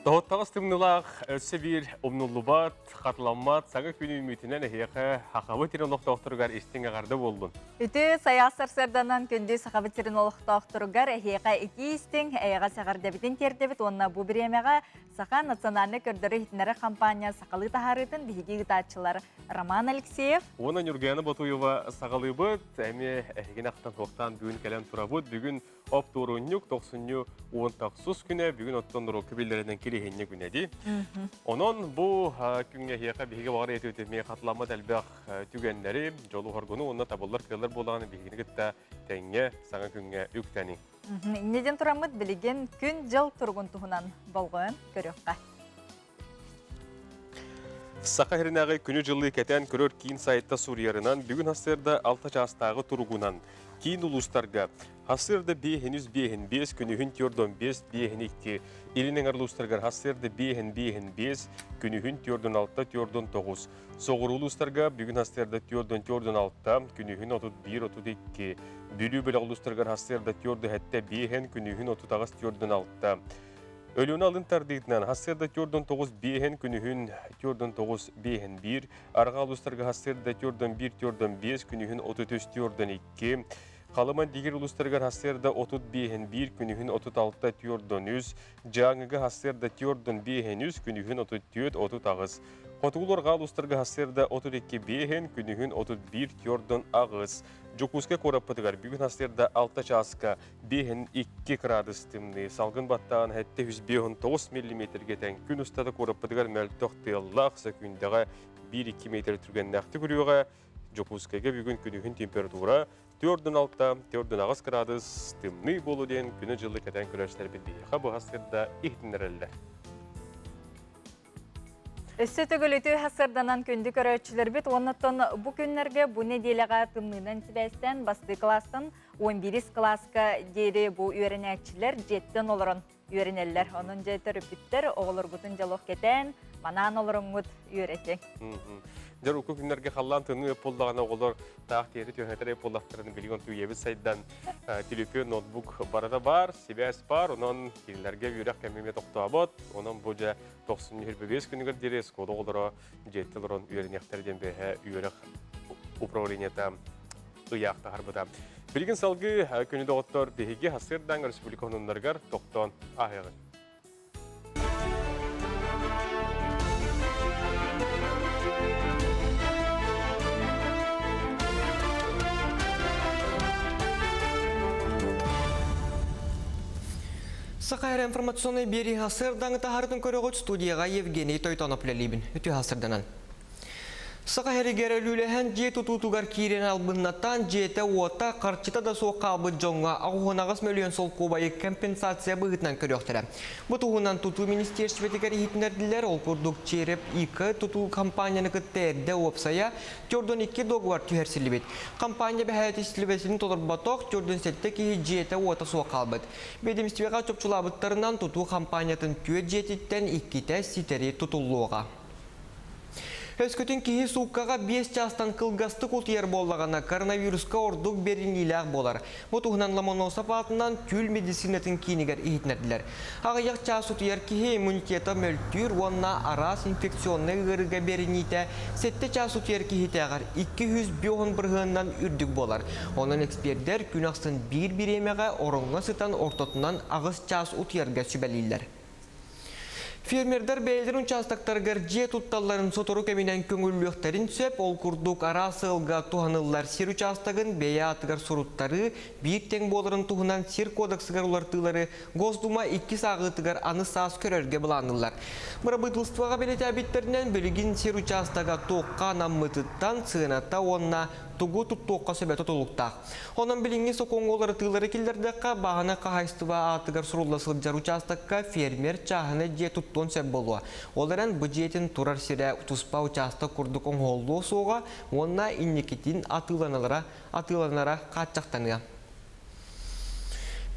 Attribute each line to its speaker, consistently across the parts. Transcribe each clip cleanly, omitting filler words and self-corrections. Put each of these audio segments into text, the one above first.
Speaker 1: Тоһуттаҕас тымныылаах өссө биир умнуллубат, хатыламмат саҥа күн үүммүтүнэн эһиэхэ Сахабыт сирин олохтоохторугар истиҥ эҕэрдэ буоллун.
Speaker 2: Үтүө сайаас сарсыарданан күндү Сахабыт сирин олохтоохторугар эһиэхэ итии истиҥ, эйэҕэс эҕэрдэбитин тиэрдэбит уонна бу бириэмэҕэ Саха национальнай көрдөрөр-иһитиннэрэр хампаанньа сахалыы таһаарыытын биһиги ыытааччылар Роман Алексеев
Speaker 1: уонна Ньургуяна Ботуева саҕалыыбыт. Эмиэ эһигини ахтан-суохтаан бүгүн кэлэн турабыт. Бүгүн Оптуорунньук тохсунньу уон тахсыс күнэ бүгүн оттон норуокка биллэринэн кириһинньэ күнэ дии. Онон бу күҥҥэ эһиэхэ биһиги баҕар этиэтимиэ хатыламмат элбэх түгэннэри, дьолу-хоргуну уонна табыллар кыаллар буолаҕын биһигини кытта тэҥҥэ саҥа күҥҥэ үктэниҥ.
Speaker 2: Инньэ диэн тураммыт билигин күн-дьыл туругун туһунан болҕойон көрүөххэ.
Speaker 1: Саха сиринээҕи күнү-дьылы кэтээн көрөр киин сайта суруйарынан, бүгүн сарсыарда алта чаастааҕы туругунан киин улуустарга сарсыарда биэһин үс биэһин биэс, күнүһүн түөрт биэс, биэһин икки, илин эҥэр улуустарыгар сарсыарда биэһин биэһин биэс, күнүһүн түөрт алта, түөрт тоҕус. Соҕуруу улуустарга бүгүн сарсыарда түөрт түөрт алта, күнүһүн 31 32. Бүлүү бөлөх улуустарыгар сарсыарда түөрт сэттэ биэһин, күнүһүн 38 түөрт алта. Өлүөнэ алын тардыытынан сарсыарда 4-9 биэһин күнүһүн 4-9 биэһин 1, арҕаа улуустарга сарсыарда 4-1 4-5 күнүһүн 33 4-2, Халыма Дигир улуустарыгар сарсыарда 35 1 күнүһүн 36 4-3, Дьааҥыга сарсыарда 4-5 3 күнүһүн 34 38, Хотугу арҕаа улуустарга сарсыарда 32 5 күнүһүн 31 4-8, Дьокуускай куораппытыгар бүгүн сарсыарда 6 чааска биэһин икки кыраадыс тымныы, салгын баттаан 759 миллиметргэ тэҥ күн устата куораппытыгар мөлтөх тыаллаах сөкүүндэҕэ 1-2 метр түргэннээхтик үрүөҕэ. Дьокуускайга бүгүн күнүһүн температура 4-6, 4-8 кыраадыс тымныы буолуо диэн күнү-дьылы кэтээн көрөөччүлэрбит биһиэхэ быһа сырда иһитиннэрэллэр.
Speaker 2: Өссө төгүл үтүө сарсыарданан күндү көрөөччүлэрбит уонна оттон бу күннэргэ бу нэдиэлэҕэ тымныынан сибээстээн бастыы кылаастан 11 кылааска диэри бу үөрэнээччилэр дьиэттэн олорон үөрэнэллэр. Онон дьэ төрөппүттэр оҕолоргутун дьолох кэтээн, манаан олороҥҥут үөрэтиҥ.
Speaker 1: Дьэ урукку күннэргэ халлаан тымныы буоллаҕына оҕолор таах тиэри түһэтэр буоллахтарын билигин үйэбит сайдан телефон, ноутбук барыта баар, сибээс баар, онон кинилэргэ үөрэх кэмэ тохтообот. Онон бу дьэ тохсунньу бэс күнүгэр диэри оскуола оҕолоро дьиэттэн олорон үөрэниэхтэрэ диэн бэһэ үөрэх управлениета ыйаах таһарбыта. Билигин салгыы күнү доҕоттор биһиги сарсыардаҥ республика хонуннарыгар тохтоон ааһыаҕыҥ.
Speaker 3: Саха эрэ информационнай биэрии сарсыардаҥы таһаарытын көрөҕүт студияҕа Евгений Тойтонов үлэлиибин. Үтүө сарсыарданан. Саха сиригэр өлүүлэһэн дьиэ тутуутугар киирэн албыннатан дьиэтэ-уота, харчыта да суох хаалбыт дьоҥҥо аҕыһунаҕас мөлүйүөн солкуобайы компенсация быһыытынан көрүөхтэрэ. Бу туһунан тутуу министиэристибэтигэр иһитиннэрдилэр. Ол курдук Череп ИК тутуу компанияны кытта эрдэ уопсайа 42 договор түһэрсиллибит. Компания бэһээтистибэтин толорботох 47 киһи дьиэтэ-уота суох хаалбыт. Ведомствоҕа чопчулаабыттарынан тутуу компаниятын түөрт дьиэтиттэн иккитэ ситэри тутуллуоҕа. Өскөтүн киһи сууккаҕа биэс чаастан кылгастык утуйар буоллаҕына, коронавируска ордук бэриниилээх буолар. Бу туһунан Ломоносов аатынан түүл медицинатын киинигэр иһитиннэрдилэр. Аҕыйах чаас утуйар киһи иммунитета мөлтүүр уонна араас инфекционнай ыарыыга бэриниитэ сэттэ чаас утуйар киһитээҕэр 250 бырыһыанынан үрдүк буолар. Онон экспердэр күн ахсын биир бириэмэҕэ ороҥҥо сытан ортотунан аҕыс чаас утуйарга сүбэлииллэр. Фермердэр бэйэлэрин учаастактарыгар дьиэ тутталларын сотору кэминэн көҥүллүөхтэрин сөп. Ол курдук араас сыалга туһаныллар сир учаастагын бэйэ аатыгар суруттарыы биир тэҥ буоларын туһунан сир кодексыгар уларытыылары Госдума иккис ааҕыытыгар аны саас көрөргө былаанныыллар. Бырабыыталыстыбаҕа бэлиэтээбиттэринэн, билигин сир учаастага туохха анаммытыттан сыаната уонна тугу туттуохха сөбө тутулуктаах. Онон билиҥҥи сокуоҥҥа уларытыылары киллэрдэххэ, бааһынай хаһаайыстыба аатыгар сурулла сылдьар учаастакка фермер чааһынай дьиэ туттуон сөп буолуо. Ол эрэн бу дьиэтин турар сирэ туспа учаастак курдук оҥоһуллуо суоҕа уонна инникитин атыыланара, атыыланара хааччахтаныа.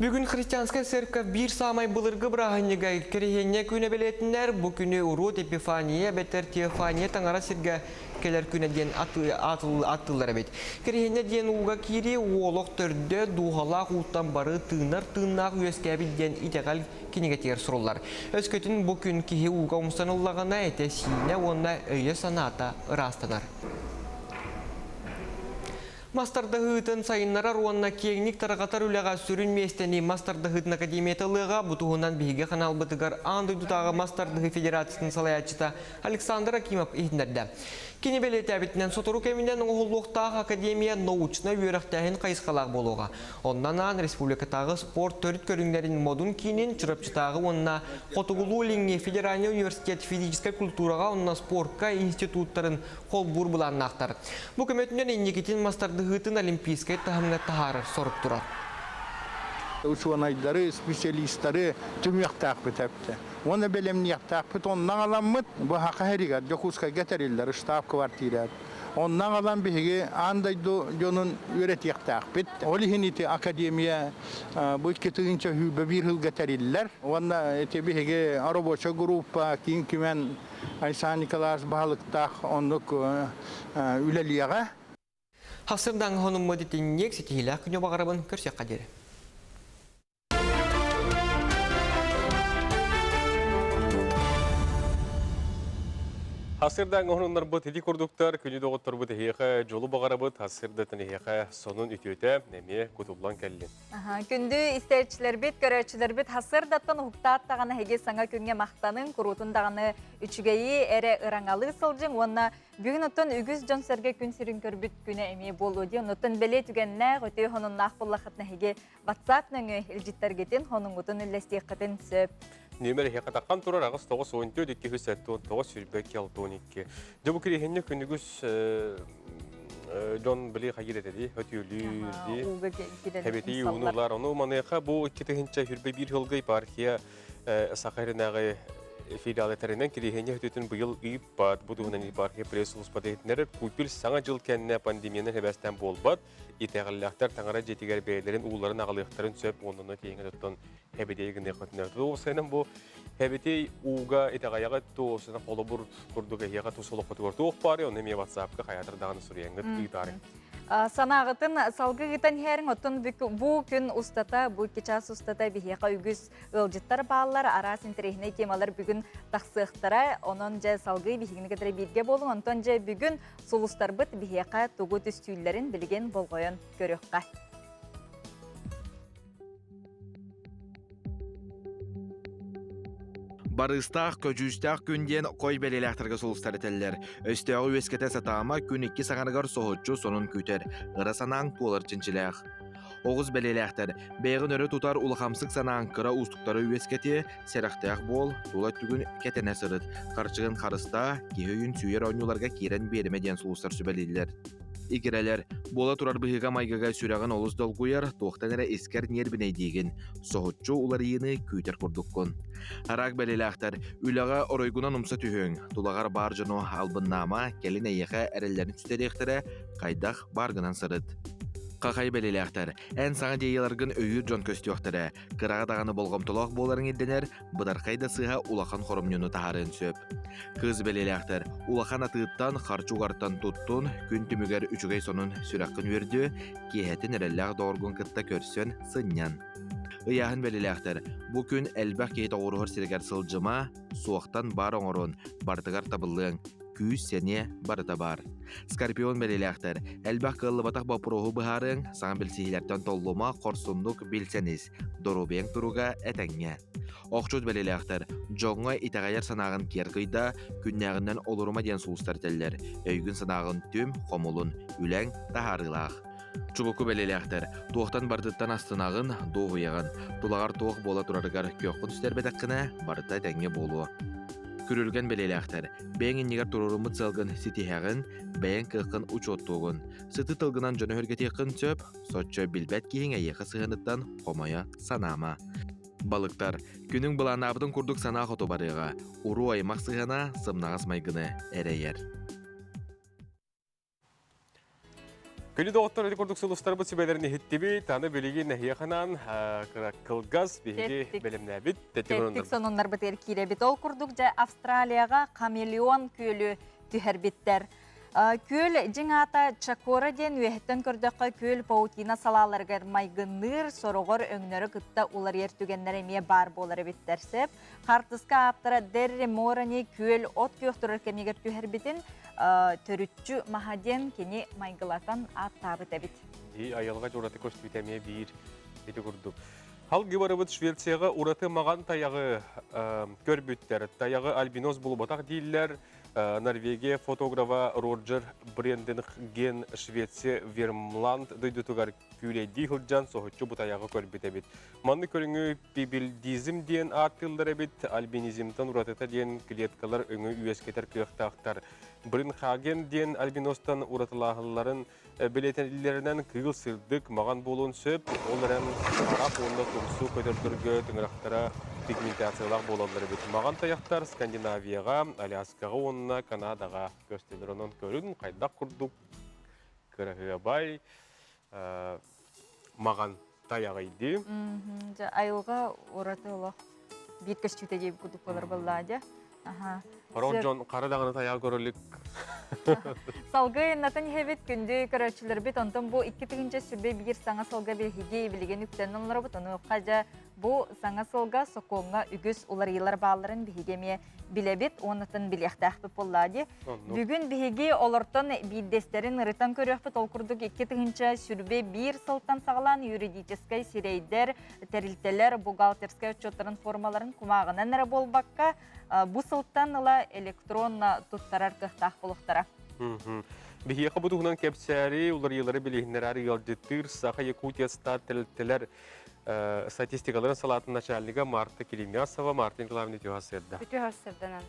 Speaker 3: Бүгүн христианскай церковь биир саамай былыргы бырааһынньыга Кириһиэнньэ күнэ бэлиэтинэр. Бу күнү урут Епифания эбэтэр Теофания таҥара сиргэ кэлэр күнэ диэн ааттыыллар эбит. Кириһиэнньэ диэн ууга киирии уолох төрдө, дууһалаах ууттан бары тыынар тыыннаах үөскээбит диэн итэҕэл кинигэтигэр суруллар. Өскөтүн бу күн киһи ууга умсан ыллаҕына этэ-сиинэ уонна өйө-санаата ыраастанар. Мас тардыһыытын сайыннарар уонна киэҥник тарҕатар үлэҕэ сүрүн миэстэни Мас тардыһыытын академията ылыаҕа. Бу туһунан биһиги ханаалбытыгар аан дойдутааҕы мас тардыһыы федерациятын салайааччыта Александр Акимов иһитиннэрдэ. Кини бэлиэтээбитинэн, сотору кэминэн оҥоһуллуохтаах академия научнай үөрэхтээһин хайысхалаах буолуоҕа. Онно анаан республикатааҕы спорт төрүт көрүҥнэрин модун киинин Чурапчытааҕы уонна Хотугулуу-Илиҥҥи федеральнай университет физическэй культураҕа уонна спорка институттарын холбуур былааннаахтар. Бу көмөтүнэн инникитин мастардыһыытын олимпийскай таһымҥа таһаарар сорук турар.
Speaker 4: Учуонайдары, специалистары түмүөхтээхпит эптэ. Уонна бэлэмниэхтээхпит онно аҕаламмыт бу Саха сиригэр Дьокуускайга тэриллэр штаб-квартира. Онно аҕалан биһиги аан дойду дьонун үөрэтиэхтээхпит. Ол иһин ити академия бу 2021 сылга тэриллэр. Уонна ити биһиги рабочая группа киин кимэн Айсан Николаевич баһылыктаах оннук үлэлиэҕэ.
Speaker 3: Хасырдаҥ хонуммут итинник ситиһиилээх күнү баҕарабын көрсүөххэ диэри.
Speaker 1: Хасырдаҥ оһонуннарбыт ити курдуктар күнү доҕотторбут эһиэхэ дьолу баҕарабыт хасырдатын эһиэхэ сонун үтүөтэ эмиэ кутуллан кэллин.
Speaker 2: Күндү истээччилэрбит, көрөөччүлэрбит хасырдаттан уһуктаат даҕаны эһиги саҥа күҥҥэ махтаныҥ, куруутун даҕаны үчүгэйи эрэ ыраҥалыы сылдьыҥ уонна бүгүн оттон үгүс дьон-сэргэ күн сирин көрбүт күнэ эмиэ буолуо диэн оттон бэлиэ түгэннээх, үтүө сонуннаах буоллаххытына эһиги WhatsApp нөҥүө илдьиттэргитин, хонуҥҥутун үллэстиэххитин сөп.
Speaker 1: Нүөмэр эһиэхэ таххан турар 8 9 14 279 22 62. Дьэ бу кириэһинньик күнүгүс дьон били хайыр этэ өтүөлүүр дии. Хэбити уунулар. Ону маныаха бу 2021 сылга епархия Саха сиринээҕи филиал этэринэн кириэһинньэ өтүтүн быйыл ыыппат. Бу туһунан епархия пресс-службата иһитиннэрэр. Купель саҥа дьыл кэннэ пандемиянан сибээстээн буолбат. Итэҕэллээхтэр таҥара дьиэтигэр бэйэлэрин ууларын аҕалыахтарын сөп уонна тиэҥэ туттан хэбитей гыныаххытын Уопсайынан бу хэбитей ууга итэҕэйэҕит туосuna холобур курдук эһиэхэ тус олоххутугар туох баарый, ону эмиэ WhatsApp-ка хайаатар даҕаны суруйаҥҥыт ыытаарыҥ.
Speaker 2: Санааҕытын салгыы ыытан иһэриҥ, оттон бу күн устата, бу икки чаас устата биһиэхэ үгүс ыалдьыттар бааллар, араас интэриэһинэй темалар бүгүн тахсыахтара. Онон дьэ салгыы биһигини кытары бииргэ буолуҥ. Онтон дьэ бүгүн сулустарбыт биһиэхэ тугу түстүүллэрин билигин болҕойон көрүөххэ.
Speaker 5: Барыыстаах, көдьүүстээх күн диэн хой бэлиэлээхтэргэ сулустар этэллэр. Өстөөҕү үөскэтэ сатаама күн икки саҥарыгар соһуччу сонун күүтэр, ыра санааҥ туолар чинчилээх. Оҕус бэлиэлээхтэр, бэйэҕин өрө тутар улахамсык санааҥ кыра уустуктары үөскэтиэ, сэрэхтээх буол, тула өттүгүн кэтэнэ сырыт, харчыгын харыстаа, киһи өйүн сүүйэр оонньууларга киирэн биэримэ диэн сулустар сүбэлииллэр. Игирэлэр, буола турар быһыыга-майгыга сүрэҕин олус долгуйар, туохтан эрэ искэр ньиэрбинэйдиигин, соһуччу уларыйыыны күүтэр курдуккун. Араак бэлиэлээхтэр, үлэҕэ оройгунан умса түһүөҥ, тулаҕар баар дьону албыннаама, кэлин эйиэхэ эрэллэрин сүтэриэхтэрэ, хайдах бааргынан сырыт. Хахай бэлиэлээхтэр, эн саҥа идеяларгын өйүүр дьон көстүөхтэрэ, кыраҕа даҕаны болҕомтолоох буоларыҥ ирдэнэр, бытархай да сыыһа улахан хоромньуну таһаарыан сөп. Кыыс бэлиэлээхтэр, улахан атыыттан, харчы угартан туттун, күн түмүгэр үчүгэй сонун сүрэххин үөрдүө, киэһэтин эрэллээх доҕоргун кытта көрсөн, сынньан. Ыйааһын бэлиэлээхтэр, бу күн элбэх киһи тоҕуоруһар сиригэр сылдьыма, суохтан баар оҥорун, барытыгар табыллыаҥ, күүс-сэниэ барыта баар. Скорпион бэлиэлээхтэр, элбэх кыаллыбатах боппуруоһу быһаарыаҥ, саҥа билсиһиилэртэн толлума, хорсуннук билсэн ис, доруобуйаҥ туруга этэҥҥэ. Охчут бэлиэлээхтэр, дьоҥҥо итэҕэйэр санааҕын киэр кыйда, күннээҕинэн олорума диэн сулустар этэллэр. Өйгүн-санааҕын түм, хомулун, үлэҥ таһаарыылаах. Чубуку бэлиэлээхтэр, туохтан барытыттан астынаҕын, дуоһуйаҕын. Тулаҕар туох буола турарыгар кыаххын сүтэрбэтэххинэ, барыта этэҥҥэ буолуо. Күрүлгэн бэлиэлээхтэр, бэйэҥ иннигэр туруоруммут сыалгын ситиһэҕин, бэйэҥ кыаххын учуоттуугун. Сыты тылгынан дьону өһүргэтиэххин сөп, соччо билбэт киһиҥ эйиэхэ сыһыаныттан хомойо санаама. Балыктар, күнүҥ былааннаабытын курдук санаа хоту барыаҕа. Уруу-аймах сыһыана сымнаҕас майгыны эрэйэр.
Speaker 1: Күнү доҕоттор ити курдук сулустарбыт сүбэлэрин иһиттибит. Аны билигин эһиэхэнэн кылгас биһиги бэлэмнээбит
Speaker 2: тэттик сонуннарбытыгар киирэбит. Ол курдук дьэ Австралияҕа хамелеон күөлү түһэрбиттэр. Күөл дьиҥ аата Чакора диэн үөһэттэн көрдөххө күөл паутина салааларыгар майгынныыр, сороҕор өҥнөрө кытта уларыйар түгэннэр эмиэ баар буолар эбиттэр сөп. Хаартыска ааптара Дерри Морани күөл от күөх турар кэмигэр түһэрбитин төрүччү маһа диэн кини майгылатан ааттаабыт эбит.
Speaker 1: Дии айылҕа дьураты көстүүтэ эмиэ биир ити курдук. Халгы барыбыт Швецияҕа ураты маҕан тайаҕы көрбүттэр. Тайаҕы альбинос булбатах дииллэр. Норвегия фотографа Роджер Бренденген Швеция Вермланд дойдутугар күүлэйдии сылдьан соһуччу бутайаҕы көрбүт эбит. Маннык көрүҥү пибилдизм диэн ааттыыллар эбит. Альбинизмтан уратыта диэн клеткалар өҥү үөскэтэр кыахтаахтар. Бринхаген диэн альбиностан уратылааһылларын Бэлиэтэниллэринэн кыыл сырдык, маҕан буолуон сөп, ол эрэн харах уонна тумсу көтөрдөргө тыҥырахтара пигментациялаах буолаллар эбит. Маҕан тайахтар Скандинавияҕа, Аляскаҕа уонна Канадаҕа көстөллөр. Онон көрүн хайдах курдук кыраһыабай маҕан тайаҕый дии.
Speaker 2: Дьэ, айылҕа ураты олох биир көстүүтэ диэбит курдук буолар буоллаа дьэ.
Speaker 1: Хорох дьон хара даҕаны тайаҕы көрөлүк.
Speaker 2: Салгыы Натан иһэбит күндү көрөөччүлэрбит онтон бу 2021 саҥа сылга биһиги билигин үктэнэн олоробут. Онуоха дьэ бу саҥа сылга сокуоҥҥа үгүс уларыйыылар баалларын биһиги эмиэ билэбит уоннатын билиэхтээхпит буоллаа дии. Бүгүн биһиги олортон биирдэстэрин ырытан көрүөхпүт. Ол курдук 2021 сылтан саҕалаан юридическай сирэйдэр, тэрилтэлэр бухгалтерскай отчуоттарын формаларын кумааҕынан эрэ буолбакка, бу сылтан ыла электронно туттарар кыахтаах буолуохтара.
Speaker 1: Биһиэхэ бу туһунан кэпсээри, уларыйыылары билиһиннэрээри ыалдьыттыыр Саха Якутия Стат тэрилтэлэр статистикаларын салаатын начальнига Марта Килимясова. Марта Николаевна үтүө сырда.
Speaker 6: Үтүө сырданан.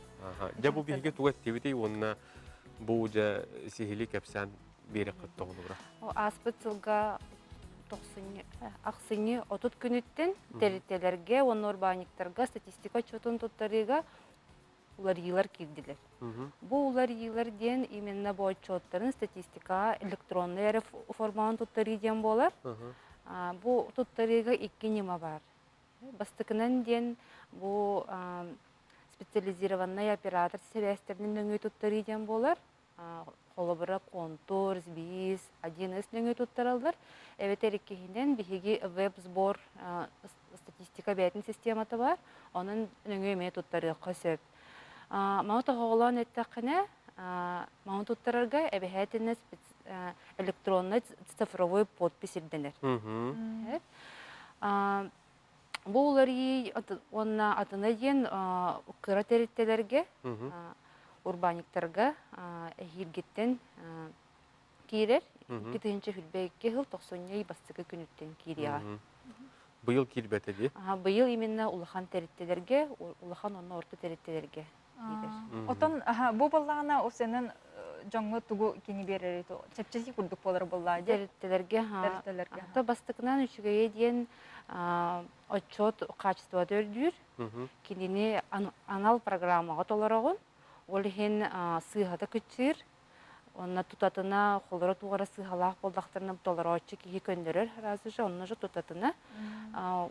Speaker 1: Дьэ бу биһиги тугу эттибитий уонна бу дьэ сиһили кэпсээн биэрэххит тоҕолура.
Speaker 6: Ааспыт сылга ахсынньы 30 күнүттэн тэрилтэлэргэ уонна урбаанньыктарга статистика отчетун туттарыыга уларыйыылар киирдилэр. Бу уларыйыылар диэн именно бу отчуоттарын статистикаҕа электроннай эрэ форманан туттарыы диэн буолар. Бу туттарыыга икки ньыма баар. Бастакынан диэн бу специализированный оператор сибээстэринэн нөҥүө туттарыы диэн буолар. Холобура, Контур, СБИС, 1С нөҥүө туттараллар. Эбэтэр иккиһинэн биһиги веб-сбор статистика бэйэтин системата бар. Онон нөҥүө эмиэ туттарыахха сөп. Маны тоһоҕолоон эттэххинэ, маны туттарарга эбэһээтинэ электронный цифровой подпись ирдэнэр. Бу уларыйыы уонна атына диэн кыра тэрилтэлэргэ, урбаанньыктарга эһиилгиттэн киирэр. 2022 сыл тохсунньу ый бастакы күнүттэн киириэҕэ.
Speaker 1: Быйыл киирбэтэ дии?
Speaker 6: Быйыл именно улахан тэрилтэлэргэ, улахан уонна орто тэрилтэлэргэ киирэр.
Speaker 2: Отон бу буоллаҕына осенын дьоҥҥо тугу кини биэрэрий чэпчэки курдук буолар буоллаа дии?
Speaker 6: Тэрилтэлэргэ
Speaker 2: Тэрилтэлэргэ.
Speaker 6: Ата бастакынан үчүгэйэ диэн отчет качествота үрдүүр. Кинини анал программаҕа толороҕун. Ол иһин сыыһата кыччыыр. Онно тутатына холоро туора сыыһалаах буоллахтарына толорооччу киһи көннөрөр разве же онно же тутатына.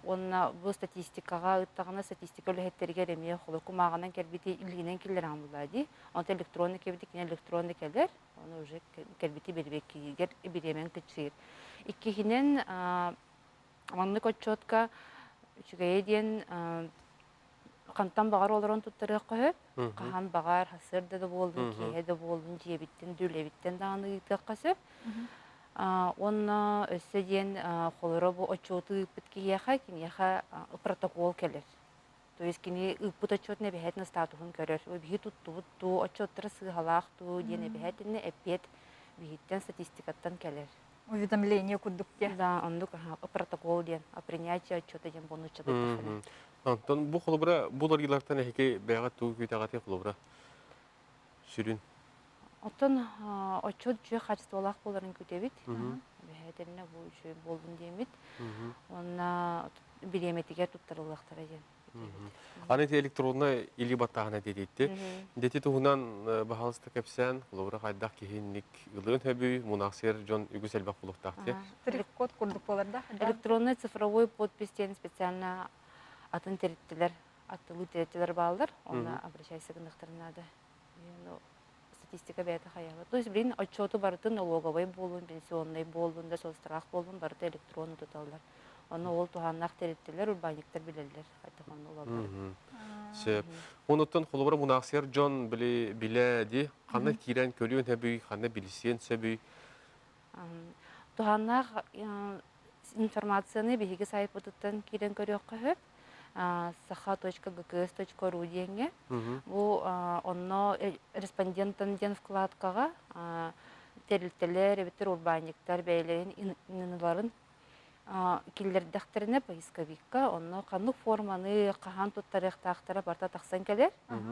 Speaker 6: Уонна бу статистикаҕа ыыттаҕына статистика үлэһиттэригэр эмиэ холор кумааҕынан кэлбити илиинэн киллэрэҕин булаа дии. Онтон электронный кэлбити кини электронный кэлэр. Ону уже кэлбити бирибэккиигэр бириэмэн кыччыыр. Иккиһинэн маннык отчуотка үчүгэйэ диэн хантан баҕар олорон туттарыахха сөп. Хаһан баҕар сарсыарда да буоллун, киэһэ да буоллун, дьиэбиттэн, үлэбиттэн даҕаны ыытыахха сөп. Уонна өссө диэн холоро бу отчуоту ыыппыт киһиэхэ, киниэхэ протокол кэлэр. То есть кини ыыппыт отчуотун эбэһээтин статуһун көрөр. Биһи туттубут дуу, отчуоттара сыыһалаах дуу диэн эбэһээтинэ эппиэт биһиттэн статистикаттан кэлэр.
Speaker 2: Уведомление курдук диэ.
Speaker 6: Да, оннук протокол диэн, о принятии отчета диэн бонучча быттахына.
Speaker 1: Онтон бу холобура бу уларыйыылартан эһиги бэйэҕит тугу күүтэҕитий холобура сүрүн?
Speaker 6: Оттон отчуот үчүгэй хаачыстыбалаах буоларын күүтэбит. Эбэһээтэринэ бу үчүгэй буоллун диэммит. Уонна бириэмэтигэр туттарыллыахтара диэн.
Speaker 1: Аны ити электроннай илии баттааһына диэтиитти. Дети туһунан баһаалыста кэпсээн, холобура хайдах киһинник ылыан сөбүй, мунаахсыйар дьон үгүс элбэх буолуохтаах диye.
Speaker 2: Штрих-код курдук буолар да?
Speaker 6: Электронный цифровой подпись диэн специально атын тэрилтэлэр, аттылыы тэрилтэлэр бааллар. Онно обращайся гыныахтарын наада. Статистика бэйэтэ хайаабат. То есть, блин, отчету барытын налоговай буолун, пенсионный буолун, да соцстрах буолун, барыта электронно туталлар. Ону ол туһааннаах тэрилтэлэр, урбаанньыктар билэллэр. Хайдах онно улалларын.
Speaker 1: Сөп. Онуттан холобура мунаахсыйар дьон били билэ ди ханна киирэн көрүөн сөбүй, ханна билсиэн сөбүй?
Speaker 6: Туһааннаах информацияны биһиги сайтпытыттан киирэн көрүөххэ сөп. саха.гкс.ру диэҥҥэ. Бу онно респондентан диэн вкладкаҕа тэрилтэлэр эбэтэр урбаанньыктар бэйэлэрин инныларын киллэрдэхтэринэ поисковикка онно ханнык форманы хаһан туттарыахтаахтара барыта тахсан кэлэр.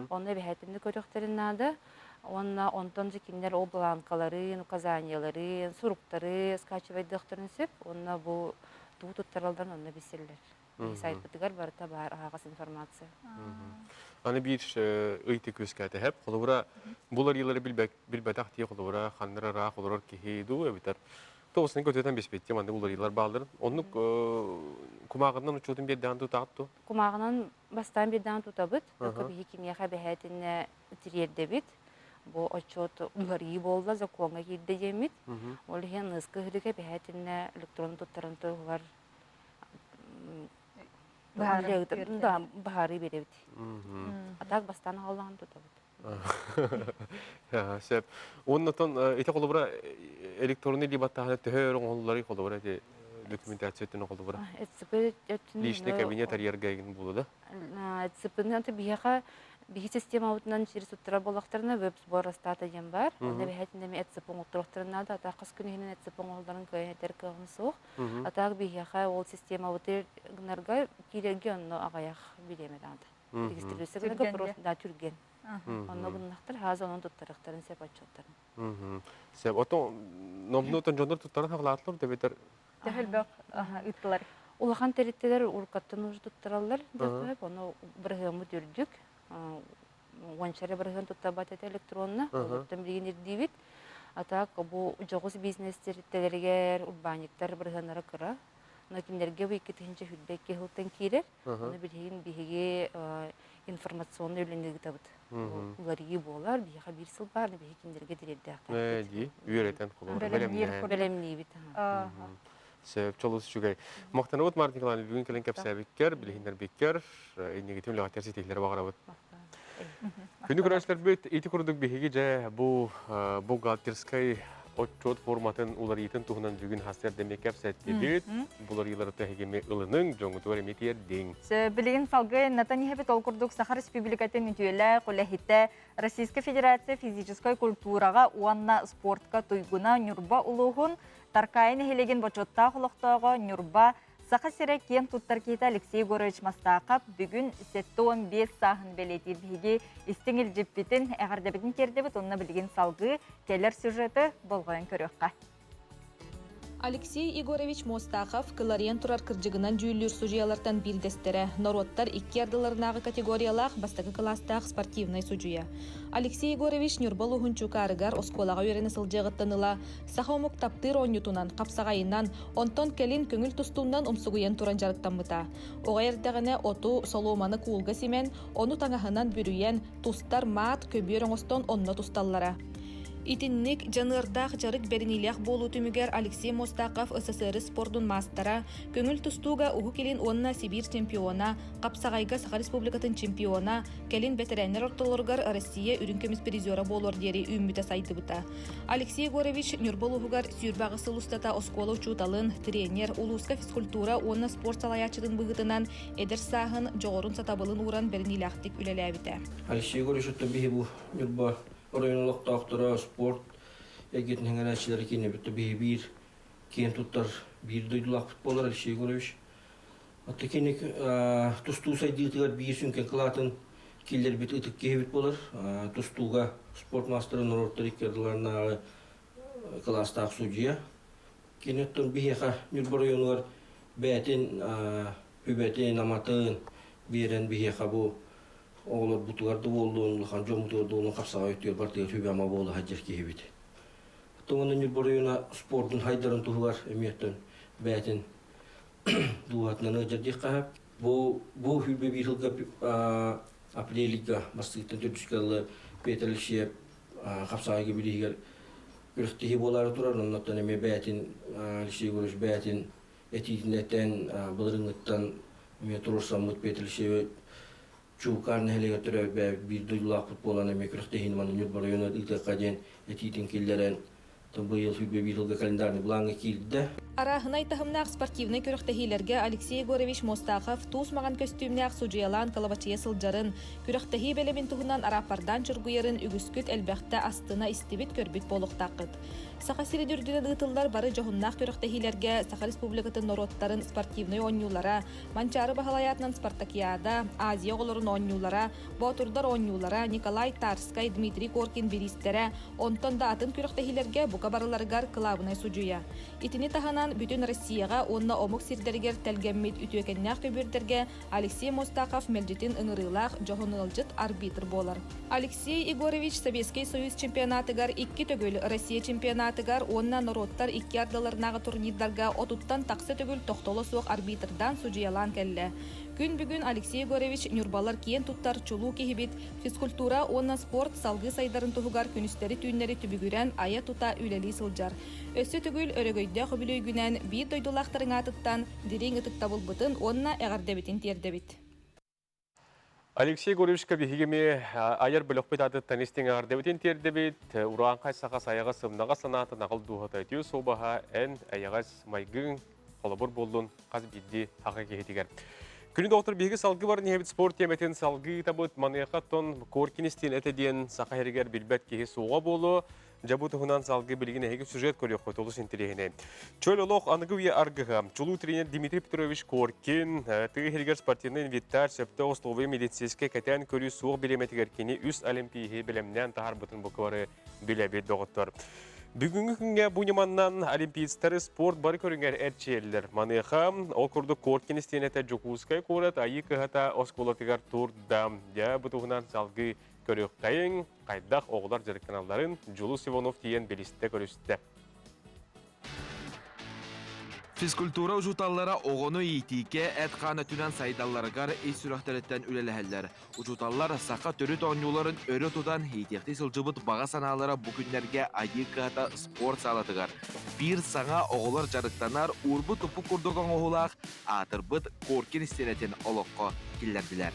Speaker 6: Онно эбэһээтинэ көрүөхтэрин наада. Уонна онтон же кинилэр ол бланкаларын, указанияларын, суруктары скачивайдыахтарын сөп. Уонна бу тугу туттаралларын онно билсэллэр. Сайтпытыгар барыта баар аһаҕас информация.
Speaker 1: Аны биир ыйытык үөскээтэ. Холобура, булар билбэтэх тии холобура ханнар ыраах олорор киһи дуу эбэтэр тоҕусун көтүтэн биспиттим маннык уларыйыылар баалларын. Оннук кумааҕынан учуотун биэрдэҕин тутаҕыт дуо?
Speaker 6: Кумааҕынан бастаан биэрдэҕин тутабыт. Только биһи кимиэхэ эбэһээтинэ тириэрдэбит. Бу отчуот уларыйыы буолла, законҥа киирдэ диэммит. Ол иһин ныска ыһырыга эбэһээтинэ электронно туттаран туһугар быһаарыы биэрэбит. А так бастаан аҕаллаҕын тутабыт.
Speaker 1: Сөп. Оннотон ити холобура электронный либаттааһына төһө өр оҥоһулларый холобура ити документация өттүнэн холобура?
Speaker 6: ЭЦП өттүнэн
Speaker 1: Личный кабинет арыйарга игин буолу да?
Speaker 6: ЭЦП-ны биһиэхэ биһи системабытынан через туттарар буоллахтарына веб-сбор астаата диэн бар. Онно эбэһээтин эми ЭЦП оҥотторохторун наада. Ата хас күн иһинэн ЭЦП оҥоһулларын кыайан этэр кыаҕым суох. А так биһиэхэ ол системабыты гынарга киирэргэ онно аҕыйах бириэмэ наада. Регистрируйся гынарга просто да түргэн. Онно гыннахтар хаз онон туттарыахтарын сөп отчуоттарын.
Speaker 1: Сөп. Отон номнуотон дьоннор туттаран хаҕалаатылар да
Speaker 2: Төһө элбэх ыыттылар?
Speaker 6: Улахан тэрилтэлэр уруккаттан уже туттараллар диэххэ ону бырыһыаммыт үрдүк. Уонча эрэ бырыһыан туттарбат этэ электронно. Олортон билигин ирдиибит. А так бу дьоҕус бизнес тэрилтэлэригэр урбаанньыктар бырыһыаннара кыра. Но кинилэргэ бу 2022 сылтан киирэр. Ону билигин биһиги информационный үлэни ыытабыт. Уларыйыы буолар, биһиэхэ биир сыл баар, биһиги кинилэргэ тириэрдэхтээхпит.
Speaker 1: Дии, үөрэтэн холобура
Speaker 6: бэлэмниибит.
Speaker 1: Сөп, чолус үчүгэй. Махтанабыт Марта Николаевна бүгүн кэлэн кэпсээбиккэр, билиһиннэрбиккэр, иннигитин үлэҕитигэр ситиһиилэри баҕарабыт. Күнү көрөөччүлэрбит ити курдук биһиги дьэ бу бухгалтерскай отчуот форматын уларыйыытын туһунан бүгүн хасыар эмиэ кэпсэттибит. Буларыйыылары тэһигими ылыныҥ, дьоҥҥутугар эмиэ тиэрдиҥ.
Speaker 2: Билигин салгыы Натан иһэбит ол курдук Саха Республикатын үтүөлээх үлэһитэ Российскай Федерация физическай культураҕа уонна спортка туйгуна Ньурба улууһун Таркаайы нэһилиэгин бочуоттаах олохтооҕо Ньурба Саха сирэ киэн туттар киһитэ Алексей Егорович Мастаахап бүгүн 75 сааһын бэлиэтиир биһиги истиҥ илдьиппитин, эҕэрдэбитин тиэрдэбит уонна билигин салгыы кэлэр сюжеты болҕойон көрүөххэ.
Speaker 7: Алексей Егорович Мостахов кыларыйан турар кырдьыгынан дьүүллүүр судьуйалартан биирдэстэрэ, норуоттар икки ардыларынааҕы категориялаах бастакы кылаастаах спортивнай судьуйа. Алексей Егорович Ньурба улууһун Чукаарыгар оскуолаҕа үөрэнэ сылдьыаҕыттан ыла саха омук таптыыр оонньуутунан, хапсаҕайынан, онтон кэлин көҥүл тустуунан умсугуйан туран дьарыктаммыта. Оҕо эрдэҕинэ оту, солуоманы куулга симэн, ону таҥаһынан бүрүйэн, тустар маат, көбүөр оҥостон онно тусталлара. Итинник дьаныардаах дьарык бэриниилээх буолуу түмүгэр Алексей Мостаков СССР спордун маастара, көҥүл тустууга Уһук Илин уонна Сибиир чемпиона, хапсаҕайга Саха Республикатын чемпиона, кэлин бэтэрээннэр ортолоругар Россия үрүҥ көмүс призера буолуор диэри үүммүтэ сайдыбыта. Алексей Егорович Ньурба улууһугар 28 сыл устата оскуола учууталын, тренер, улууска физкультура уонна спорт салайааччытын быһыытынан эдэр сааһын, дьоҕурун сатабылын ууран бэриниилээхтик үлэлээбитэ.
Speaker 8: Алексей Егорович биһи бу Ньурба оройуон олохтоохторо спорт эйгэтин эҥэрээччилэрэ киинэбит биһи биир киэн туттар биир дойдулаахпыт буолар Алексей Егорович. Оттон кини тустуу сайдыытыгар биир сүҥкэн кылаатын киллэрбит ытык киһибит буолар. Тустууга спорт маастарын норуоттар икки ардыларынааҕы кылаастаах судьуйа. Кини оттон биһиэхэ Ньурба оройуонугар бэйэтин үбэтин, аматын, биэрэн биһиэхэ бу оҕолорбутугар да буоллун, улахан дьоммутугар да буоллун хапсаҕай өттүгэр барытыгар сүбэ-ама буола сылдьар киһибит. Оттон Ньурба оройуона спордун хайдарын туһугар эмиэ бэйэтин дууһатынан ыалдьар диэххэ сөп. Бу бу 21 сылга апрельга бастыыттан төрдүскэ дылы Петр Алексеев хапсаҕайга билиһигэр күрэхтэһии буолаары турар. Оннуттан эмиэ бэйэтин Алексей Егорович бэйэтин этиитин этэн былырыҥҥыттан эмиэ туруорсаммыт Петр Алексеевич Чуукаар нэһилиэгэр төрөөбүт биир дойдулаахпыт буолан эмиэ күрэхтэһиини манна Ньурба оройуонугар ыытыахха диэн этиитин киллэрэн быйыл 21 сылга календарный былааҥҥа киирдэ.
Speaker 7: Арааһынай таһымнаах спортивнай күрэхтэһиилэргэ Алексей Егорович Мостахов туус маҥан көстүүмнээх судьуйалаан кылабачыйа сылдьарын, күрэхтэһии бэлэмин туһунан арааппардаан чоргуйарын үгүскүт элбэхтэ астына истибит-көрбүт буолуохтааххыт. Саха сирин үрдүнэн ыытыллар бары дьоһуннаах күрэхтэһиилэргэ Саха Республикатын норуоттарын спортивнай оонньуулара, Манчаары Баһылай аатынан спартакиада, Азия оҕолорун оонньуулара, Боотурдар оонньуулара, Николай Тарскай, Дмитрий Коркин бириистэрэ, онтон да атын күрэхтэһиилэргэ бука барыларыгар кылаабынай судьуйа. Итини таһынан бүтүн Россияҕа уонна омук сирдэригэр тэлгэммит үтүөкэннээх көбүөрдэргэ Алексей Мостахов мэлдьитин ыҥырыылаах дьоһун ыалдьыт арбитр буолар. Алексей Егорович Советскай Союз чемпионатыгар икки төгүл, Россия чемпионатыгар уонна норуоттар икки ардыларынааҕы турнирдарга отуттан тахса төгүл тохтоло суох арбитрдаан судьуйалаан кэллэ. Күн бүгүн Алексей Егорович ньурбалар киэн туттар чулуу киһибит, физкультура уонна спорт салгыы сайдарын туһугар күнүстэри-түүннэри түбүгүрэн айа-тута үлэлии сылдьар. Өссө төгүл өрөгөйдөөх үбүлүөйгүнэн биир дойдулаахтарыҥ аатыттан дириҥ ытыктабылбытын уонна эҕэрдэбитин тиэрдэбит.
Speaker 1: Алексей Егоровичка биһиги эмиэ айар бөлөхпүт аатыттан истиҥ эҕэрдэбитин тиэрдэбит. Урааҥхай саха сайаҕа сымнаҕа санаата наҕыл дууһата үтүө суобаһа эн эйэҕэс майгыҥ холобур буоллун хас биирдии саха киһитигэр. Күнү доҕоттор биһиги салгыы баран иһэбит спорт тиэмэтин салгыы ыытабыт. Маныаха оттон Коркин истиэн этэ диэн саха иһигэр билбэт киһи суоҕа буолуо. Дьэ бу туһунан салгыы билигин эһиги сюжет көрүөххүт олус интэриэһинэй. Чөл олох аныгы үйэ аргыһа. Чулуу тренер Дмитрий Петрович Коркин тыа иһигэр спортивнай инвентарь сөптөөх условия медицинскэй кэтээн көрүү суох бириэмэтигэр кини үс олимпииһи бэлэмнээн таһаарбытын буквары билэбит доҕоттор. Бүгүҥҥү күҥҥэ бу ньыманнан олимпиецтары спорт бары көрүҥэр эрчийэллэр. Маныаха ол курдук Коркин истиэнэтэ Дьокуускай куорат Айыы кыһата оскуолатыгар турда. Дьэ бу туһунан салгыы көрүөххэйиҥ, хайдах оҕолор дьарыктаналларын Дьулус Иванов тиийэн билистэ көрүстэ.
Speaker 5: Физкультура учууталлара оҕону иитиигэ эт-хаан өттүнэн сайдалларыгар ис сүрэхтэриттэн үлэлэһэллэр. Учууталлар саха төрүт оонньууларын өрө тутан иитиэхтии сылдьыбыт баҕа санаалара бу күннэргэ Айыы кыһата спорт саалатыгар биир саҥа оҕолор дьарыктанар уурбут-туппут курдук оҥоһуулаах аатырбыт Коркин истиэнэтин олоххо киллэрдилэр.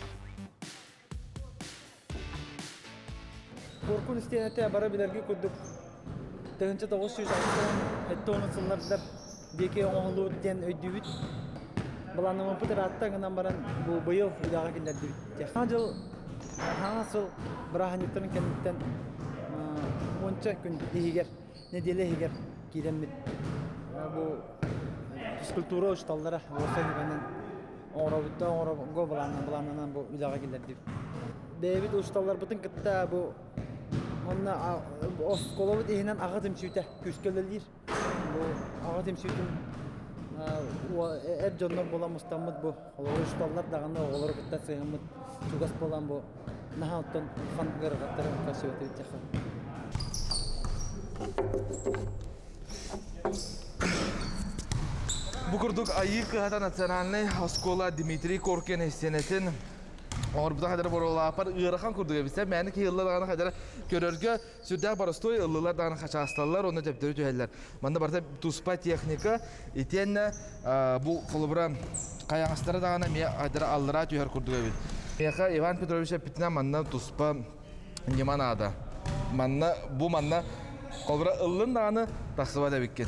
Speaker 9: Куоркун истиэнэтэ бары билэрги курдук 1960 сыллардар диэки оҥоһуллубут диэн өйдүүбүт. Былааннаммыппыт ыраатта гынан баран бу быйыл үлэҕэ киллэрдибит. Саҥа дьыл саҥа сыл бырааһынньыктарын кэнниттэн уонча күн иһигэр, нэдиэлэ иһигэр киирэммит бу физкультура учууталлара уопсай сүбэнэн оҥоробут да оҥорорго былааннанан бу үлэҕэ киллэрдибит. Бэйэбит учууталларбытын кытта бу уонна оскуолабыт иһинэн аҕа түмсүүтэ күүскэ үлэлиир. Бу аҕа түмсүүтүн эр дьоннор буолан мустаммыт бу олору учууталлар даҕаны оҕолору кытта сыһыаммыт чугас буолан бу наһаа оттон улахан ыарахаттары көрсүбэтибит диэххэ.
Speaker 5: Бу курдук Айыы кыһата национальнай оскуола Дмитрий Коркин сценатын оҥорбута хадара боруолаапар ыарахан курдук эбит. Мээнэ киһи ылла даҕаны хадара көрөргө сүрдээх боростуой ыллылар даҕаны хачаасталлар уонна төптөрү түһэллэр. Манна барыта туспа техника итиэннэ бу холобура хайаҕастара даҕаны эмиэ хадара аллараа түһэр курдук эбит. Миэхэ Иван Петрович эппитинэн манна туспа ньыма наада. Манна бу манна холобура ыллын даҕаны тахсыбат эбиккин.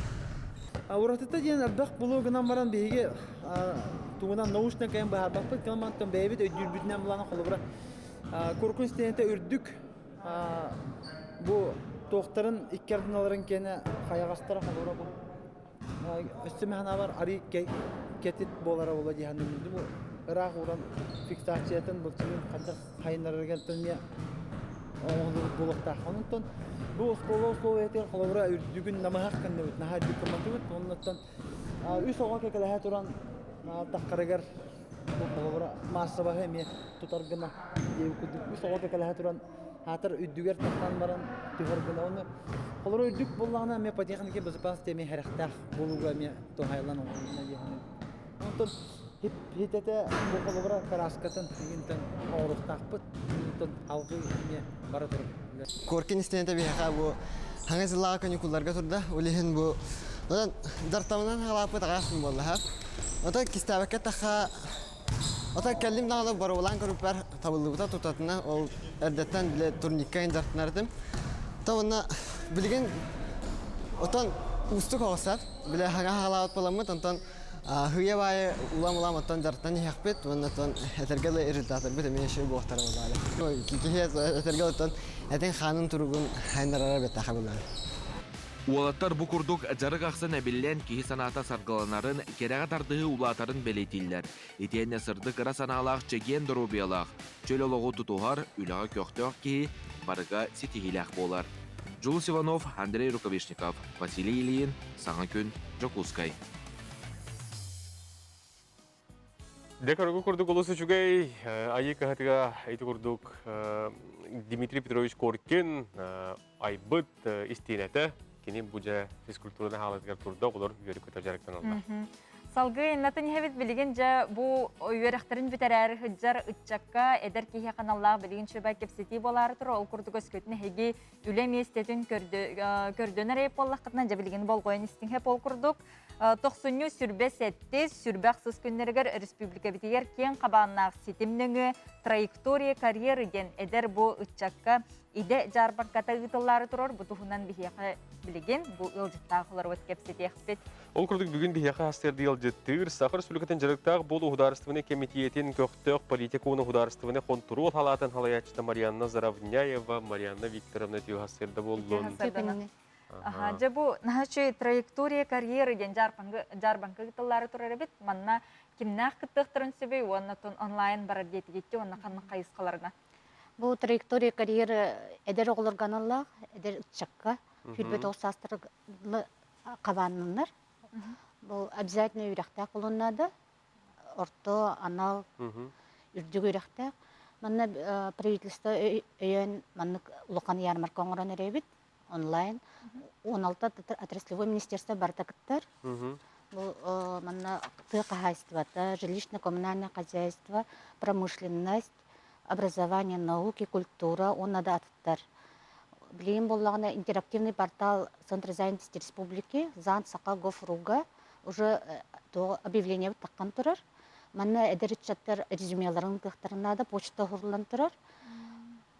Speaker 9: Уратыта диэн элбэх булуу гынан баран биһиги тугунан научно кэм быһаарбаппыт гынан мантан бэйэбит өйдүүрбүтүнэн булан холобура куркун истиэнэтэ үрдүк бу туохтарын икки ардыналарын киэнэ хайаҕастара холобура бу өссө механабар арый кэтит буолара буолуо дии саныыбын бу ыраах ууран фиксациятын былчыгын хайдах хайыннарарыгар эмиэ оҥоһуллубут буолуохтаах. Онтон бу оскуола условиятыгар холобура үрдүгүн намыһах гынныбыт, наһаа үрдүк гымматыбыт. Оннуттан үс оҕо кэкэлэһэ туран таххарыгар Бу холобура маассабаһы эмиэ тутар гына диэбит курдук үс оҕо кэкэлэһэ туран хаатар үрдүгэр тахсан баран түһэр гына оны холобура үрдүк буоллаҕына эмиэ по технике безопасности эмиэ сэрэхтээх буолууга эмиэ туһаайыллан оҥоһулунна дии саныыбын. Онтон хитэтэ бу холобура кырааскатын игинтэн оҥоруохтаахпыт. Онтон алгыы эмиэ бара турар.
Speaker 10: Коркин истиэнэтэ биһиэхэ бу хаҥас сыллааҕы каникулларга турда. Ол иһин бу онон дартамынан хаалааппыт аҕыйах күн буолла. Оттон кистээбэккэ эттэххэ, оттон кэллим даҕаны боруобалаан көрбүппэр табыллыбыта тутатына ол эрдэттэн бile турникка дьарыктанар этим. То уонна билигин оттон уустук оҕустар. Бile хаҥа хаалаабыт буоламмыт, онтон Хыйа баайы улам-улам оттон дьарыктан иһэхпит уонна оттон этэргэ дылы результаттарбыт эмиэ үчүгэй буолуохтара буоллаҕа. Киһи этэргэ оттон этин хаанын туругун хайыннарара бэттэхэ буоллаҕа.
Speaker 5: Уолаттар бу курдук дьарык ахсын эбиллэн киһи санаата саргыланарын, кэрэҕэ тардыһыы улаатарын бэлиэтииллэр. Итиэннэ сырдык ыра санаалаах чэгиэн доруобуйалаах, чөл олоҕу тутуһар, үлэҕэ көхтөөх киһи барыга ситиһиилээх буолар. Дьулус Иванов, Андрей Рукавишников, Василий Ильин, Саҥа күн, Дьокуускай.
Speaker 1: Дэ көргө курдук олус үчүгэй айыы кыһатыга ити курдук Дмитрий Петрович Коркин айбыт истиэнэтэ кини бу дьэ физкультураны хаалатыгар турда оҕолор үөрү-көтө дьарыктаналлар.
Speaker 2: Салгыы иннатын иһэбит билигин дьэ бу үөрэхтэрин бүтэрээри сылдьар ыччакка эдэр киһиэхэ аналлаах билигин чөбай кэпсэтии буолаары турар. Ол курдук өскөтүн эһиги үлэ миэстэтин көрдөнөр эйп буоллаххытына дьэ билигин болҕойон истиҥ хэп ол курдук тохсунньу сүрбэ сэттис сүрбэ ахсыс күннэригэр республикабитигэр киэҥ хабааннаах ситим нөҥүө траектория карьеры диэн эдэр бу ыччакка идэ дьаарбаҥката ыытыллаары турар бу туһунан биһиэхэ билигин бу ыалдьыттаах олорбут кэпсэтиэхпит.
Speaker 1: Ол курдук бүгүн биһиэхэ астыырды ыалдьыттыыр Саха Республикатын дьарыктаах буолуу судаарыстыбаннай кэмитиэтин көхтөөх политика уонна судаарыстыбаннай хонтуруол халаатын халайааччыта Марианна Заровняева, Марианна Викторовна үтүө сарсыарда буоллун.
Speaker 2: Аха, дьэ бу наһаа траектория карьеры диэн дьаарбаҥка ыытыллаары турар эбит. Манна кимнээх кыттыахтарын сөбүй уонна онлайн барар диэтигитти уонна ханнык хайысхаларына?
Speaker 11: Бу траектория карьеры эдэр оҕолорго аналлаах, эдэр ыччакка, 29 саастарга хабааннанар. Бу обязательно үөрэхтээх буолуон наада. Орто, анал, үрдүк үөрэхтээх. Манна правительство өйөөн маннык улахан ярмарка оҥорон эрэбит онлайн. 16 отраслевой министерство барыта кыттар. Бу манна тыа хаһаайыстыбата, жилищно-коммунальное хозяйство, промышленность, образование, науки, культура уонна да атыттар. Билигин буоллаҕына интерактивный портал Центра занятости республики ЗАН Саха Гофруга уже туох объявление таххан турар. Манна эдэр ыччаттар резюмеларын кыахтарын наада, почта уһурлан турар.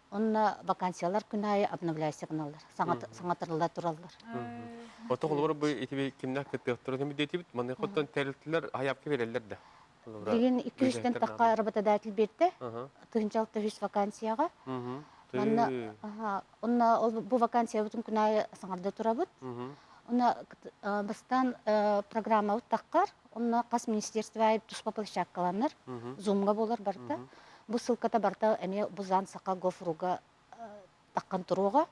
Speaker 11: Онно вакансиялар күн аайы обновляйся гыналлар, саҥатырылла тураллар.
Speaker 1: Ото холобура бу итиби кимнээх кыттыахтарын эмидиэтибит, манна хотон тэрилтэлэр хайапка береллер да.
Speaker 11: Билигин 200-тэн тахха работодатель биэрдэ. 1600 вакансияҕа. Манна онно ол бу вакансиябытын күн аайы саҥарда турабыт. Онно бастаан программабыт таххар, онно хас министерство аайы туспа площадкаланар, зумга буолар барыта. Бу ссылката барыта эмиэ Бузан Саха Гофруга таххан туруоҕа.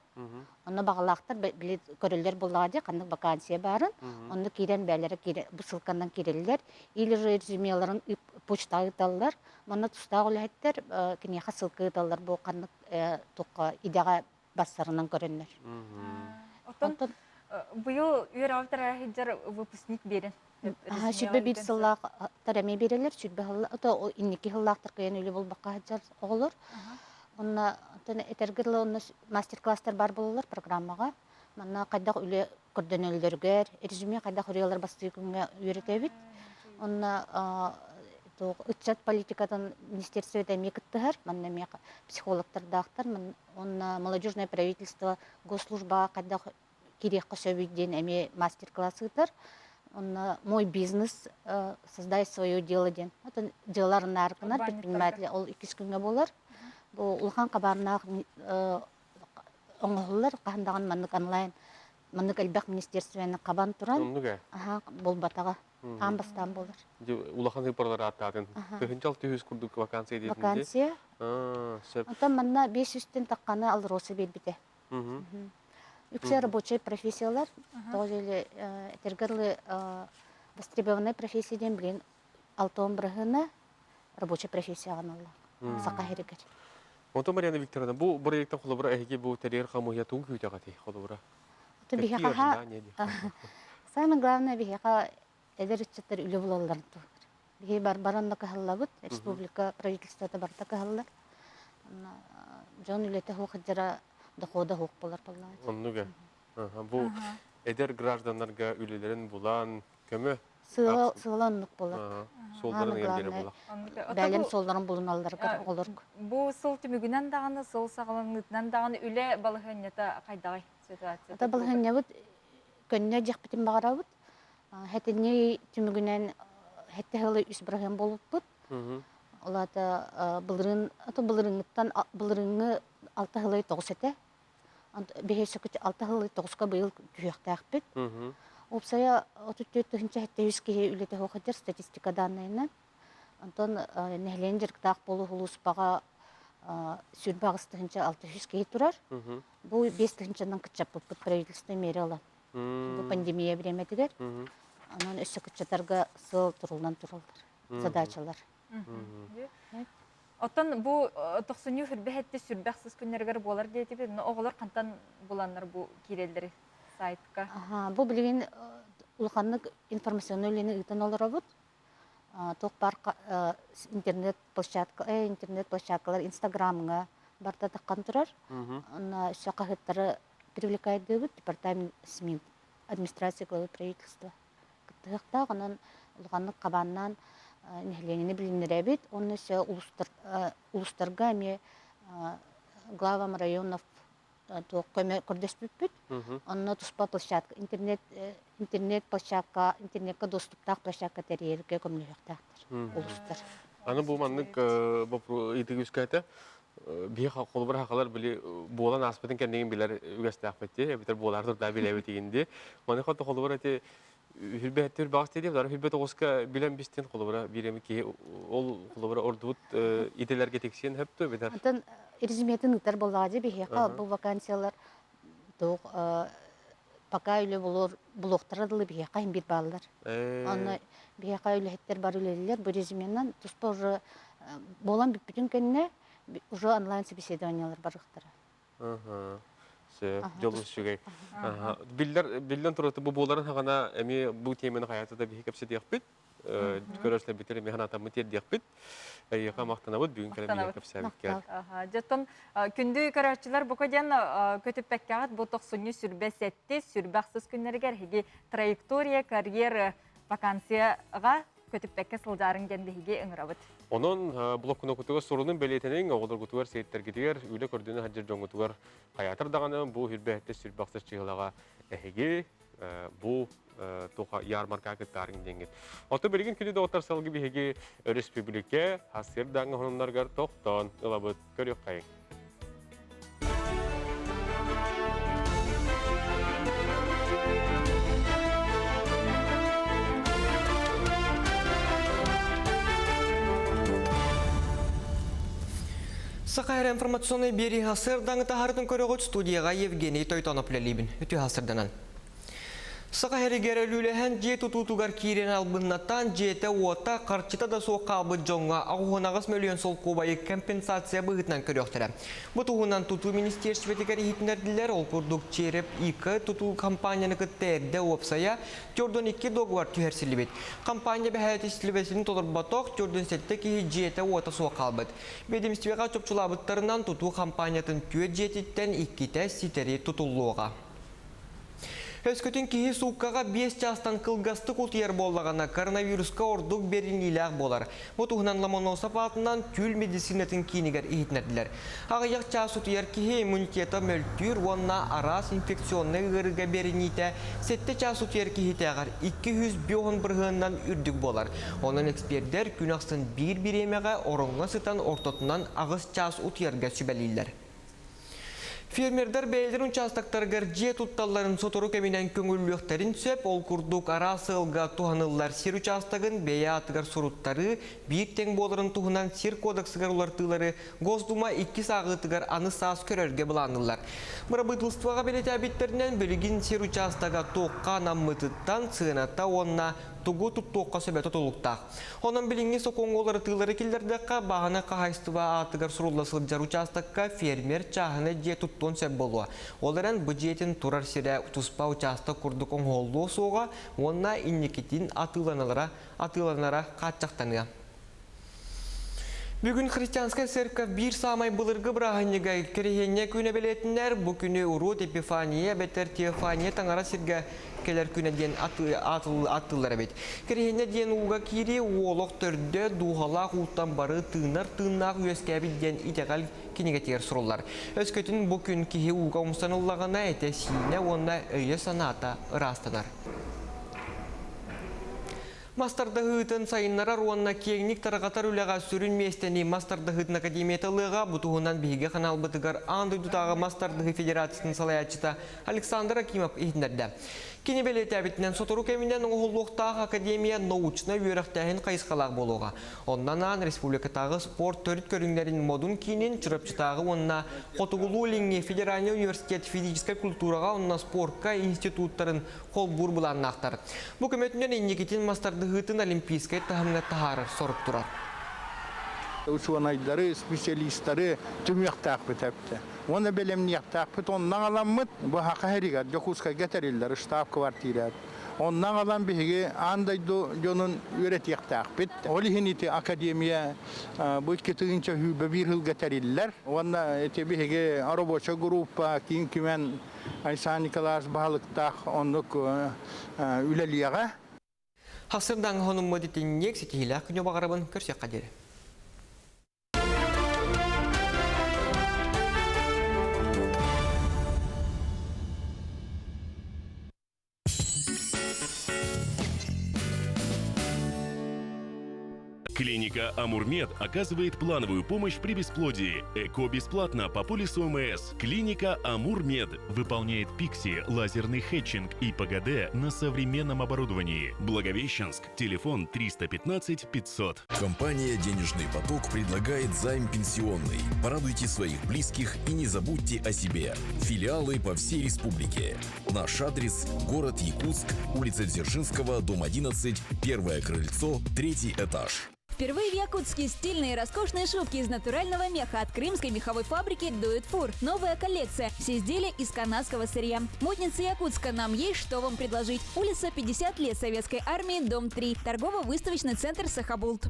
Speaker 11: Онно баҕалаахтар били көрөллөр буоллаҕа дии ханнык вакансия баарын. Онно киирэн бээлэрэ киирэ бу ссылканан киирэллэр. Или же резюмеларын почтаҕа ыыталлар. Манна тустаах үлэһиттэр киниэхэ ссылка ыыталлар бу ханнык туохха идэҕэ барсарынан көрөннөр.
Speaker 2: Оттон быйыл үөрэҕи тэрээһиджэр выпускник биэрэн.
Speaker 11: 21 сыллаахтар эмиэ биэрэллэр, 20 сылла, то инники сыллаахтар кыайан үлэ булбакка сылдьар оҕолор. Онно этэргэ дылы онно мастер-класстар бар буолаллар программаҕа. Манна хайдах үлэ көрдөнөллөрүгэр, резюме хайдах ырыалар бастыыр күҥҥэ үөрэтэбит. Онно ыччат политикатын министерствота эмиэ кыттыһар. Манна эмиэ психологтардаахтар. Онно молодежное правительство госслужбаҕа хайдах киириэххэ сөбүй диэн эмиэ мастер-класс ыытар. Онно мой бизнес создай свое дело диэн. Отон дьыаларын аркынар предприниматель ол иккис күҥҥэ буолар. Бу улахан хабааннаах оҥоһуллар хаһан даҕаны маннык онлайн маннык элбэх министерствоны хабан туран аха буолбатаҕа аан бастаан буолар.
Speaker 1: Улахан ыппарлар ааттаатын. Тыһынчал түһүс курдук вакансия диэтин
Speaker 11: Вакансия.
Speaker 1: Сөп.
Speaker 11: Оттон манна 500-тэн тахханы Алроса биэрбитэ. Үксэ рабочай профессиялар, тоҕо диэли этэргэ дылы востребованная профессия диэн билигин алтон бырыһыана. рабочай профессияҕа аналлаах саха сиригэр.
Speaker 1: Онтон Марьяна Викторовна, бу проектан холобура эһиги бу тэрийэр хамыыһыйа тугу күүтэҕитий холобура?
Speaker 11: Какие ожидания? Самое главное биһиэхэ эдэр ыччаттар үлэ булалларын туһугар. Биһи баран да кыһаллабыт, республика правительствота барыта кыһаллар. Дьон үлэтэ суох дьара дохода суох болар буоллаҕа.
Speaker 1: Оннуга. Бу эдэр гражданнарга үлэлэрин булан көмө
Speaker 11: Сыала сыала оннук болар.
Speaker 1: Суолларын ыйан биэрэр буолар.
Speaker 11: Бэлэм суолларын булуналларыгар оҕолорго.
Speaker 2: Бу сыл түмүгүнэн даҕаны, сыл саҕаланыытынан даҕаны үлэ балаһыанньата хайдаҕый ситуация?
Speaker 11: Ата балаһыанньабыт көннө дьиэхпитин баҕарабыт. Хэтинни түмүгүнэн хэтте сылы үс бырыһыан буолбуппут. Ол аата былырыын былырыыҥҥыттан былырыыҥҥы алта сылы тоҕус этэ. Биһи алта сылы тоҕуска быйыл түһүөхтээхпит. Уопсайа 34 703 киһи үлэтэ суох сылдьар статистика данныйынан. Онтон нэһилиэнньэ дьарыктаах буолуу сулууспаҕа 28 600 киһи турар. Бу 5 тыһыынчанан кыччаппыппыт правительство миэрэ ылан. Бу пандемия бириэмэтигэр. Онон өссө кыччатарга сыл туруллан тураллар, задачалар.
Speaker 2: Оттон бу тохсунньу хүрбэһэтти сүрбэх сыс күннэригэр буолар диэтибит, но оҕолор хантан буланнар бу киирэллэри сайтка?
Speaker 11: Бу билигин улаханнык информационный үлэни ыытан олоробут. Туох баар интернет площадка, интернет площадкалар Инстаграмҥа барыта таххан турар. Онно өссө хаһыаттары привлекайдыыбыт департамент СМИ, администрация главы правительства кыттыһыахтаах. Онон улаханнык хабааннаан нэһилиэнньэни билиннэрэбит. Онно өссө улуустарга эмиэ главам районов туох көмө көрдөспүппүт. Онно туспа площадка, интернет интернет площадка, интернетка доступтаах площадка тэрийэргэ көмөлөһүөхтээхтэр улуустар.
Speaker 1: Аны бу маннык ыйытык үскээтэ. Биһи холобур хахалар били буолан ааспытын кэннигин билэр үгэстээхпит дии, эбэтэр буолаар турдаа билэбит игин дии. Маны хото холобур эти хүрбэһэттир баҕас дии, хүрбэ тоҕуска билэн бистин холобура биир эми киһи ол холобура ордубут идэлэргэ тиксиэн хөптө эбэтэр.
Speaker 11: Антон резюметин ыытар буоллаҕа дии биһиэхэ бу вакансиялар туох пока үлэ булуор булуохтара дылы биһиэхэ иһин биир бааллар. Онно биһиэхэ үлэһиттэр бары үлэлииллэр. Бу резюменан туспа уже буолан бүппүтүн кэннэ уже онлайн собеседованиелар барыахтара.
Speaker 1: Сөп, дьол үчүгэй. Биллэр, биллэн турар, бу буоларын хаҕана эмиэ бу тиэмэни хайата да биһи кэпсэтиэхпит. Көрөөччүлэрбитигэр эмиэ санаатаммыт тиэрдиэхпит. Эйиэхэ махтанабыт бүгүн кэлэн биһиэхэ кэпсээбиккэр.
Speaker 2: Дьоттон күндү көрөөччүлэр бука диэн көтүппэккэҕит бу тохсунньу сүрбэ сэттис, сүрбэ ахсыс күннэригэр эһиги траектория карьер вакансияҕа көтүппэккэ сылдьаарыҥ диэн биһиги ыҥырабыт.
Speaker 1: Онон блокнокутугар сурунун бэлиэтэниҥ, оҕолоргутугар, сиэттэргитигэр, үлэ көрдөнө сылдьар дьоҥҥутугар хайаатар даҕаны бу хүрбэһэттэ сүрбэ ахсыс чыһылаҕа эһиги бу туха ярмарка кыттаарыҥ диэҥҥит. Оттон билигин күнү доҕоттор салгы биһиги өрөспүүбүлүкэ сарсыардааҥҥы сонуннарыгар тохтоон ылабыт. Көрүөххэйиҥ.
Speaker 3: Саха эрэ информационнай биэрии сарсыардаҥы таһаарытын көрөҕүт студияҕа Евгений Тойтонов үлэлиибин. Үтүө сарсыарданан. Саха сиригэр өлүүлэһэн дьиэ тутуутугар киирэн албыннатан дьиэтэ-уота, харчыта да суох хаалбыт дьоҥҥо 88 мөлүйүөн солкуобайы компенсация быһыытынан көрүөхтэрэ. Бу туһунан тутуу министиэристибэтигэр иһитиннэрдилэр. Ол курдук Череп ИК тутуу компанияны кытта эрдэ уопсайа 42 договор түһэрсиллибит. Компания бэһээтистибэтин толорботох 47 киһи дьиэтэ-уота суох хаалбыт. Ведомствоҕа чопчулаабыттарынан тутуу компаниятын түөрт дьиэтиттэн иккитэ ситэри тутуллуоҕа. Өскөтүн киһи сууккаҕа биэс чаастан кылгастык утуйар буоллаҕына, коронавируска ордук бэриниилээх буолар. Бу туһунан Ломоносов аатынан түүл медицинатын киинигэр иһитиннэрдилэр. Аҕыйах чаас утуйар киһи иммунитета мөлтүүр уонна араас инфекционнай ыарыыга бэриниитэ сэттэ чаас утуйар киһитээҕэр 250 бырыһыанынан үрдүк буолар. Онон экспердэр күн ахсын биир бириэмэҕэ ороҥҥо сытан ортотунан аҕыс чаас утуйарга сүбэлииллэр. Фермердэр бэйэлэрин учаастактарыгар дьиэ тутталларын сотору кэминэн көҥүллүөхтэрин сөп. Ол курдук араас сыалга туһаныллар сир учаастагын бэйэ аатыгар суруттарыы биир тэҥ буоларын туһунан сир кодексыгар уларытыылары Госдума иккис ааҕыытыгар аны саас көрөргө былаанныыллар. Бырабыыталыстыбаҕа бэлиэтээбиттэринэн, билигин сир учаастага туохха анаммытыттан сыаната уонна тугу туттуохха сөбө тутулуктаах. Онон билиҥҥи сокуоҥҥа уларытыылары киллэрдэххэ, бааһынай хаһаайыстыба аатыгар сурулла сылдьар учаастакка фермер чааһынай дьиэ туттуон сөп буолуо. Ол эрэн бу дьиэтин турар сирэ туспа учаастак курдук оҥоһуллуо суоҕа уонна инникитин атыыланалара атыыланара хааччахтаныа. Бүгүн христианскай церковь биир саамай былыргы бырааһынньыга Кириһиэнньэ күнэ бэлиэтинэр. Бу күнү урут Епифания эбэтэр Теофания таҥара сиргэ кэлэр күнэ диэн ааттыыллар эбит. Кириһиэнньэ диэн ууга киирии уолох төрдө, дууһалаах ууттан бары тыынар тыыннаах үөскээбит диэн итэҕэл кинигэтигэр суруллар. Өскөтүн бу күн киһи ууга умсан ыллаҕына этэ-сиинэ уонна өйө-санаата ыраастанар. Мас тардыһыытын сайыннарар уонна киэҥник тарҕатар үлэҕэ сүрүн миэстэни Мас тардыһыытын академията ылыаҕа. Бу туһунан биһиги ханаалбытыгар аан дойдутааҕы мас тардыһыы федерациятын салайааччыта Александр Акимов иһитиннэрдэ. Кини бэлиэтээбитинэн, сотору кэминэн оҥоһуллуохтаах академия научнай үөрэхтээһин хайысхалаах буолуоҕа. Онно анаан республикатааҕы спорт төрүт көрүҥнэрин модун киинин Чурапчытааҕы уонна Хотугулуу-Илиҥҥи федеральнай университет физическэй культураҕа уонна спорка институттарын холбуур былааннаахтар. Бу көмөтүнэн инникитин мас тардыһыытын олимпийскай таһымҥа таһаарар сорук турар.
Speaker 4: Учуонайдары, специалистары түмүөхтээхпит эбитэ. Уонна бэлэмниэхтээхпит онно аҕаламмыт бу Саха сиригэр Дьокуускайга тэриллэр штаб-квартира. Онно аҕалан биһиги аан дойду дьонун үөрэтиэхтээхпит. Ол иһин ити академия бу 2021 сылга тэриллэр. Уонна ити биһиги рабочая группа киин түмэн Айсан Николаевич баһылыктаах оннук үлэлиэҕэ.
Speaker 3: Хасырдаҥ хонуммут итинник ситиһиилээх күнү баҕарабын көрсүөххэ диэри.
Speaker 12: Клиника «Амурмед» оказывает плановую помощь при бесплодии. ЭКО бесплатно по полису ОМС. Клиника «Амурмед» выполняет ПИКСИ, лазерный хетчинг и ПГД на современном оборудовании. Благовещенск, телефон 315 500.
Speaker 13: Компания «Денежный поток» предлагает займ пенсионный. Порадуйте своих близких и не забудьте о себе. Филиалы по всей республике. Наш адрес – город Якутск, улица Дзержинского, дом 11, первое крыльцо, третий этаж.
Speaker 14: Впервые в Якутске стильные и роскошные шубки из натурального меха от крымской меховой фабрики «Дует Фур». Новая коллекция. Все изделия из канадского сырья. Модница Якутска. Нам есть что вам предложить. Улица 50 лет Советской Армии, дом 3. Торгово-выставочный центр «Сахабулт».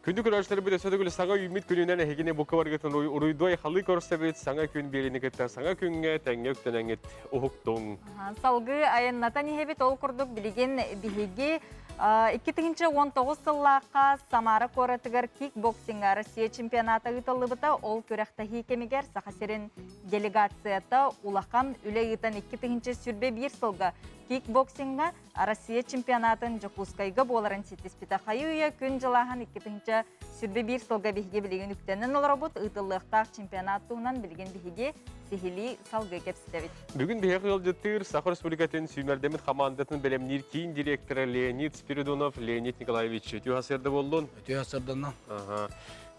Speaker 1: Күндү көрөөччүлэрбит өссө төгүл саҥа үүммүт күнүнэн эһигини бука баргытын уруйдуой халыы көрсөбүт саҥа күн биэриини кытта саҥа күҥҥэ тэҥҥэ үктэнэҥҥит уһуктуҥ.
Speaker 2: Салгыы айаннатан иһэбит ол курдук билигин биһиги 2019 сыллаахха Самара куоратыгар кикбоксиҥҥа Россия чемпионата ыытыллыбыта. Ол күрэхтэһии кэмигэр Саха сирин делегацията улахан үлэ ыытан 2021 сылга кикбоксиҥҥа Россия чемпионатын Дьокуускайга буоларын ситиспитэ. Хайы-үйэ күн дьылааһын 2021 сылга биһиги билигин үктэнэн олоробут. Ыытыллыахтаах чемпионат туһунан билигин биһиги сиһилии салгыы кэпсэтэбит.
Speaker 1: Бүгүн биһиэхэ ыалдьыттыыр Саха Республикатын сүүмэрдэммит хамаандатын бэлэмниир киин директора Леонид Спиридонов Леонид Николаевич үтүө сарсыарда буоллун.
Speaker 15: Үтүө сарсыарданна.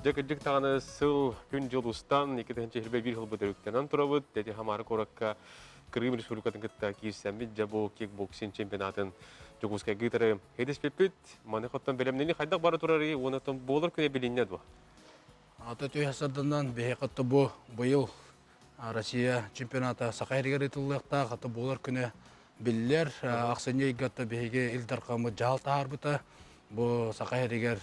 Speaker 1: Дьэ кырдьык даҕаны сыл күн-дьыл устан 2021 сылбыт өрүктэнэн турабыт. Дети Хамара куоракка Крым Республикатын кытта киирсэммит дьэ бу кикбоксинг чемпионатын Дьокуускайга ыытары хедеспиппит. Маны хоттон бэлэмнэни хайдах бара турарый уонна буолар күнэ билиннэ дуо?
Speaker 15: Ата түһэ сарданан биһиэхэ бу быйыл Россия чемпионата Саха сиригэр ыытыллыахтаах ата буолар күнэ биллэр. Ахсынньы ыйга биһиги Ил Дархаммыт дьаһал таһаарбыта. Бу Саха сиригэр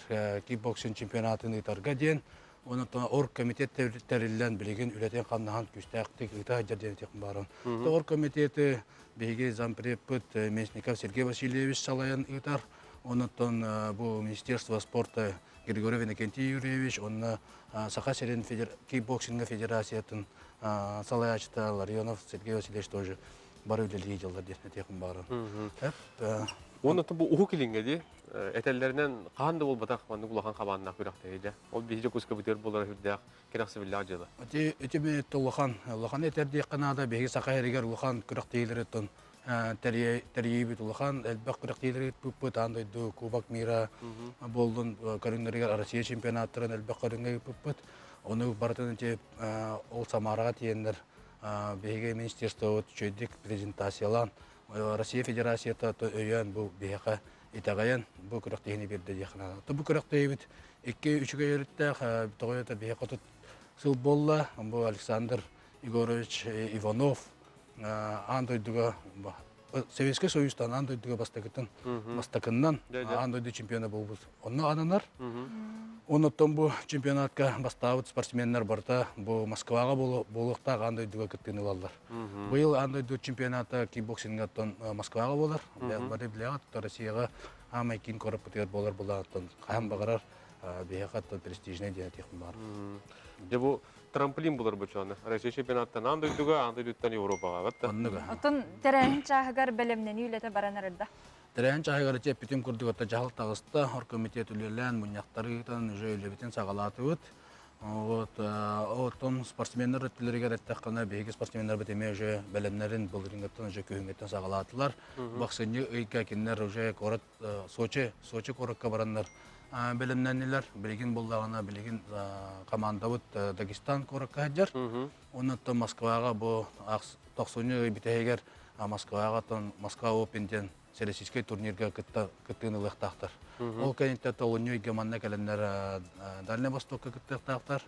Speaker 15: кикбоксинг чемпионатын ыытарга диэн Онон оргкомитет тэриллэн билигин үлэтин-хамнаһын күүстээхтик ыыта сылдьар диэн этиэхпин баҕарабын. Оргкомитеты биһиги зампредпыт Местников Сергей Васильевич салайан ыытар. Онон бу Министерство спорта Григорий Иннокентий Юрьевич, онно Саха сирин кикбоксинга федерациятын салайааччыта Ларионов Сергей Васильевич тоже бары үлэлии дьыллар диэн этиэхпин баҕарабын.
Speaker 1: Уонна бу Уһук Илиҥҥэ дии этэллэринэн хаһан да буолбатах маннык улахан хабааннаах күрэхтэһиилэ. Ол биһиги Дьокуускайбытыгар буолара сүрдээх кэрэхсэбиллээх дьыала.
Speaker 15: Ити ити улахан улахан этэр диэххэ наада биһиги Саха сиригэр улахан күрэхтэһиилэри тэрийиибит улахан элбэх күрэхтэһиилэри ыыппыппыт аан дойду Кубок мира буоллун көрүҥнэригэр Россия чемпионаттарын элбэх көрүҥҥэ ыыппыппыт. Ону барытын ити ол Самараҕа тиийэннэр. Биһиги министерствобыт үчүгэйдик презентациялаан, Россия Федерацията өйөөн бу биһиэхэ итэҕэйэн бу күрэхтэһиини биэрдэ диэххэ наада. Бу күрэхтэһиибит икки үчүгэй өрүттээх, тоҕо диэтэр биһиэхэ тут сыл буолла. Бу Александр Егорович Иванов аан дойдуга Советскай Союзтан аан дойдуга бастакытын бастакыннан аан дойду чемпиона буолбут. Онно ананар. Оннуттан бу чемпионатка бастаабыт спортсменнар барыта бу Москваҕа буолуохтаах аан дойдуга кыттыыны ылаллар. Быйыл аан дойду чемпионата кикбоксингаттан Москваҕа буолар. Бары билэҕит, Россияҕа аамай киин куораппытыгар буолар булааттан хаһан баҕарар биһиэхэ престижнэй диэн этиэхпин баҕар.
Speaker 1: Дьэ бу трамплин булар бу чуоны. Россия чемпионаттан аан дойдуга, аан дойдуттан Европаҕа. Батта.
Speaker 15: Оннуга.
Speaker 2: Оттон тэрээһин чааһыгар бэлэмнэнии үлэтэ баран эрэрдэ.
Speaker 15: Тэрээһин чааһыгар ити эппитим курдук ата дьаһал таҕыста, оргкомитет үлэлээн, мунньахтары ыытан уже үлэбитин саҕалаатыбыт. Вот, оттон спортсменнар өттүлэригэр эттэххинэ, биһиги спортсменнарбыт эмиэ уже бэлэмнэрин былырыыҥҥыттан уже күһүҥҥүттэн саҕалаатылар. Бахсынньы ыйга кинилэр уже куорат Сочи, Сочи куоракка бараннар бэлэмнэннилэр. Билигин буоллаҕына, билигин командабыт Дагестан куоракка сылдьар. Онон Москваҕа бу тохсунньу ый бүтэһигэр Москваҕа Москва Open диэн Всероссийскай турнирга кытта кыттыыны ылыахтаахтар. Ол кэнниттэн толунньу ыйга манна кэлэннэр Дальнай Востокка кыттыахтаахтар.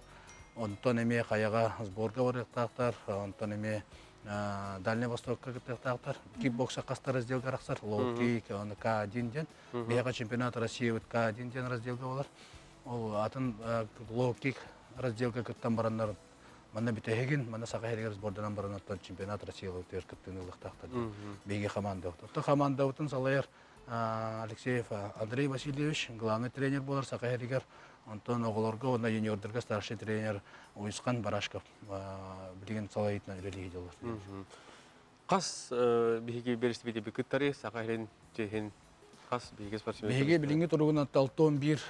Speaker 15: Онтон эмиэ хайаҕа сборга барыахтаахтар. Онтон эмиэ Дальнай Востокка кыттыахтаахтар. Кикбокса хаста разделга арахсар. Лоу-кик, оны К1 диэн. Биһиэхэ чемпионат России К1 диэн разделга болар. Ол атын лоу-кик разделга кыттан бараннар манна бүтэһигин, манна Саха сиригэр сборданан баран оттон чемпионат России ылытыгар кыттыыны ылыахтаахтар диэн. Биһиги командабыт. Оттон командабытын салайар Алексеев Андрей Васильевич главный тренер буолар Саха сиригэр. Онтон оҕолорго уонна юниордарга старший тренер Уйусхан Барашков билигин салайыытынан үлэлии сылдьаллар.
Speaker 1: Хас биһиги беристибити кыттары Саха сирин чиһин хас биһиги спортсмен
Speaker 15: Биһиги билиҥҥи туругунан талтон биир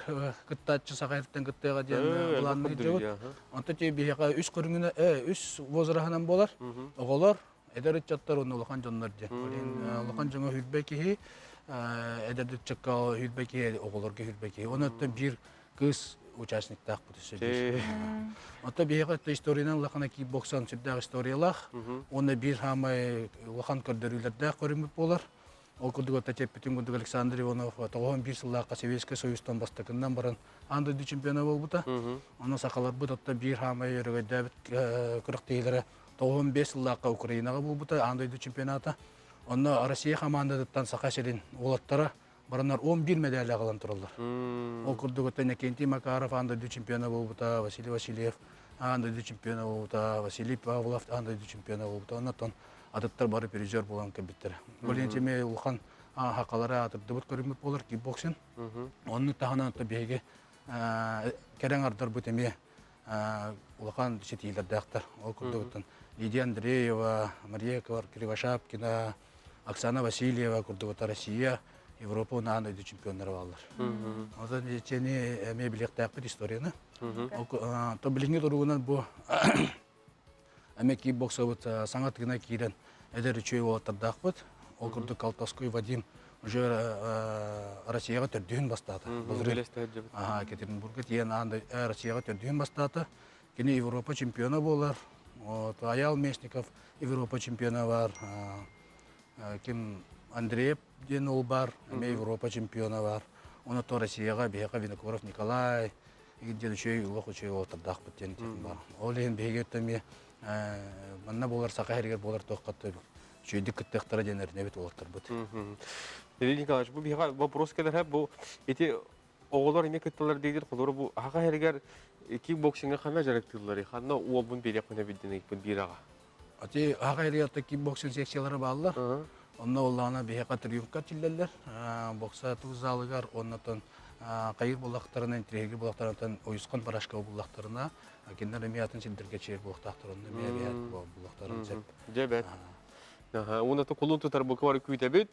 Speaker 15: кыттааччы Саха сириттэн кыттыаҕа диэн былаанныы сылдьабыт. Онтон ти биһиэхэ үс көрүҥүнэ үс возраһынан буолар. Оҕолор, эдэр ыччаттар уонна улахан дьоннор диэн. Улахан дьоҥо хүрбэ киһи, эдэр ыччакка хүрбэ киһи, оҕолорго хүрбэ киһи. Онон биир кыыс участниктаахпыт өссө биир. Оттон биһиэхэ историянан улахан кикбоксан сүрдээх историялаах уонна биир хаамай улахан көрдөрүүлэрдээх көрүҥмүт буолар. Ол курдук отто эппитин курдук Александр Иванов 91 сыллаахха Советскай Союзтан бастакыннан баран аан дойду чемпиона буолбута. Онно сахаларбыт отто биир хаамай өрөгөйдөөбүт күрэхтэһиилэрэ 95 сыллаахха Украинаҕа буолбута аан дойду чемпионата. Онно Россия хамаандатыттан Саха сирин уолаттара бараннар 11 медали аҕалан тураллар. Ол курдук оттон Иннокентий Макаров аан дойду чемпиона буолбута, Василий Васильев аан дойду чемпиона буолбута, Василий Павлов аан дойду чемпиона буолбута. Оннотон атыттар бары призер буолан кэлбиттэрэ. Бу эмиэ улахан хакалары аатырдыбыт көрүҥмүт буолар кикбоксинг. Онну таһынан биһиги кэрэҥ ардарбыт эмиэ улахан ситиилэрдээхтэр. Ол курдук Лидия Андреева, Мария Кривошапкина, Оксана Васильева курдук Россия, Европа уонна аан дойду чемпионнара бааллар. Онтон итини эмиэ билиэхтээхпит историяны. То билиҥҥи туругунан бу эмиэ кикбоксабыт саҥа тыына киирэн эдэр үчүгэй уолаттардаахпыт. Ол курдук Колтовской Вадим уже Россияҕа төрдүһүн бастаата. Аха, Екатеринбурга тиийэн аан Россияҕа төрдүһүн бастаата. Кини Европа чемпиона буолар. Вот, Аял Местников Европа чемпиона бар. Ким Андреев диэн ол бар, эмиэ Европа чемпиона бар. Оны то Россияҕа биһиэхэ Винокуров Николай, диэн үчүгэй улах үчүгэй уолаттардаахпыт диэн бар. Ол иһин биһиги эмиэ манна буолар саха сиригэр буолар туоххатта үчүгэйдик кыттыахтара диэн эрэнэбит уолаттарбыт.
Speaker 1: Сергей Николаевич, бу биһиэхэ вопрос кэлэр бу ити оҕолор эмиэ кытталлар диир холобура бу аха сиригэр кикбоксиҥҥа ханна дьарыктыылларый ханна уолбун биэриэхпин эбит диэн биир аҕа
Speaker 15: Ати аха сиригэр кикбоксинг секциялара бааллар. Онно оллаана биһиэхэ триумфка тиллэллэр. Бокса тус залыгар оннотон хайыр буллахтарына, интриһиги буллахтарына, уйусхан барашка буллахтарына, кинилэр эмиэ атын сирдэргэ чиэр буолуохтаахтар, онно эмиэ эбиһээт буллахтарын сөп.
Speaker 1: Дьэ бэт. Уонна кулун тутар бука бары күүтэбит.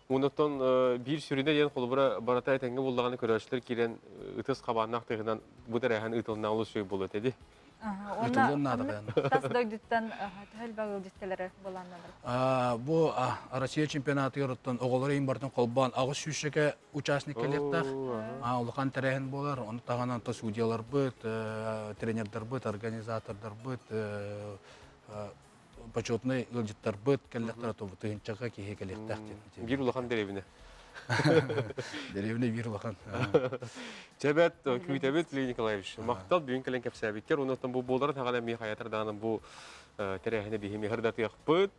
Speaker 1: Онтон биир сүрүнэ диэн холобура барыта этэҥҥэ буллаҕына көрөөччүлэр киирэн ытыс хабааннаах тыһынан бу тэрээһин ыытылынна олус үчүгэй буолуо этэ дии.
Speaker 15: Ыытыллыан наада хайаан.
Speaker 2: Тас дойдуттан төһө элбэх ыалдьытталары былааннанар?
Speaker 15: Бу Россия чемпионатыгар оттон оҕолору иин барытын холбоон аҕыс сүүсчэкэ участник кэлиэхтээх. Улахан тэрээһин буолар. Ону таһынан то судьяларбыт, тренердарбыт, организатордарбыт. почетный ыалдьыттарбыт кэллэхтэрэ тыһыынчака киһи кэлиэхтээх диэн.
Speaker 1: Биир улахан дэриэбинэ.
Speaker 15: Дэриэбинэ биир улахан.
Speaker 1: Чэбэт күүтэбит Леонид Николаевич. Махтал бүгүн кэлэн кэпсээбиккэр. Онон бу буоларын хаҕана эмиэ хайатар даҕаны бу тэрээһини биһи миһырдатыахпыт.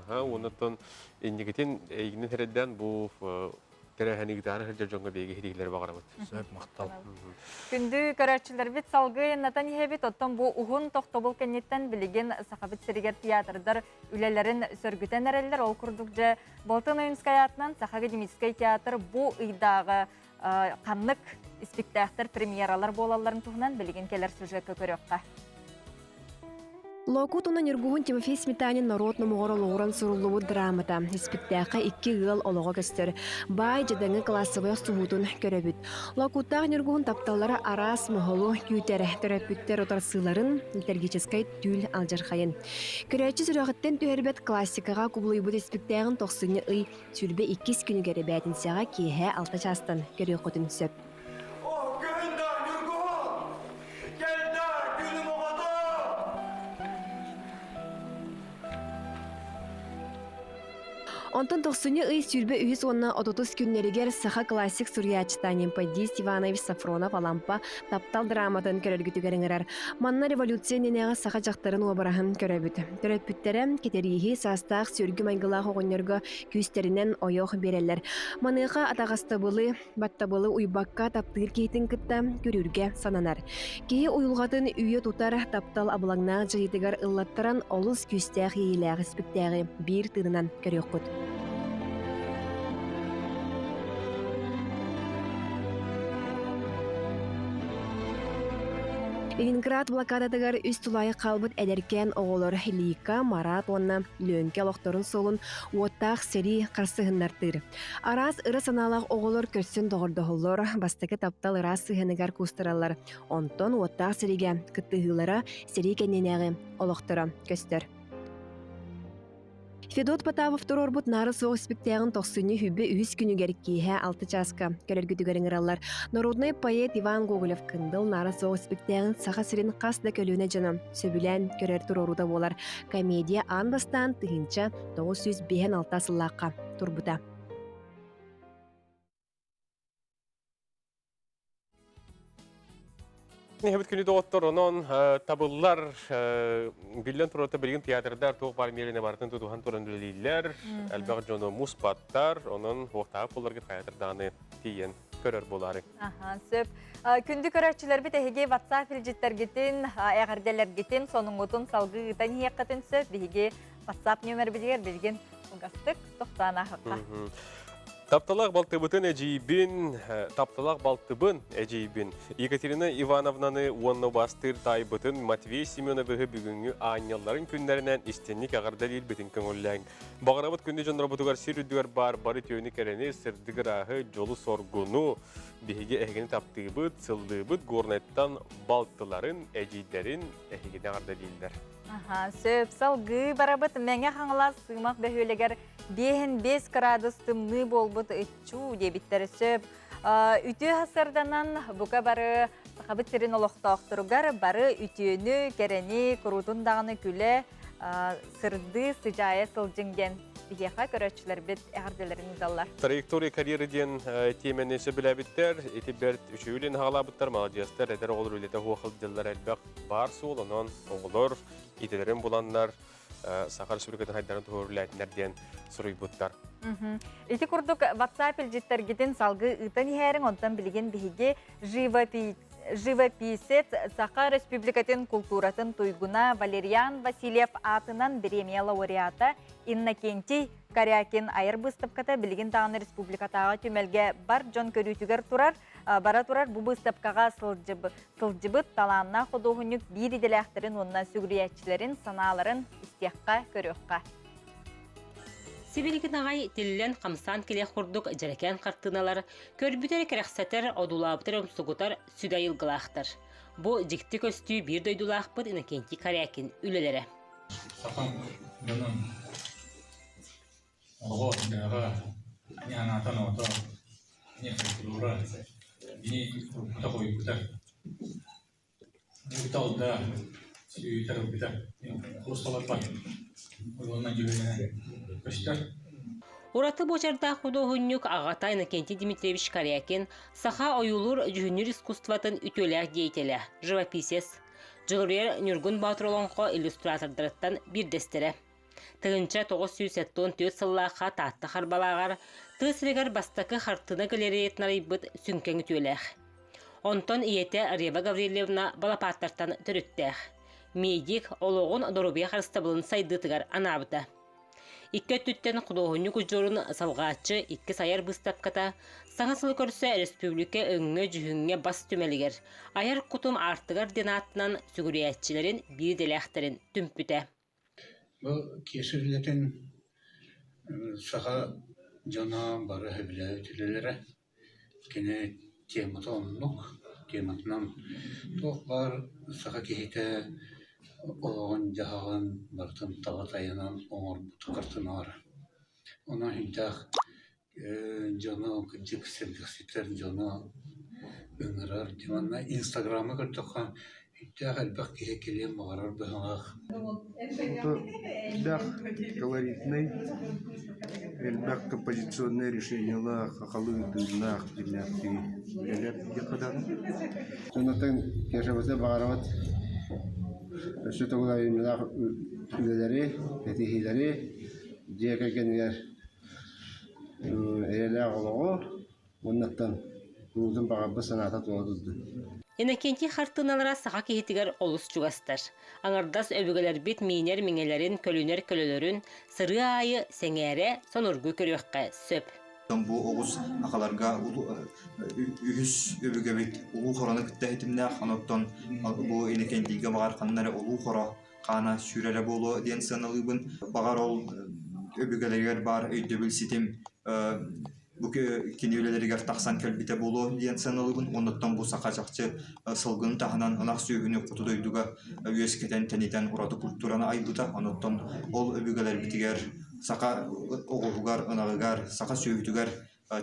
Speaker 1: Онон иннигитин эйигинэн эрэддээн бу тэрээһини ыытаары сылдьар дьоҥҥо биһиги иһитиилэри баҕарабыт.
Speaker 15: Сөп, махтал.
Speaker 2: Күндү көрөөччүлэрбит салгыы айаннатан иһэбит. Оттон бу уһун тохтобул кэнниттэн билигин Сахабыт сиригэр театрдар үлэлэрин сөргүтэн эрэллэр. Ол курдук дьэ Болтон Ойунскай аатынан Саха академическай театр бу ыйдааҕы ханнык испиктээхтэр премьералар буолалларын туһунан билигин кэлэр сюжекка көрүөххэ.
Speaker 16: Лоокуут уонна Ньургуһун Тимофей Сметанин норуот номоҕор олоҕуран суруллубут драмата. Испиктээххэ икки ыал олоҕо көстөр. Баай дьадаҥы классовай охсуһуутун көрөбүт. Лоокуттаах Ньургуһун тапталлара араас моһолу күүтэр. Төрөппүттэр утарсыыларын литургическай түүл алдьархайын. Көрөөччү сүрэҕиттэн түһэрбэт классикаҕа кубулуйбут испиктээҕин тохсунньу ый 22 күнүгэр эбээтинсэҕэ киэһэ 6 чаастан көрүөххүтүн сөп. Онтон тохсунньу ый 23 уонна 30 күннэригэр саха классик суруйааччыта Анемподист Иванович Сафронов Алампа таптал драматын көрөргүтүгэр ыҥырар. Манна революция иннинээҕи саха дьахтарын уобараһын көрөбүт. Төрөппүттэрэ Кэтэрииһи саастаах сүргү майгылаах оҕонньорго күүстэринэн ойох биэрэллэр. Маныаха атаҕастабылы, баттабылы уйбакка таптыыр киһитин кытта күрүүргэ сананар. Киһи уйулҕатын үйэ тутар таптал абылаҥнаах дьайыытыгар ыллаттаран олус күүстээх иэйиилээх испиктээҕи биир тыынынан көрүөххүт. Ленинград блокадатыгар үс тулаайах хаалбыт эдэркээн оҕолор Лика, Марат уонна Лүөҥкэ олохторун суолун уоттаах сэрии харсыһыннартыыр. Араас ыра санаалаах оҕолор көрсөн доҕордоһоллор, бастакы таптал ыраас сыһыаныгар куустараллар. Онтон уоттаах сэриигэ кыттыһыылара сэрии кэннинээҕи олохторо көстөр. Федот Потапов туруорбут Наара суох испиктээҕин тохсунньу хүббэ үһүс күнүгэр киэһэ 6 чааска көрөргүтүгэр ыҥыраллар. Народнай поэт Иван Гоголев-Кындыл Наара суох испиктээҕин Саха сирин хас да көлүөнэ дьоно сөбүлээн көрөр туруоруута буолар. Комедия аан бастаан 1956 сыллаахха турбута.
Speaker 1: Эһэбит күнү доҕоттор, онон табыллар, биллэн турарта билигин театрдар туох баар миэрэни барытын тутуһан туран үлэлииллэр, элбэх дьону муспаттар, онон уохтаах буоларгыт хайатырдааны тиийэн көрөр буолаары.
Speaker 2: Аха, сөп. Күндү көрөөччүлэрбит эһиги WhatsApp илдьиттэргитин, эҕэрдэлэргитин, сонуҥҥутун салгыы ыытан иһиэххитин сөп. Биһиги WhatsApp нүөмэрбитигэр билигин угастык тохтоон ааһыахха.
Speaker 1: Тапталаах балтыбытын эдьиийбин, тапталаах балтыбын эдьиийбин Екатерина Ивановнаны уонна убаастыыр таайбытын Матвей Семеновиһы бүгүҥҥү аанньалларын күннэринэн истинник эҕэрдэлиирбитин көҥүллээҥ. Баҕарабыт күндү дьоннорбутугар сир үрдүгэр баар бары үтүөнү кэрэни, сырдык ырааһы, дьолу-соргуну биһиги эһигини таптыыбыт, сыллыыбыт Горнайтан балтыларын, эдьиийдэрин эһигини эҕэрдэлииллэр.
Speaker 2: Аха, сөп. Салгыы барабыт Мэҥэ Хаҥалас Сыымах бөһүөлэгэр 5 градус тымныы буолбут ыччуу диэбиттэр сөп. Үтүө сарданан бука бары Сахабыт сирин олохтоохторугар бары үтүөнү, кэрэни, куруутун даҕаны күлэ, сырдыы, сыдьаайа сылдьыҥ диэн биһиэхэ көрөөччүлэрбит эҕэрдэлэрин ыыталлар.
Speaker 1: Траектория карьеры диэн тиэмэни сөбүлээбиттэр. Ити бэрт үчүгэй хаалаабыттар, маладьыастар, эдэр оҕолор үлэтэ суох сылдьаллар элбэх баар суол, онон оҕолор идэлэрин буланнар Саха Республикатын хайдарын туһурурлээтинэр диэн суруйбуттар.
Speaker 2: Ити курдук WhatsApp илдьиттэргитин салгыы ыытан иһээриҥ, онтон билигин биһиги живописец Саха Республикатын култууратын туйгуна Валериан Васильев аатынан бириэмийэ лауреата Иннокентий Корякин айар быыстапката билигин даҕаны республикатааҕы түмэлгэ бар дьон көрүүтүгэр турар. Бара турар бу быыстапкаҕа сылдьыбыт талааннаах худуоһунньук биир идэлээхтэрин уонна сүгүрүйээччилэрин санааларын истиэххэ, көрүөххэ.
Speaker 17: Сибилигин аҕай тиллэн хамсаан кэлиэх курдук дьэрэкээн хартыыналар көрбүтү эрэ кэрэхсэтэр, одуулаабыты эрэ умсугутар сүдэ айылгылаахтар. Бу дьикти көстүү биир дойдулаахпыт Иннокентий Корякин үлэлэрэ.
Speaker 18: Саха дьонун Оҕо дьаһаҕа кини анаата-ноото, кини фольклора, кини уруккута-хойуккута, кини алда, сүүйүтэ-ылбыта олус таларбат. ойуунан дьүһүннэнэн көстөр.
Speaker 17: Ураты буочардаах худуоһунньук аҕата Иннокентий Дмитриевич Корякин саха ойуулуур-дьүһүннүүр искусствотын үтүөлээх деятелэ, живописец, Дьулуруйар Ньургун Боотур олоҥхо иллюстратордарыттан биирдэстэрэ. 1974 сыллаахха Таатта Харбалааҕар тыа сиригэр бастакы хартыына галереятын арыйбыт сүҥкэн үтүөлээх. Онтон ийэтэ Рева Гаврильевна Балапааттартан төрүттээх. Медик олоҕун доруобуйа харыстабылын сайдыытыгар анаабыта. Икки өттүттэн худуоһунньук удьуорун салҕааччы иккис айар быыстапката саҥа сылы көрсө өрөспүүбүлүкэ өҥҥө-дьүһүҥҥэ бас түмэлигэр айар кутум аартыгар диэн ааттанан сүгүрүйээччилэрин биир идэлээхтэрин түмпүтэ.
Speaker 18: Бу Кеша үлэтин саха дьоно бары сөбүлээбит үлэлэрэ. Кини темата оннук, тематынан туох баар саха киһитэ олоҕун-дьаһаҕын барытын таба тайанан оҥорбут хартыыналара. Онон сүрдээх дьону кырдьык сэргэхситэр, дьону ыҥырар. Уонна инстаграмҥа көрдөххө сүрдээх элбэх киһи кэлиэн баҕарар быһыылаах.
Speaker 19: Элбэх колоритнай, элбэх композиционнай решениелаах, сахалыы тыыннаах дьиҥнээхтии үлэлэр диэххэ даҕаны.
Speaker 20: Онтон Кешабыты баҕарабыт өссө төгүл айымньылаах үлэлэри, ситиһиилэри дьиэ кэргэнигэр эйэлээх олоҕу уоннаттан куруутун баҕарбыт санаата туола турдун.
Speaker 17: Иннокентий хартыыналара саха киһитигэр олус чугастар. Аҥардас өбүгэлэрбит миинэр миҥэлэрин, көлүнэр көлөлөрүн сырыы аайы сэҥээрэ, сонургуу көрүөххэ сөп.
Speaker 21: Бу оҕус акаларга үһүс өбүгэбит Улуу Хорону кытта ситимнээх, оноттон бу Иннокентийгэ баҕар ханна эрэ Улуу Хоро хаана сүүрэрэ буолуо диэн сыаналыыбын. Баҕар ол өбүгэлэригэр баар өйдөбүл ситим бу кини үлэлэригэр тахсан кэлбитэ буолуо диэн сыаналыыбын. Оннуттан бу саха чахчы сылгыны таһынан ынах сүөһүнү хоту дойдуга үөскэтэн, тэнитэн ураты культураны айбыта. Онуттан ол өбүгэлэрбитигэр саха оҕуһугар, ынаҕыгар, саха сүөһүтүгэр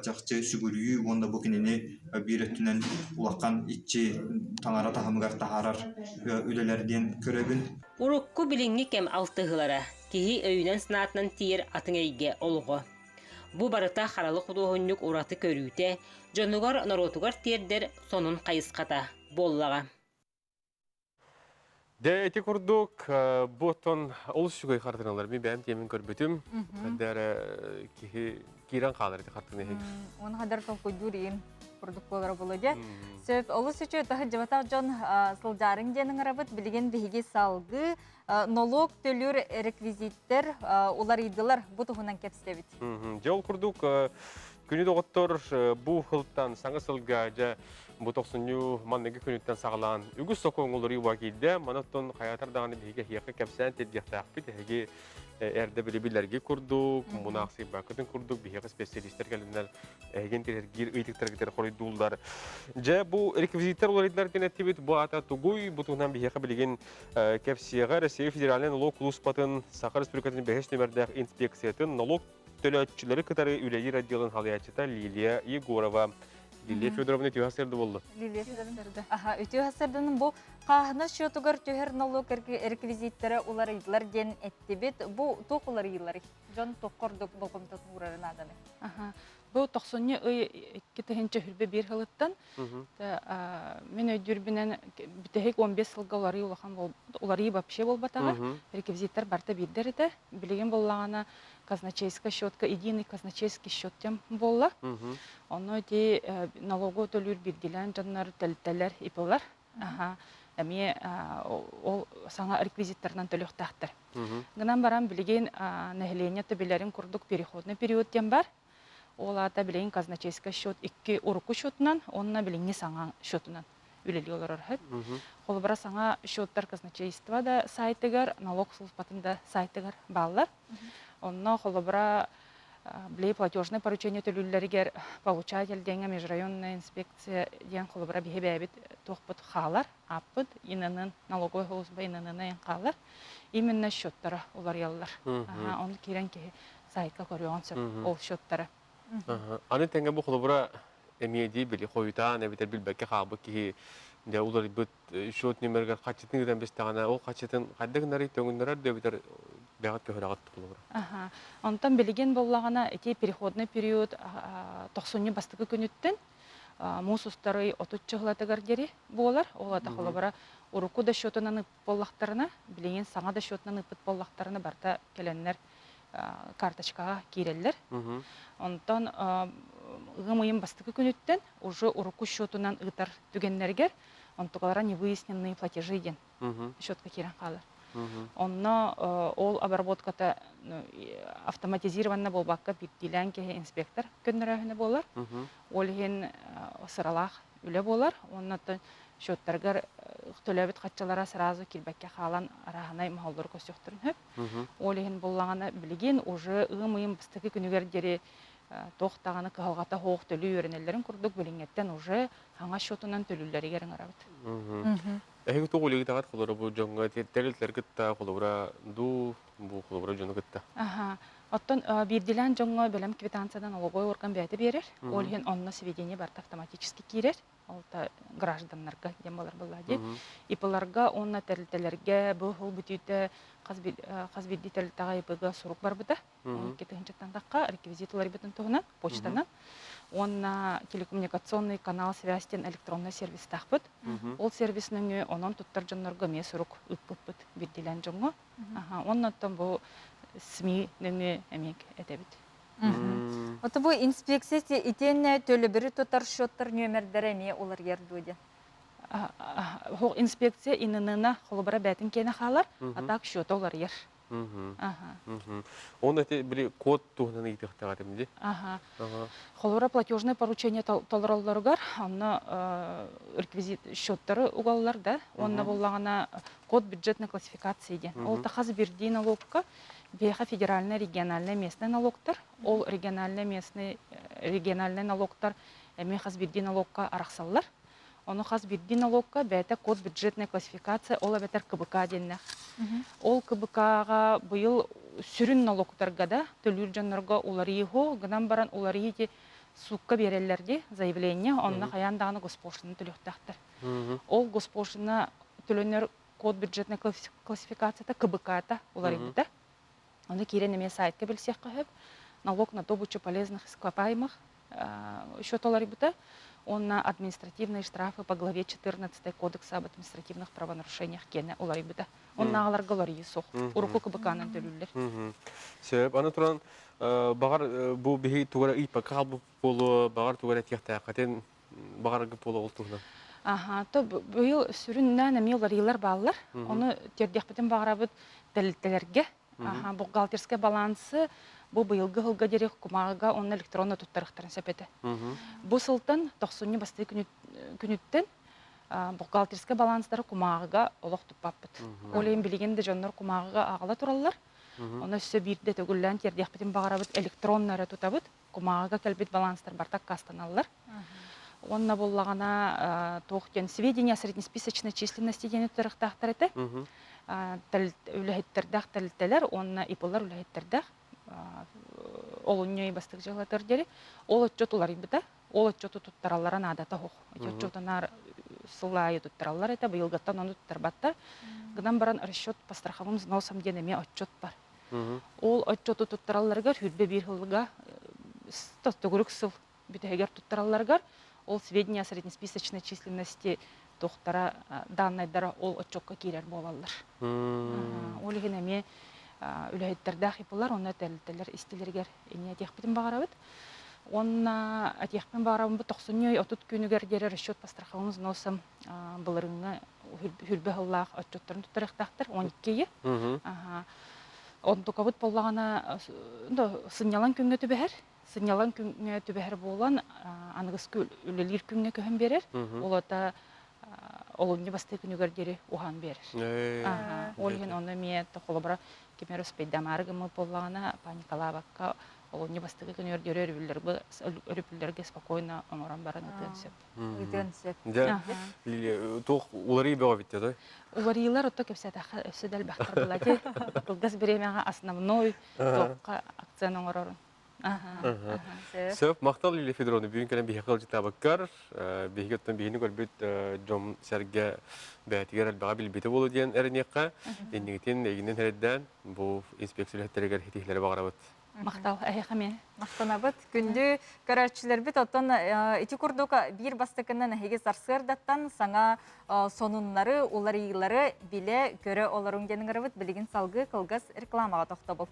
Speaker 21: чахчы сүгүрүйүү уонна бу кинини биир өттүнэн улахан иччи таҥара таһымыгар таһаарар үлэлэр диэн көрөбүн.
Speaker 17: Урукку билиҥҥи кэм алтыһыылара киһи өйүнэн-санаатынан тиийэр атын эйгэ олоҕо. Бу барыта харалы худуоһунньук ураты көрүүтэ, дьонугар, норуотугар тиэрдэр сонун хайысхата буоллаҕа.
Speaker 1: Дьэ, ити курдук, бу оттон олус үчүгэй хартыыналар. Мин бэйэм тиэмин көрбүтүм. Ханна эрэ киһи киирэн хаалар ити хартыына иһигэр.
Speaker 2: Уон хадар толкуйдуур иин курдук буолара буолуо дьэ. Сөп, олус үчүгэй таһырдьабатах дьон сылдьаарыҥ диэн ыҥырабыт. Билигин биһиги салгыы нолуок төлүүр реквизиттэр уларыйдылар. Бу туһунан кэпсэбит.
Speaker 1: Дьэ, ол курдук, күнү доҕоттор бу сылтан саҥа сылга дьэ Бу тохсунньу манныгы күнүттэн саҕалаан үгүс сокуон уларыйыы киирдэ. Манан хайаатар даҕаны биһиги эһиэхэ кэпсээн тирдиэхтээхпит. Эһиги эрдэ билибилэрги курдук, мунаахсыйбаккытын курдук биһиэхэ специалистэр кэлиннэр эһигин тирэргиир ыйытыктаргытыгар хоруйдууллар. Дьэ, бу реквизиттэр уларыйдылар диэн эттибит. Бу аата тугуй? Бу туһунан биһиэхэ билигин кэпсиэҕэ Россия Федеральнай налог кулууспатын Саха Республикатын бэһис нүмердээх инспекциятын налог төлөөччүлэри кытары үлэлиир отделын салайааччыта Лилия Егорова. Лилия Федоровна үтүө сарсыарда буолла.
Speaker 2: Лилия Федоровна. Аха, үтүө сарсыарданын бу хааһына счетугар түһэр налог реквизиттэрэ уларыйдылар диэн эттибит. Бу туох уларыйыыларый? Дьон туох ордук болҕомтотун уурары нааданы?
Speaker 22: Аха. Бу тохсунньу ый 2021 сылыттан мен өйдүүрбүнэн бүтэһик 15 сылга уларыы улахан уларыы вообще буолбатаҕа. Реквизиттэр барыта биирдэр этэ. Билигин буоллаҕына казначейская счетка единый казначейский счет диэн буолла. Онно ити налогу төлүүр биирдиилээн дьоннор төлтөлөр ИПлар. Эмиэ ол саҥа реквизиттарынан төлүөхтээхтэр. Гынан баран билигин нэһилиэнньэ билэрин курдук переходный период диэн бар. Ол аата билигин казначейскай счет икки урукку счетунан уонна билиҥҥи саҥа счетунан үлэлии олорор сөп. Холобура саҥа счеттар казначейство да сайтыгар, налог службатын да сайтыгар бааллар. Онно холобура били платежное поручение төлүүллэригэр получатель диэҥҥэ межрайонная инспекция диэн холобура биһи бэйэбит туохпут хаалар, ааппыт ИНН налоговая служба ИНН хаалар. Именно счеттара уларыйаллар. Ону киирэн киһи сайтка көрүөҕүн сөп ол счеттара.
Speaker 1: Аны тэҥэ бу холобура эмиэ дии били хойутаан эбэтэр билбэккэ хаалбыт киһи дьэ уларыйбыт счет нүмеригэр хаччытын ыытан бистэҕинэ ол хаччытын хайдах гынарый төҥүннэрэр да эбэтэр Бэҕэт көһөрөҕөт холобура.
Speaker 22: Аха. Онтон билигин буоллаҕына ити переходный период тохсунньу бастакы күнүттэн муус устарый 30 чыһылатыгар диэри буолар. Ол ата холобура урукку да счетунан ыппыт буоллахтарына, билигин саҥа да счетунан ыппыт буоллахтарына барыта кэлэннэр карточкаҕа киирэллэр. Онтон ыам ыйын бастакы күнүттэн уже урукку счетунан ыытар түгэннэригэр онтукалара невыясненные платежи диэн счетка киирэн хаалар. Онно ол обработката автоматизированно буолбакка биирдиилээн киһи инспектор көннөрөөһүнэ буолар. Ол иһин сыралаах үлэ буолар. Уонна счеттарыгар төлөөбүт хаччалара сразу киирбэккэ хаалан арааһынай моһоллору көрсүөхтэрин сөп. Ол иһин буллаҕына билигин уже ыам ыйын бастакы күнүгэр диэри туох даҕаны кыһалҕата суох төлүү үөрэнэллэрин курдук билиҥҥэттэн уже хаҥас счетунан төлүүллэригэр ыҥырабыт.
Speaker 1: Эһиги туох үлэҕит холобура бу дьоҥҥо тэрилтэлэр кытта холобура дуу бу холобура дьону кытта?
Speaker 22: Аха. Оттон биирдилээн дьоҥҥо бэлэм квитанциянан налоговой орган бэйэтэ биэрэр. Ол иһин онно сведение барыта автоматически киирэр. Ол та гражданнарга диэн буолар буолла дии. ИПларга уонна тэрилтэлэргэ бу сыл бүтүүтэ хас биирдии тэрилтэҕэ ИПга сурук барбыта. 12 тыһыынчаттан тахха реквизит уларыйбытын туһунан почтанан уонна телекоммуникационный канал связь диэн электроннай сервистаахпыт. Ол сервис нөҥүө онон туттар дьоннорго эмиэ сурук ыыппыппыт биирдиилээн дьоҥҥо. Уонна оттон бу СМИ нөҥүө эмиэ этэбит.
Speaker 2: Ото бу инспекция итиэннэ төлөбүрү тутар счеттар нүөмэрдэрэ эмиэ уларыйар дуо диэн?
Speaker 22: Инспекция ИНН-на холобура бээтин киэнэ хаалар, а так счета уларыйар.
Speaker 1: Он эти били код туһунан ыйытыахтаах этим дии.
Speaker 22: Аха. Холобура платежное поручение толороллоругар онно реквизит счеттары угаллар да, онно буллаҕына код бюджетной классификации диэн. Ол хас биирдии налогка биэхэ федеральный, региональный, местный налогтар. Ол региональный, местный, региональный налогтар эмиэ хас биирдии налогка арахсаллар. Ону хас биирдии налогка бэйэтэ код бюджетная классификация, ол эбэтэр КБК диэннээх. Ол КБК-ҕа быйыл сүрүн налогтарга да төлүүр дьоннорго уларыйыы гынан баран уларыйыы ити суукка биэрэллэр дии заявление, онно хайаан даҕаны госпошлина төлүөхтээхтэр. Ол госпошлина төлөнөр код бюджетной классификацията КБК-та уларыйбыта. Ону киирэн эмиэ сайтка билсиэххэ сөп. Налог на добычу полезных ископаемых счет уларыйбыта. Уонна административные штрафы по главе 14 Кодекса об административных правонарушениях киэнэ уларыйбыта. Оннааҕыларга уларыйыы суох. Урукку КБК-нан төлүүллэр.
Speaker 1: Сөп. Аны туран, баҕар бу биһи тугара ыйпакка хаалбыт буолуо, баҕар тугара этиэхтээххитин баҕараргыт буолуо ол туһунан.
Speaker 22: Аха, то быйыл сүрүннээн эмиэ уларыйыылар бааллар. Ону тиэрдиэхпитин баҕарабыт тэрилтэлэргэ. Аха, бухгалтерскай балансы бу быйылгы сылга диэри кумааҕыга уонна электронно туттарыахтарын сөп этэ. Бу сылтан тохсунньу бастакы күнүттэн бухгалтерскай баланстары кумааҕыга олох туппаппыт. Ол иһин билигин да дьоннор кумааҕыга аҕала тураллар. Ону өссө биирдэ төгүллээн тиэрдиэхпитин баҕарабыт электронно эрэ тутабыт. Кумааҕыга кэлбит баланстар барыта аккаастаналлар. Уонна буоллаҕына туох диэн сведения о среднесписочной численности диэни туттарыахтаахтар этэ. Үлэһиттэрдээх тэрилтэлэр уонна ИПлар үлэһиттэрдээх олунньу ый бастакы дьыалатыгар диэри ол отчет уларыйбыта. Ол отчету туттараллара наадата суох. Ити отчетунаар сыл аайы туттараллар этэ, быйылгыттан ону туттарбаттар. Гынан баран расчет по страховым взносам диэн эмиэ отчет бар. Ол отчету туттаралларыгар 21 сылга төгүрүк сыл бүтэһигэр туттаралларыгар ол сведения о среднесписочной численности туохтара даннайдара ол отчетка киирэр буолаллар. Ол иһин эмиэ үлэһиттэрдээх ИПлар уонна тэрилтэлэр истилэригэр инньэ этиэхпитин баҕарабыт. Уонна этиэхпин баҕарабын бу тохсунньу 30 күнүгэр диэри расчет по страховым взносам былырыҥҥы хүрбэ сыллаах отчуттарын туттарыахтаахтар 12 ыйы. Онтукабыт буоллаҕына сынньалаҥ күҥҥэ түбэһэр. Сынньалаҥ күҥҥэ түбэһэр буолан аныгыскы үлэлиир күҥҥэ көһөн биэрэр. Ол ата олунньу бастакы күнүгэр диэри уһаан биэрэр. Ол иһин ону эмиэ холобура ким эрэ успейдамаары гыммыт буоллаҕына паникалаабакка олунньу бастакы күнүгэр диэри өрөбүллэргэ спокойно оҥорон баран ытыан сөп.
Speaker 2: Ыытыан сөп.
Speaker 1: Дьэ, Лилия, туох уларыы бөҕө бүттэ той?
Speaker 22: Уларыылар отто кэпсээтэххэ өссө да элбэхтэр буолла. Кылгас бириэмэҕэ основной туохха акцент оҥорорун.
Speaker 1: Сөп, махтал Лилия Федоровна, бүгүн кэлэн биһиэхэ ыалдьытаабыккар, биһиги оттон биһини көрбүт дьон сэргэ бэйэтигэр элбэҕи билбитэ буолуо диэн эрэниэххэ, иннигитин эйигинэн эрэйдээн бу инспекция үлэһиттэригэр ситиһиилэри баҕарабыт.
Speaker 22: Махтал, эһиэхэ эмиэ.
Speaker 2: Махтанабыт. Күндү көрөөччүлэрбит, оттон ити курдук биир бастакынан эһиги сарсыардаттан саҥа сонуннары, уларыйыылары билэ, көрө олоруҥ диэн ыҥырабыт. Билигин салгыы кылгас рекламаҕа тохтобул.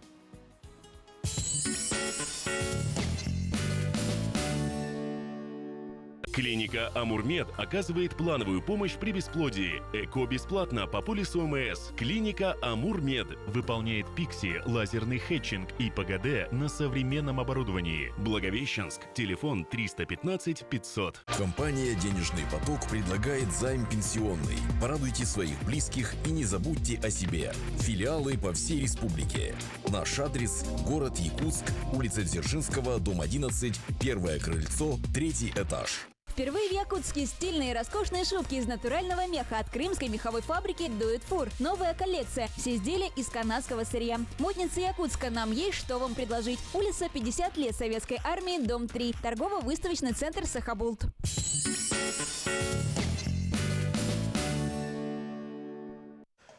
Speaker 12: Клиника Амурмед оказывает плановую помощь при бесплодии. ЭКО бесплатно по полису ОМС. Клиника Амурмед выполняет ПИКСИ, лазерный хетчинг и ПГД на современном оборудовании. Благовещенск, телефон 315 500.
Speaker 13: Компания «Денежный поток» предлагает займ пенсионный. Порадуйте своих близких и не забудьте о себе. Филиалы по всей республике. Наш адрес – город Якутск, улица Дзержинского, дом 11, первое крыльцо, третий этаж.
Speaker 14: Впервые в Якутске стильные и роскошные шубки из натурального меха от крымской меховой фабрики «Дует фур». Новая коллекция. Все изделия из канадского сырья. Модница Якутска. Нам есть что вам предложить. Улица 50 лет Советской армии, дом 3. Торгово-выставочный центр «Сахабулт».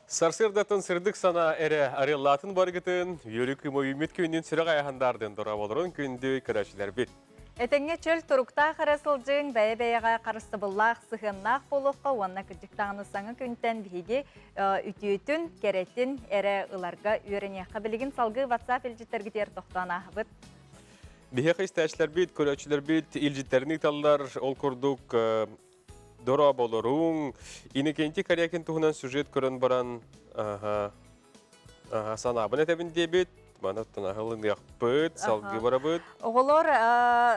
Speaker 1: Сарсыардаттан сырдык санаа эрэ арыаллаатын баргытын, үөрүү кыымы күнүн сүрэх айахандаардын дораболорун күндү көрөөчүлэрбит.
Speaker 2: Этэҥҥэ чөл туруктаах эрэ сылдьыҥ, бэйэ-бэйэҕэ харыстабыллаах сыһыаннаах буолуохха уонна кырдьыктаҕына саҥа күнтэн биһиги үтүөтүн, кэрэтин эрэ ыларга үөрэниэххэ. Билигин салгыы WhatsApp илдьиттэргитигэр тохтоон ааһабыт.
Speaker 1: Биһиэхэ истээччилэрбит, көрөөччүлэрбит илдьиттэрин ыыталлар. Ол курдук Дорооболоруҥ. Иннокентий Корякин туһунан сюжет көрөн баран, аха, аха, санаабын этэбин диэбит. Маны оттон аһылыныахпыт, салгыы барабыт.
Speaker 2: Оҕолор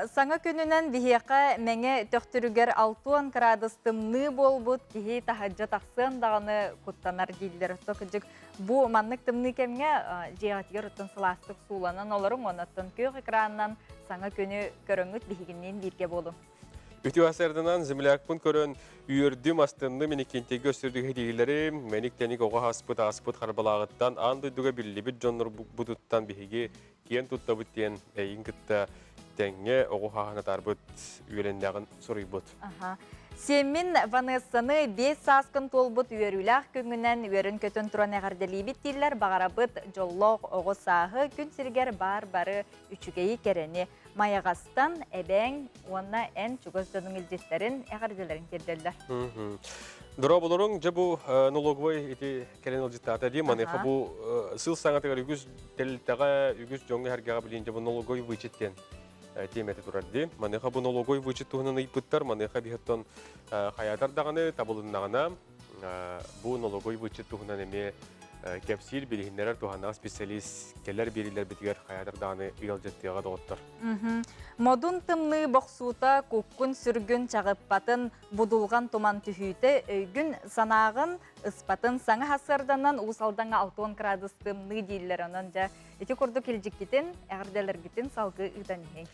Speaker 2: саҥа күнүнэн биһиэхэ Мэҥэ Төхтүрүгэр 60 кыраадыс тымныы буолбут киһи таһырдьа тахсыан даҕаны куттанар дииллэр. Оттон кырдьык бу маннык тымныы кэмҥэ дьиэҕитигэр оттон сылаастык сууланан олоруҥ, онон күөх экранынан саҥа күнү көрөҥҥүт биһигинниин бииргэ буолуҥ.
Speaker 1: Үтүө сарданан землякпын көрөн үөрдүм, астынным, Иннокентийгэ өссө диилэри, мэник-тэник оҕо аспыт ааспыт харбалааҕыттан аан дойдуга биллибит дьоннор бутуттан биһиги киэн туттабыт диэн эйигин кытта тэҥҥэ оҕо хааһын атаарбыт үөрэннэҕин суруйбут.
Speaker 2: Сиэммин Ванессаны 5 сааскын туолбут үөрүүлээх күҥҥүнэн үөрэн-көтөн туран эҕэрдэлиибит дииллэр баҕарабыт дьоллоох оҕо сааһы күн сиригэр баар бары үчүгэйи кэрэни Майаҕастан эбээҥ уонна эн чугас дьонуҥ илдьиттэрин, эҕэрдэлэрин тиэрдэллэр.
Speaker 1: Дорооболоруҥ, дьэ бу налоговай ити кэлин ылдьыттаата дии. Маныаха бу сыл саҥатыгар үгүс тэрилтэҕэ, үгүс дьоҥҥо сэргэҕэ билин дьэ бу налоговай вычет диэн тиэмэтэ турар дии. Маныаха бу налоговай вычет туһунан ыйыппыттар. Маныаха биһиттэн хайаатар даҕаны табылыннаҕына Бу налоговый вычет туһунан эмиэ кэпсиир, билиһиннэрэр туһааннаах специалист кэлэр биэриилэрбитигэр хайаатар даҕаны ыалдьыттыаҕа доҕоттор.
Speaker 2: Модун тымныы бохсуута куккун сүргүн чаҕыппатын, будулҕан туман түһүүтэ өйгүн санааҕын ыспатын саҥа хасыарданан Уус Алдаҥҥа 60 градус тымныы дииллэр. Онон дьэ ити курдук илдьиккитин, эҕэрдэлэргитин салгыы ыытан иһиҥ.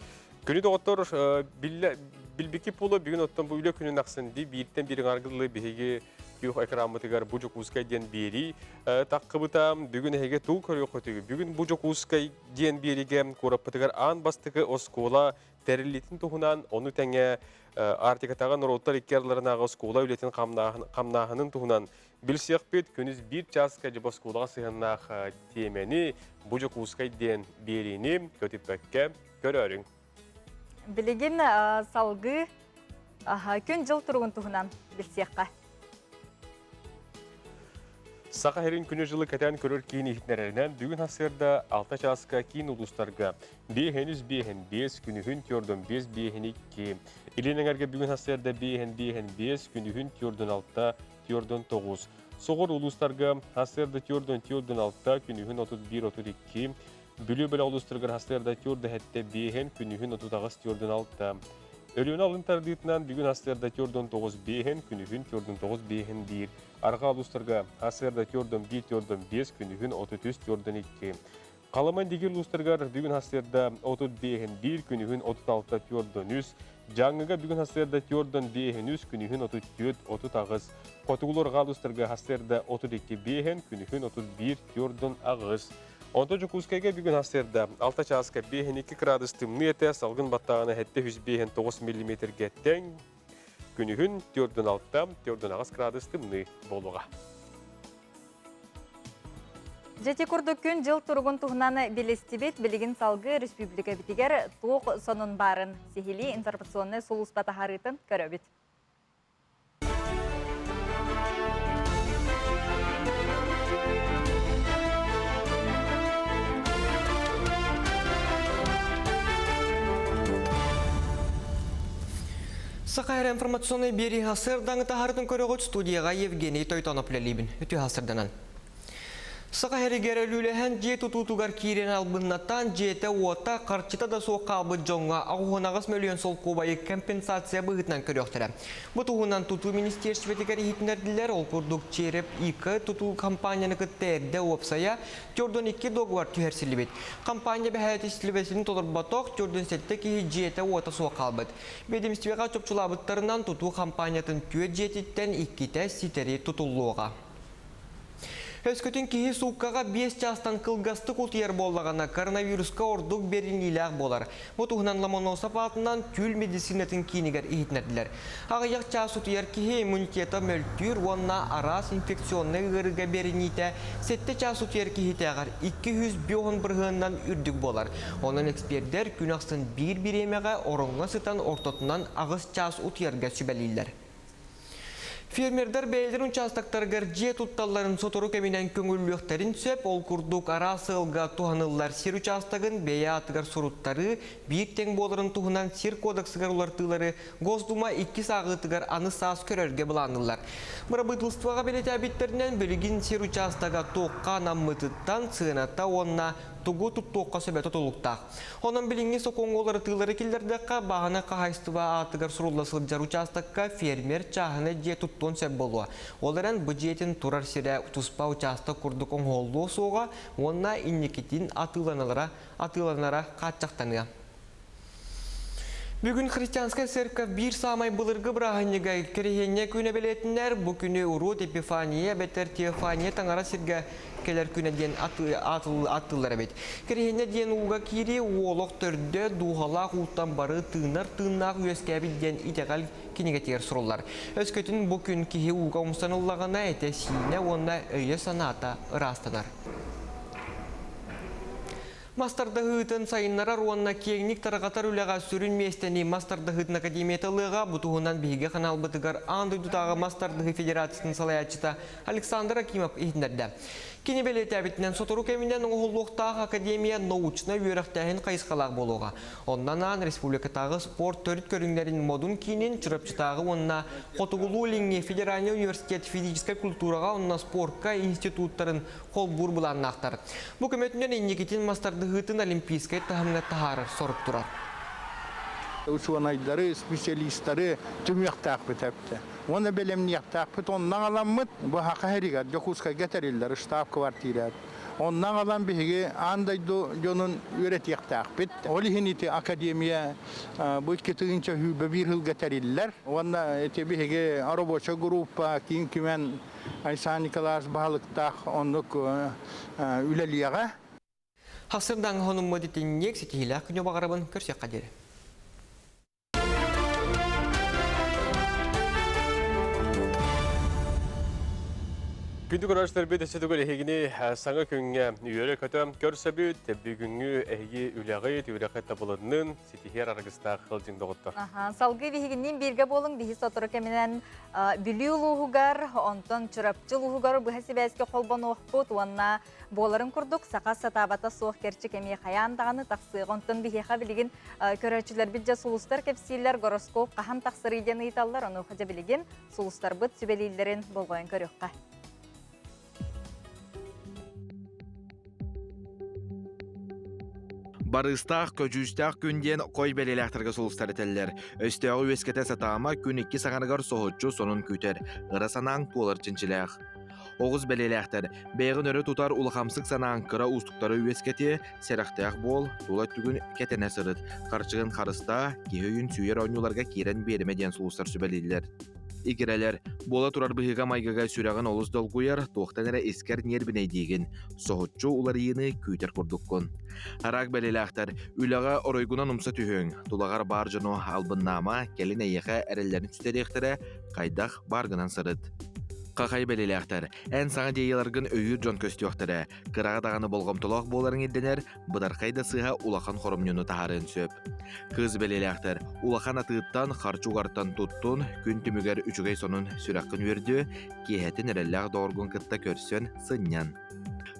Speaker 1: Күнү доҕоттор билбики пула бүгүн оттон бу үлэ күнүн ахсын ди бииртэн биир аргылы биһиги күөх экраммытыгар бу Дьокуускай диэн биэрии таххыбыта. Бүгүн эһиги туу көрүөххүтүгү. Бүгүн бу Дьокуускай диэн биэриигэ куораппытыгар аан бастакы оскуола тэриллиитин туһунан, ону тэҥэ Арктикатааҕы норуоттар икки ардыларынааҕы оскуола үлэтин хамнааһынын туһунан билсиэхпит. Күнүс биир чааска дьэ оскуолаҕа сыһыаннаах тиэмэни бу Дьокуускай диэн биэриини көтүппэккэ Көрөөрүҥ.
Speaker 2: Билигин салгыы күн-дьыл туругун туһунан билсиэххэ.
Speaker 1: Саха сирин күнү-дьылы кэтээн көрөр киин иһитиннэрэринэн бүгүн сарсыарда 6 чааска киин улуустарга биэһин үс биэһин биэс күнүһүн түөрдөн биэс биэһин икки Илин эҥэргэ бүгүн сарсыарда биэһин биэһин биэс күнүһүн түөрдөн алта түөрдөн тоҕус Соҕур улуустарга сарсыарда түөрдөн түөрдөн алта күнүһүн отут биир отут икки Бүлүү бөлөх улуустарыгар сарсыарда түөрт эһэттэ биэһин, күнүһүн 38 түөрдүн алта. Өлүөнэ алын тардыытынан бүгүн сарсыарда 49 биэһин, күнүһүн 49 биэһин биир. Арҕаа улуустарга сарсыарда 41 45, күнүһүн 33 42. Халыма Индигир улуустарыгар бүгүн сарсыарда 35 биир, күнүһүн 36 43. Дьааҥыга бүгүн сарсыарда 45 үс, күнүһүн 34 38. Хотугулуу арҕаа улуустарга сарсыарда 32 биэһин, күнүһүн 31 48. Онтон Дьокуускайга бүгүн сарсыарда 6 чааска 5-2 градус тымныы этэ, салгын баттааҕына 759 миллиметргэ тэҥ, күнүһүн 4-6, 4-8 градус тымныы буолуоҕа.
Speaker 2: Дьэти курдук күн-дьыл туругун туһунан билистибит. Билигин салгыы республикабитигэр туох сонун баарын сиһилии информационнай сулууспа таһаарыытын көрөбүт.
Speaker 3: Саха эрэ информационнай биэрии сырдаҥы таһарытын көрөҕүт студияға Евгений Тойтонов үлэлиибин. Үтүө сырданан. Саха сиригэр өлүүлэһэн дьиэ тутуутугар киирэн албыннатан дьиэтэ-уота, харчыта да суох хаалбыт дьоҥҥо 88 мөлүйүөн солкуобайы компенсация быһыытынан көрүөхтэрэ. Бу туһунан тутуу министиэристибэтигэр иһитиннэрдилэр. Ол курдук Череп ИК тутуу компанияны кытта эрдэ уопсайа 42 договор түһэрсиллибит. Компания бэһээтистибэтин толорботох 47 киһи дьиэтэ-уота суох хаалбыт. Биэдэмистибэҕэ чопчулаабыттарынан тутуу компаниятын түөрт дьиэтиттэн иккитэ ситэри тутуллуоҕа. Өскөтүн киһи сууккаҕа биэс чаастан кылгастык утуйар буоллаҕына, коронавируска ордук бэриниилээх буолар. Бу туһунан Ломоносов аатынан түүл медицинатын киинигэр иһитиннэрдилэр. Аҕыйах чаас утуйар киһи иммунитета мөлтүүр уонна араас инфекционнай ыарыыга бэриниитэ сэттэ чаас утуйар киһитээҕэр 250 бырыһыанынан үрдүк буолар. Онон экспердэр күн ахсын биир бириэмэҕэ ороҥҥо сытан ортотунан аҕыс чаас утуйарга сүбэлииллэр. Фермердэр бэйэлэрин учаастактарыгар дьиэ тутталларын сотору кэминэн көҥүллүөхтэрин сөп. Ол курдук араас сыалга туһаныллар сир учаастагын бэйэ аатыгар суруттарыы биир тэҥ буоларын туһунан сир кодексыгар уларытыылары Госдума иккис ааҕыытыгар аны саас көрөргө былаанныыллар. Бырабыыталыстыбаҕа бэлиэтээбиттэринэн, билигин сир учаастага туохха анаммытыттан сыаната уонна тугу туттуохха сөбө тутулуктаах. Онон билиҥҥи сокуоҥҥа уларытыылары киллэрдэххэ, бааһынай хаһаайыстыба аатыгар сурулла сылдьар учаастакка фермер чааһынай дьиэ туттуон сөп буолуо. Ол эрэн бу дьиэтин турар сирэ туспа учаастак курдук оҥоһуллуо суоҕа уонна инникитин атыыланалара атыыланара хааччахтаныа. Бүгүн христианскай церковь биир саамай былыргы бырааһынньыга Кириһиэнньэ күнэ бэлиэтинэр. Бу күнү урут Епифания эбэтэр Теофания таҥара сиргэ кэлэр күнэ диэн аттыыллар эбит. Кириһиэнньэ диэн ууга киирии уолох төрдө, дууһалаах ууттан бары тыынар тыыннаах үөскээбит диэн итэҕэл кинигэтигэр суруллар. Өскөтүн бу күн киһи ууга умсан ыллаҕына этэ-сиинэ уонна өйө-санаата ыраастанар. Мас тардыһыытын сайыннарар уонна киэҥник тарҕатар үлэҕэ сүрүн миэстэни мас тардыһыытын академията ылыаҕа. Бу туһунан биһиги ханаалбытыгар аан дойдутааҕы мас тардыһыы федерациятын салайааччыта Александр Акимов иһитиннэрдэ. Кини бэлиэтээбитинэн, сотору кэминэн оҥоһуллуохтаах академия научнай үөрэхтээһин хайысхалаах буолуоҕа. Онно анаан республикатааҕы спорт төрүт көрүҥнэрин модун киинин Чурапчытааҕы уонна Хотугулуу-Илиҥҥи федеральнай университет физическэй культураҕа уонна спорка институттарын холбуур былааннаахтар. Бу көмөтүнэн инникитин мас тардыһыытын олимпийскай таһымҥа таһаарар сорук турар.
Speaker 4: Учуонайдары, специалистары түмүөхтээхпит эбитэ. Уонна бэлэмниэхтээхпит. Онно аҕаламмыт бу Саха сиригэр Дьокуускайга тэриллэр штаб-квартира. Онно аҕалан биһиги аан дойду дьонун үөрэтиэхтээхпит. Ол иһин ити академия бу 2021 сылга тэриллэр. Уонна ити биһиги рабочая группа киин түмэн Айсан Николаевич баһылыктаах оннук үлэлиэҕэ.
Speaker 3: Хасырдаҥ хонуммут итинник ситиһиилээх күнү баҕарабын көрсүөххэ диэри.
Speaker 1: Күндү көрөөччүлэрбит өссө төгүл эһигини саҥа күҥҥэ үөрэ-көтө көрсөбүт. Бүгүҥҥү эһиги үлэҕит, үөрэххит табылыннын, ситиһиэр аргыстаах сылдьыҥ доҕоттор.
Speaker 2: Салгыы биһигинниин бииргэ буолуҥ. Биһи сотору кэминэн Бүлүү улууһугар, онтон Чурапчы улууһугар быһа сибээскэ холбонуохпут уонна буоларын курдук саха сатаабата суох кэрчик эмиэ хайаан даҕаны тахсыаҕа. Онтон биһиэхэ билигин көрөөччүлэрбит дьэ сулустар кэпсииллэр, гороскоп хаһан тахсарый диэн ыйыталлар. Онуоха дьэ билигин сулустарбыт сүбэлииллэрин болҕойон көрүөххэ.
Speaker 5: Барыыстаах, көдьүүстээх күн диэн хой бэлиэлээхтэргэ сулустар этэллэр. Өстөөҕү үөскэтэ сатаама күн икки саҥарыгар соһуччу сонун күүтэр, ыра санааҥ туолар чинчилээх. Оҕус бэлиэлээхтэр, бэйэҕин өрө тутар улахамсык санааҥ кыра уустуктары үөскэтиэ, сэрэхтээх буол, тула өттүгүн кэтэнэ сырыт, харчыгын харыстаа, киһи өйүн сүүйэр оонньууларга киирэн биэримэ диэн сулустар сүбэлииллэр. Игирэлэр, буола турар быһыыга-майгыга сүрэҕин олус долгуйар, туохтан эрэ искэр ньиэрбинэйдиигин, соһуччу уларыйыыны күүтэр курдуккун. Араак бэлиэлээхтэр, үлэҕэ оройгунан умса түһүөҥ, тулаҕар баар дьону албыннаама, кэлин эйиэхэ эрэллэрин сүтэриэхтэрэ, хайдах бааргынан сырыт. Хахай бэлиэлээхтэр, эн саҥа идеяларгын өйүүр дьон көстүөхтэрэ, кыраҕа даҕаны болҕомтолоох буоларыҥ ирдэнэр, бытархай да сыыһа улахан хоромньуну таһаарыан сөп. Кыыс бэлиэлээхтэр, улахан атыыттан, харчы угартан туттун, күн түмүгэр үчүгэй сонун сүрэххин үөрдүө, киэһэтин эрэллээх доҕоргун кытта көрсөн, сынньан.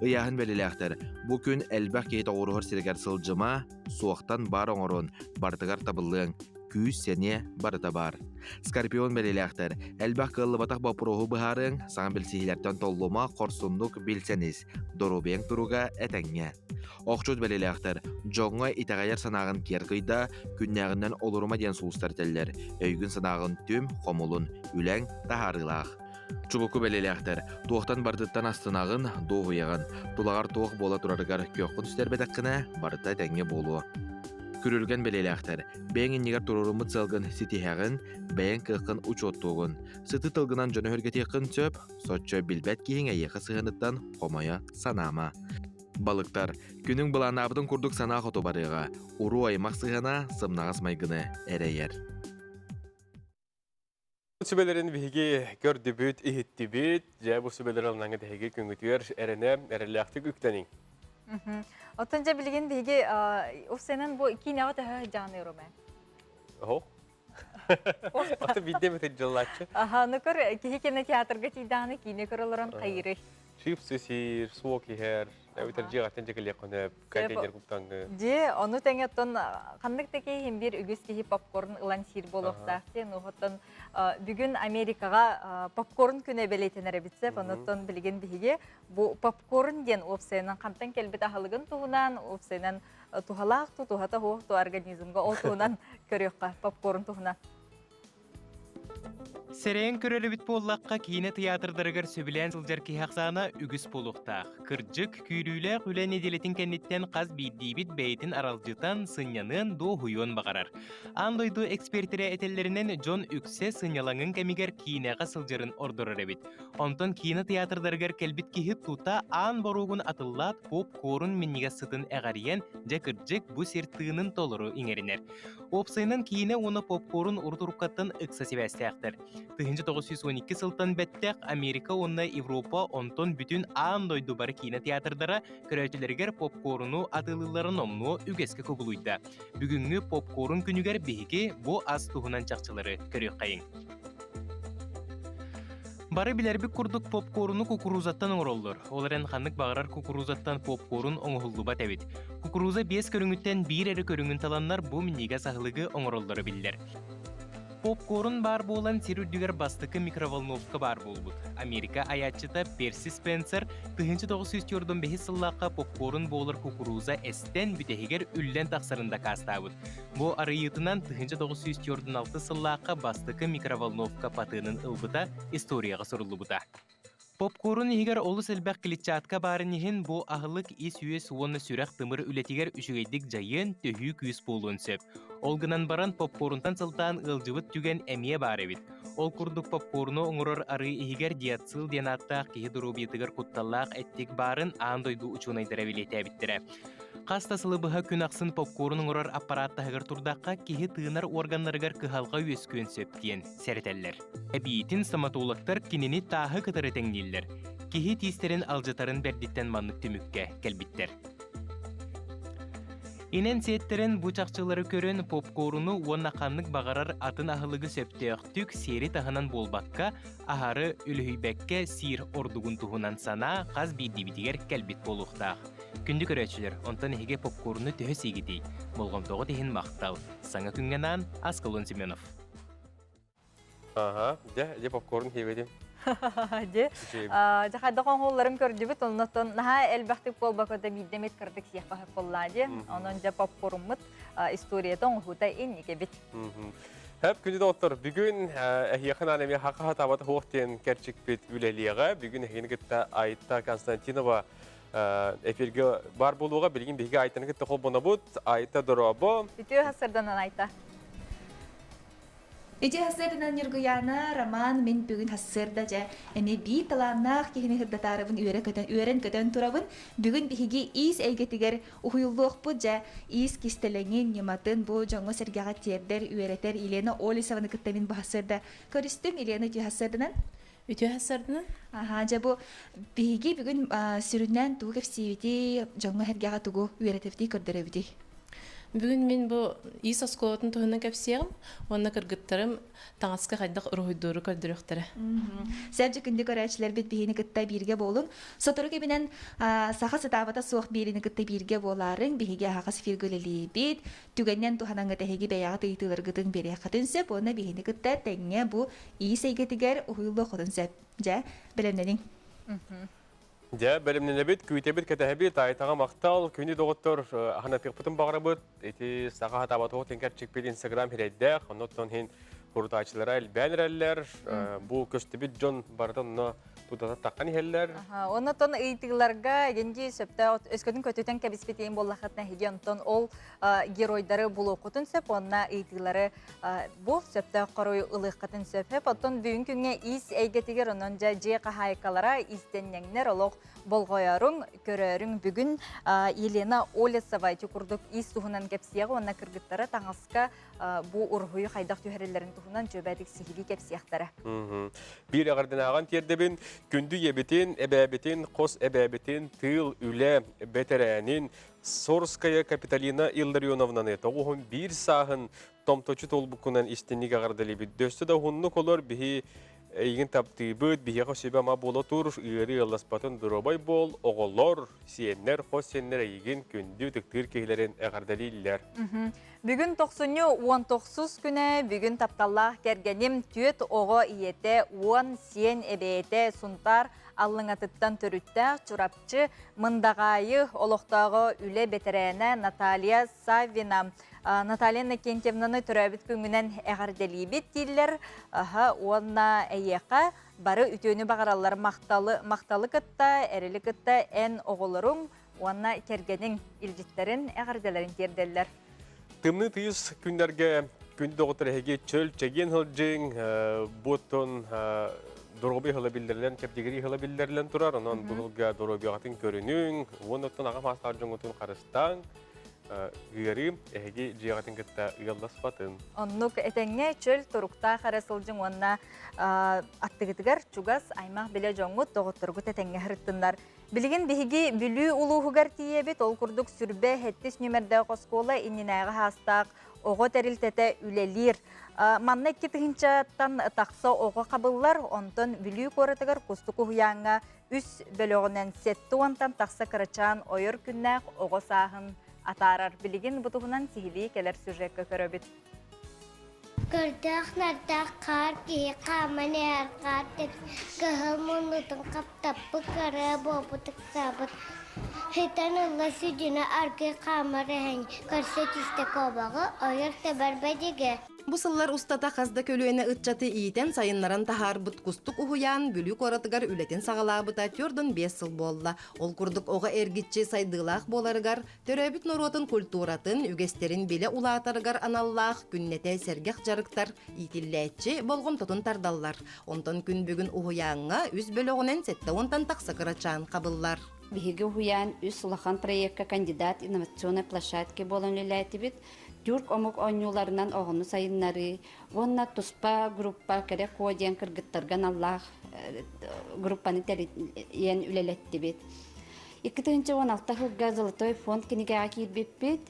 Speaker 5: Ыйааһын бэлиэлээхтэр, бу күн элбэх киһи тоҕуоруһар сиригэр сылдьыма, суохтан баар оҥорун, барытыгар табыллыаҥ, күүс-сэниэ барыта баар. Скорпион бэлиэлээхтэр, элбэх кыаллыбатах боппуруоһу быһаарыаҥ, саҥа билсиһиилэртэн толлума, хорсуннук билсэн ис, доруобуйаҥ туруга этэҥҥэ. Охчут бэлиэлээхтэр, дьоҥҥо итэҕэйэр санааҕын киэр кыйда, күннээҕинэн олорума диэн сулустар этэллэр, өйгүн-санааҕын түм, хомулун, үлэҥ таһаарыылаах. Чубуку бэлиэлээхтэр, туохтан барытыттан астынаҕын, дуоһуйаҕын, тулаҕар туох буола турарыгар кыаххын сүтэрбэтэххинэ, барыта этэҥҥэ буолуо. Күрүлгэн бэлиэлээхтэр, бэйэҥ иннигэр туруоруммут сыалгын ситиһэҕин, бэйэҥ кыаххын учуоттуугун. Сытыы тылгынан дьону өһүргэтиэххин сөп, соччо билбэт киһиҥ эйиэхэ сыһыаныттан хомойо санаама. Балыктар, күнүҥ былааннаабытын курдук санаа хоту барыаҕа. Уруу-аймах сыһыана сымнаҕас майгыны эрэйэр.
Speaker 1: Сүбэлэрин биһиги көрдүбүт, иһиттибит. Дьэ, бу сүбэлэр ылынаҥҥыт эһиги күҥҥүтүгэр эрэнэ, эрэллээхтик үктэниҥ.
Speaker 2: Оттон дьэ билигин биһиги уфсенен бу киинэҕэ төһө дьааныырым ээ?
Speaker 1: Оһо. Аты бидде бит дьыллааччы.
Speaker 2: Аха, ну көр киһи кинотеатрга тиийдэҕинэ киинэ көрө олорон хайырый?
Speaker 1: Чипсы сиир, суок иһэр, эбэтэр дьиэҕиттэн дьэкэлиэххинэ контейнер куттаҥҥы.
Speaker 2: Дьиэ, ону тэҥэ оттон ханнык да киһи иһин биир үгүс киһи попкорн ылан сиир буолуохтаах диэн оттон бүгүн Америкаҕа попкорн күнэ бэлиэтэнэр эбит сөп. Онуттан билигин биһиги бу попкорн диэн уопсайынан хантан кэлбит аһылыгын туһунан, уопсайынан туһалаах ту, туһата суох ту организмга ол туһунан көрүөххэ попкорн туһунан.
Speaker 6: Сэрэйэн көрөр эбит буоллахха, киинэ тыйаатырдарыгар сөбүлээн сылдьар киһи ахсаана үгүс буолуохтаах. Кырдьык, күүрүүлээх үлэ нэдиэлэтин кэнниттэн хас биирдиибит бэйэтин аралдьытан, сынньаныан, дуоһуйуон баҕарар. Аан дойду экспертэрэ этэллэринэн, дьон үксэ сынньалаҥын кэмигэр киинэҕэ сылдьарын ордорор эбит. Онтон киинэ тыйаатырдарыгар кэлбит киһи тута аан боруогун атыллаат поп-корун минньигэс сытын эҕэрийэн, дьэ кырдьык, бу сир тыынын толору иҥэринэр. Уопсайынан киинэ уонна попкорн урут-уруккаттан ыкса сибээстээхтэр. 1912 сылтан бэттэх Америка уонна Европа онтон бүтүн аан дойду бары киинэ театрдара көрөөччүлэригэр попкорну атыылыылларын номнуо үгэскэ кубулуйда. Бүгүҥҥү попкорн күнүгэр биһиги бу ас туһунан чахчылары көрүөххэйиҥ. Бары билэрбит курдук попкорну кукурузаттан оҥороллор. Ол эрэн ханнык баҕарар кукурузаттан попкорн оҥоһуллубат эбит. Кукуруза биэс көрүҥүттэн биир эрэ көрүҥүн таланнар бу минньигэс аһылыгы оҥороллоро биллэр. Попкорн баар буолан сир үрдүгэр бастакы микроволновка баар буолбут. Америка айааччыта Перси Спенсер 1945 сыллаахха попкорн буолар кукуруза эстэн бүтэһигэр үллэн тахсарын дакаастаабыт. Бу арыйыытынан 1946 сыллаахха бастакы микроволновка патенын ылбыта историяҕа суруллубута. Попкорн иһигэр олус элбэх клетчатка баарын иһин бу аһылык ис-үөс уонна сүрэх-тымыр үлэтигэр үчүгэйдик дьайыан, төһүү күүс буолуон сөп. Ол гынан баран попкорнтан сылтаан ыалдьыбыт түгэн эмиэ баар эбит. Ол курдук попкорну оҥорор арыы иһигэр диацил диэн ааттаах киһи доруобуйатыгар кутталлаах эттик баарын аан дойду учуонайдара бэлиэтээбиттэрэ. Хас да сылы быһа күн ахсын попкорн оҥорор аппараат таһыгар турдахха, киһи тыынар уорганнарыгар кыһалҕа үөскүөн сөп диэн сэрэтэллэр. Эбиитин стоматологтар кинини тааһы кытары тэҥнииллэр. Киһи тиистэрин алдьатарын бэрдиттэн маннык түмүккэ кэлбиттэр. Инэн сиэттэрэн бу чахчылары көрөн попкорну уонна ханнык баҕарар атын аһылыгы сөптөөхтүк сиэри таһынан буолбакка, аһары үлүһүйбэккэ сиир ордугун туһунан санаа хас биирдиибитигэр кэлбит буолуохтаах. Күндү көрөөччүлэр, онтон эһиги попкорну төһө сиигитий? Болҕомтоҕут иһин махтал. Саҥа күҥҥэ анаан Аскалон Семенов.
Speaker 1: Ага, дьэ, дьэ попкорн сиэбэтим.
Speaker 2: Дьэ, дьэ хайдах оҥоһулларын көрдүбүт, оннуттан наһаа элбэхтик буолбакка да биирдэ эмит кырдык сиэххэ сөп буоллаа дии. Онон дьэ попкоруммут историята оҥоһуута инникэбит.
Speaker 1: Хөп күндү доҕоттор, бүгүн эһиэхэ наан эмиэ хаха хатаабата суох диэн кэрчикпит үлэлиэҕэ. Бүгүн эһигини кытта Айта Константинова эфиргэ бар буолуоҕа. Билигин биһиги Айтаны кытта холбонобут. Айта дорообо.
Speaker 2: Үтүө сарданан Айта.
Speaker 7: Ити хассыарданан Ньургуйаана, Роман, мин бүгүн хассыарда дьэ эмиэ биир талааннаах киһини сырдатаарыбын үөрэ-көтөн, үөрэн-көтөн турабын. Бүгүн биһиги иис эйгэтигэр уһуйуллуохпут дьэ иис кистэлэҥин, ньыматын бу дьоҥҥо-сэргэҕэ тиэрдэр, үөрэтэр Елена Олесованы кытта мин бу хассыарда көрүстүм. Елена үтүө хассыарданан.
Speaker 8: Үтүө хассыарданан.
Speaker 7: Аха, дьэ бу биһиги бүгүн сүрүннээн тугу кэпсиибитий, дьоҥҥо-сэргэҕэ тугу үөрэтэбитий, көрдөрөбүтүй?
Speaker 8: Бүгүн мин бу иис оскуолатын туһунан кэпсиэҕим уонна кыргыттарым таҥаска хайдах уруһуйдууру көрдөрүөхтэрэ.
Speaker 7: Сэрдьи күндү көрөөччүлэрбит биһини кытта бииргэ буолуҥ. Сотору кэминэн саха сытаабата суох биэриини кытта бииргэ буолаарыҥ. Биһиги аһаҕас эфиргэ үлэлиибит. Түгэнинэн туһанаҥҥыт эһиги бэйэҕит ыйытыыларгытын биэриэххитин сөп уонна биһини кытта тэҥҥэ бу иис эйгэтигэр уһуйуллуоххутун сөп. Дьэ, бэлэмнэниҥ.
Speaker 1: Дьэ, бэлэмнэнэбит, күүтэбит, кэтэһэбит, Айтаҕа махтал, күнү доҕоттор ханатыахпытын баҕарабыт. Ити саха хатаабатох тиҥкэрчикпит Инстаграм сирэйдээх, оннуттан иһин сурутааччылара элбээн эрэллэр. Бу көстүбүт дьон барыта онно тутата таххан иһэллэр.
Speaker 2: Оннотон ыйытыыларга генди сөптөөх өскөтүн көтүтэн кэбиспитин буоллахытына эһиги онтон ол геройдары булуоххутун сөп уонна ыйытыылары бу сөптөөх хоруй ылыаххытын сөп. Оттон бүгүн күҥҥэ иис эйгэтигэр онон дьэ дьиэ хаһаайкалара иистэнньэҥнэр олох болҕойоруҥ, көрөөрүҥ бүгүн Елена Олесова ити курдук иис туһунан кэпсиэҕэ уонна кыргыттара таҥаска бу уруһуйу хайдах түһэрэллэрин туһунан дьүөбэтик сиһилии кэпсиэхтэрэ.
Speaker 1: Биир эҕэрдэнээҕин тиэрдэбин, күндү ийэбитин, эбээбитин, хос эбээбитин, тыыл, үлэ бэтэрээнин Сорская Капиталина Илларионовнаны 91 сааһын томточу туолбуккунан истинник эҕэрдэлиибит. Дөссө да уһуннук олор биһи эйигин таптыыбыт, биһиэхэ сүбэ-ама буола тур, ыарыы ыалласпатын доруобай буол, оҕолор, сиэннэр, хос сиэннэр эйигин күндү ытыктыыр киһилэрин эҕэрдэлииллэр.
Speaker 2: Бүгүн тохсунньу 19 күнэ, бүгүн тапталлаах кэргэним, түөт оҕо ийэтэ, уон сиэн эбээтэ Сунтаар Аллыҥатыттан төрүттээх Чурапчы Мындаҕаайы олохтооҕо үлэ бэтэрээнэ Наталья Саввина Наталья Иннокентьевнаны төрөөбүт күҥҥүнэн эҕэрдэлиибит дииллэр уонна эйиэхэ бары үтүөнү баҕараллар махталы, махталы кытта, эрэли кытта эн оҕолоруҥ уонна кэргэниҥ илдьиттэрин, эҕэрдэлэрин тиэрдэллэр.
Speaker 1: Тымныы тыйыс күннэргэ күндү доҕоттор эһиги чөл чэгиэн сылдьыҥ, буоттон доруобуйа ыла биллэрилэн, чэбдигирии ыла биллэрилэн турар. Онон бу сылга доруобуйаҕытын көрүнүҥ, уонна оттон аҕам саастаах дьоҥҥутун харыстааҥ. Ыарыы эһиги дьиэҕитин кытта ыалласпатын.
Speaker 2: Оннук этэҥҥэ чөл туруктаах эрэ сылдьыҥ уонна аттыгытыгар чугас аймах билэ дьоҥҥут, доҕотторгут этэҥҥэ сырыттыннар. Билигин биһиги Бүлүү улууһугар тиийэбит. Ол курдук Сүрбэ сэттис нүмердээх оскуола иннинээҕи саастаах оҕо тэрилтэтэ үлэлиир. Манна 2 тыһыынчаттан тахса оҕо хабыллар. Онтон Бүлүү куоратыгар Кустук уһуйааҥҥа үс бөлөҕүнэн 70-тан тахса кырачаан ойор күннээх оҕо сааһын атаарар. Билигин бу туһунан сиһилии кэлэр сюжекка көрөбүт.
Speaker 23: Көрдөөх-нардаах хаар киһи хааман иһэр хаар кыһыл муннутун хаптаппыт кырыа буолбут ыксаабыт сытан ылла сүдүнэ аргыый хаамар эһэҥ көрсө түстэ куобаҕы ойор тэбэр бэдигэ
Speaker 24: Бу сыллар устата хас да көлүөнэ ыччаты иитэн сайыннаран таһаарбыт Кустук уһуйаан Бүлүү куоратыгар үлэтин саҕалаабыта 45 сыл буолла. Ол курдук оҕо эргиччи сайдыылаах буоларыгар, Төрөөбүт норуотун культуратын, үгэстэрин билэ улаатарыгар аналлаах күннэтэ сэргэх дьарыктар иитиллээччи болҕомтотун тардаллар. Онтон күн бүгүн уһуйааҥҥа үс бөлөҕүнэн 70-тан тахса кырачаан хабыллар.
Speaker 25: Биһиги уһуйаан үс улахан проекка кандидат инновационной площадки буолан үлэлээтибит. Тюрк омук оонньууларынан оҕону сайыннарыы уонна туспа группа Кэрэ Куо диэн кыргыттарга аналлаах группаны тэрийэн үлэлэттибит. 2016 сылга Золотой фонд кинигэҕэ киирбиппит.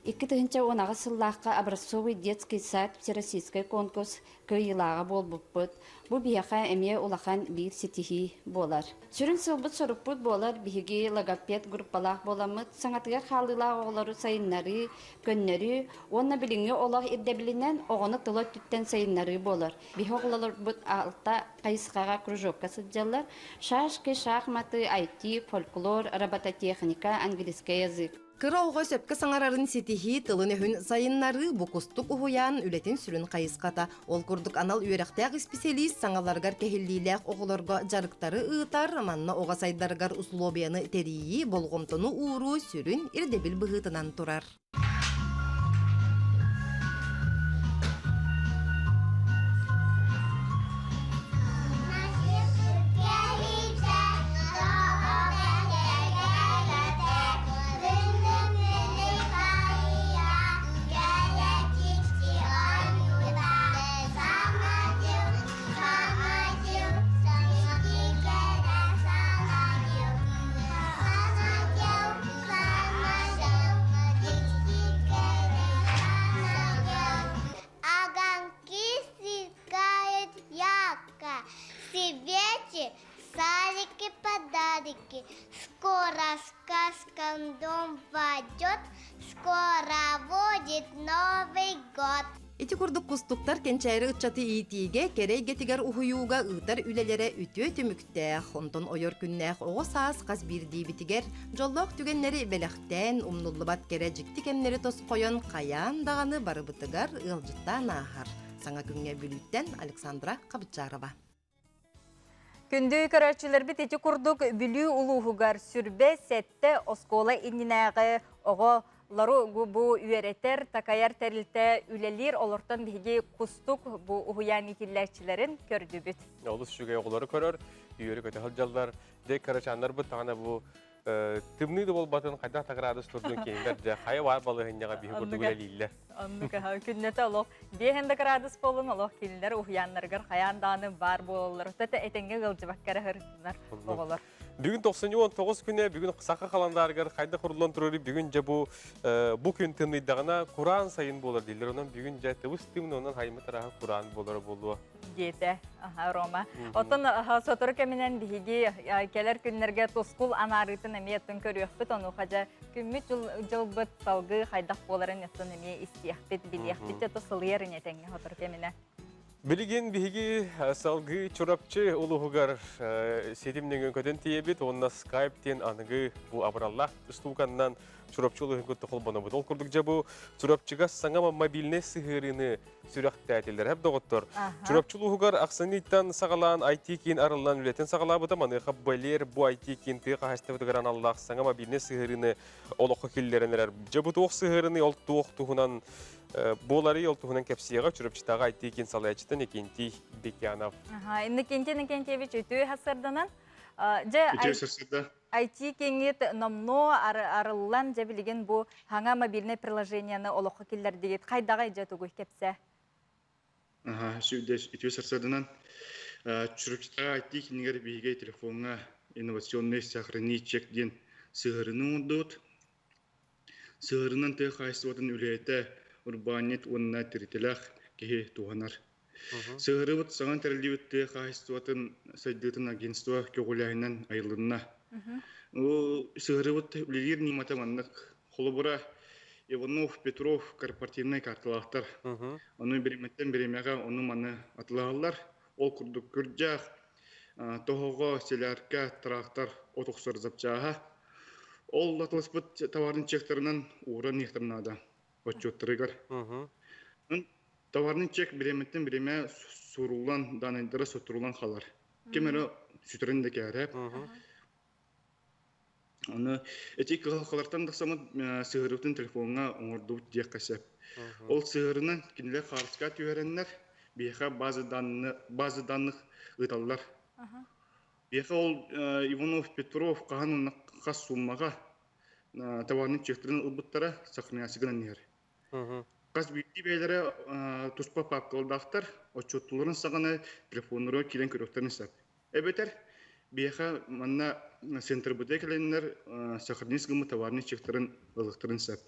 Speaker 25: 2018 сыллаахха Образцовый детский сад всероссийскай конкурс кыайыылааҕа буолбуппут. Бу биһиэхэ эмиэ улахан биир ситиһии буолар. Сүрүн сыалбыт-сорукпут буолар биһиги логопед группалаах буоламмыт саҥатыгар хаалыылаах оҕолору сайыннарыы, көннөрүү уонна билиҥҥи олох ирдэбилинэн оҕону тыл өттүттэн сайыннарыы буолар. Биһи оҕолорбут алта хайысхаҕа кружокка сылдьаллар. Шашки, шахматы, IT, фольклор, робототехника, английский язык.
Speaker 24: Кыра оҕо сөпкө саҥарарын ситиһии, тылын-өһүн сайыннарыы бу кустук уһуйаан үлэтин сүрүн хайысхата. Ол курдук анал үөрэхтээх исписэлиис саҥаларыгар кэһиллиилээх оҕолорго дьарыктары ыытар, манна оҕо сайдарыгар усулуобуйаны тэрийии, болҕомтону ууруу сүрүн ирдэбил быһыытынан турар.
Speaker 23: упадет, скоро будет Новый год.
Speaker 24: Ити курдук кустуктар кэнчээри ыччаты иитиигэ, кэрэ эйгэтигэр уһуйууга ыытар үлэлэрэ үтүө түмүктээх, онтон ойор күннээх оҕо саас хас биирдиибитигэр дьоллоох түгэннэри бэлэхтээн, умнуллубат кэрэ дьикти кэмнэри тосхойон хайаан даҕаны барыбытыгар ыалдьыттаан ааһар. Саҥа күҥҥэ Бүлүүттэн Александра Хабычарова.
Speaker 2: Күндү көрөөччүлэрбит ити курдук Бүлүү улууһугар сүрбэ сэттэ оскуола иннинээҕи оҕолору бу үөрэтэр, такайар тэрилтэ үлэлиир. Олортон биһиги Кустук бу уһуйаан иитиллээччилэрин көрдүбүт.
Speaker 1: Олус үчүгэй оҕолору көрөр, үөрэ-көтө сылдьаллар. Дьэ, кырачааннарбыт даҕаны бу тымныы да буолбатын хайдах да градус турдун кинилэр дьэ хайа баар балаһыанньаҕа биһи курдук үлэлииллэр.
Speaker 2: Оннук күннэтэ олох биэһэн да градус буолун олох кинилэр уһуйааннарыгар хайаан даҕаны баар буолаллар. Тата этэҥҥэ ыалдьыбакка эрэ сырыттынар оҕолор.
Speaker 1: Бүгүн 99 күнэ бүгүн саха халандаарыгар хайдах уруллан турары бүгүн дьэ бу бу күн тымныйдаҕына кураан сайын буолар дииллэр. Онон бүгүн дьэ тыбыс тымны онон хайыммыт арааһа кураан буолара буолуо.
Speaker 2: диэтэ Рома. Оттон сотору кэминэн биһиги кэлэр күннэргэ тускул анаарыытын эмиэ оттон көрүөхпүт. Онуоха дьэ күммүт дьылбыт салгыы хайдах буоларын оттон эмиэ истиэхпит, билиэхпит. Дьэ сылыйар ини этэҥҥэ сотору кэминэ.
Speaker 1: Билигин биһиги салгыы Чурапчы улууһугар ситим нөҥүө көтөн тиийэбит уонна Skype диэн аныгы бу абыраллаах устууканнан Чурапчы улууһун кытта холбонобут. Ол курдук дьэ бу Чурапчыга саҥа мобильнай сыһыарыыны сүрэхтээтилэр. Эп доҕоттор, Чурапчы улууһугар ахсынньыттан саҕалаан IT-киин арыллан үлэтин саҕалаабыта. Маныаха Балер бу IT-киин тыа хаһаайыстыбатыгар аналлаах саҥа мобильнай сыһыарыыны олоххо киллэрэн эрэр. Дьэ бу туох сыһыарыыный, ол туох туһунан буоларый, ол туһунан кэпсиэҕэ Чурапчытааҕы IT-киин салайааччыта Никентий Бекянов.
Speaker 2: Иннокентий Иннокентьевич үтүө сарсыарданан. Дьэ,
Speaker 9: Үтүө сарсыарда.
Speaker 2: IT кииҥҥит номнуо арыллан, дьэ билигин бу саҥа мобильнай приложениены олоххо киллэрдигит. Хайдаҕый дьэ тугуй кэпсээ?
Speaker 9: Аха, үтүө сарсыарданан. Чурапчытааҕы IT киинигэр биһиги телефоҥҥа инновационный сохрани чек диэн сыһыарыны оҥордубут. Сыһыарынан тыа хаһаайыстыбатын үлэһитэ, урбаанньыт уонна тэрилтэлээх киһи туһанар. Сыһыарыбыт саҥа тэриллибит тыа хаһаайыстыбатын сайдыытын агентство көҕүлээһинэн айылынна. Сыһыарыбыт үлэлиир ньымата маннык. Холобура, Иванов, Петров корпоративнай карталаахтар. Ону бириэмэттэн бириэмэҕэ ону-маны атылаһаллар. Ол курдук күрдьэх, тоһоҕо, селярка, трактор, от охсор запчааһа. Ол атыласпыт товарын чектарынан ууран иһиэхтэрин наада отчуоттарыгар. Товарный чек бириэмэттэн бириэмэ суруллан, данныйдара сотуруллан хаалар. Ким эрэ сүтэрин да кээрэп. Аны эти кыһалҕалартан тахсаммыт сыһыарыбытын телефоҥҥа оҥордубут диэххэ сөп. Ол сыһыарынан кинилэр хаартыска түһэрэннэр, биһиэхэ база данных, база данных ыыталлар. Биһиэхэ ол Иванов Петров хаһан уонна хас сууммаҕа товарный чектарын ылбыттара сохраняться гынан иһэр. Хас биирдии бэйэлэрэ туспа папкалардаахтар, отчуоттууларын саҕана телефоннарыгар киирэн көрүөхтэрин сөп. Эбэтэр биһиэхэ манна центрбытыгар кэлэннэр сохранить гыммыт товарный чектарын ылыахтарын сөп.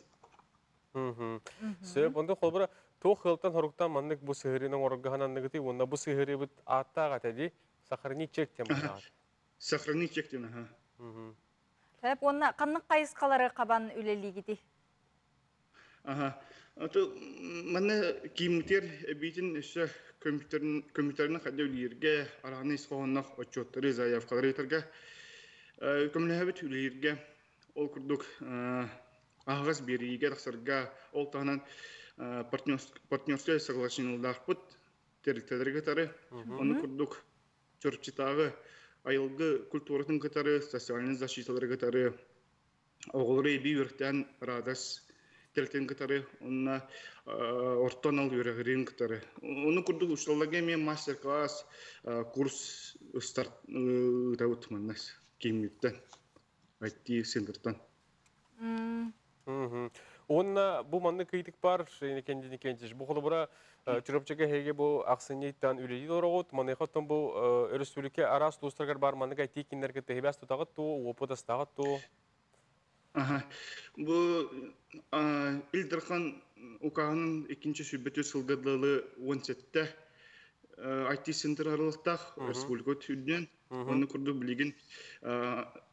Speaker 1: Сөп, онда холобура туох ыалтан хоруктан маннык бу сыһыарыыны оҥорорго сананныгытый уонна бу сыһыарыыбыт ааттаах этэ дии сохранить чек диэн баҕаҕыт.
Speaker 9: Сохранить чек диэн аха.
Speaker 2: Сөп, уонна ханнык хайысхалары хабан үлэлиигитий?
Speaker 9: Аха. Ото манна кииммитигэр эбиитин өссө компьютерин хайда үлэлииргэ, арааны ис хоһоонноох отчуоттары, заявкалары ыытарга көмөлөһөбүт үлэлииргэ. Ол курдук аһаҕас биэриигэ тахсарга, ол таһынан партнерскай соглашениелаахпыт тэрилтэлэри кытары, ону курдук Чурапчытааҕы айылгы культуратын кытары, социальнай защиталары кытары оҕолору эбии үөрэхтээн Радас тэрилтэн кытары уонна орто анал үөрэҕириин кытары. Ону курдук учууталларга эмиэ мастер-класс, курс старт ыытабыт манна кииҥҥиттэн, IT центртан.
Speaker 1: Уонна бу маннык ыйытык бар, Кенди Никентьевич, бу холобура Чурапчыга эһиги бу ахсынньыттан үлэлии олороҕут, маныаха оттон бу өрөспүүбүлүкэ араас улуустарыгар баар маннык IT кинилэргэ тэһибээс тутаҕыт туу, уопут астаҕыт туу?
Speaker 9: Аха. Бу Ил Дархан укааһынын иккинчи сүүрбэ сылга дылы 17 IT-центр арылыктаах республика үрдүнэн. Онну курдук билигин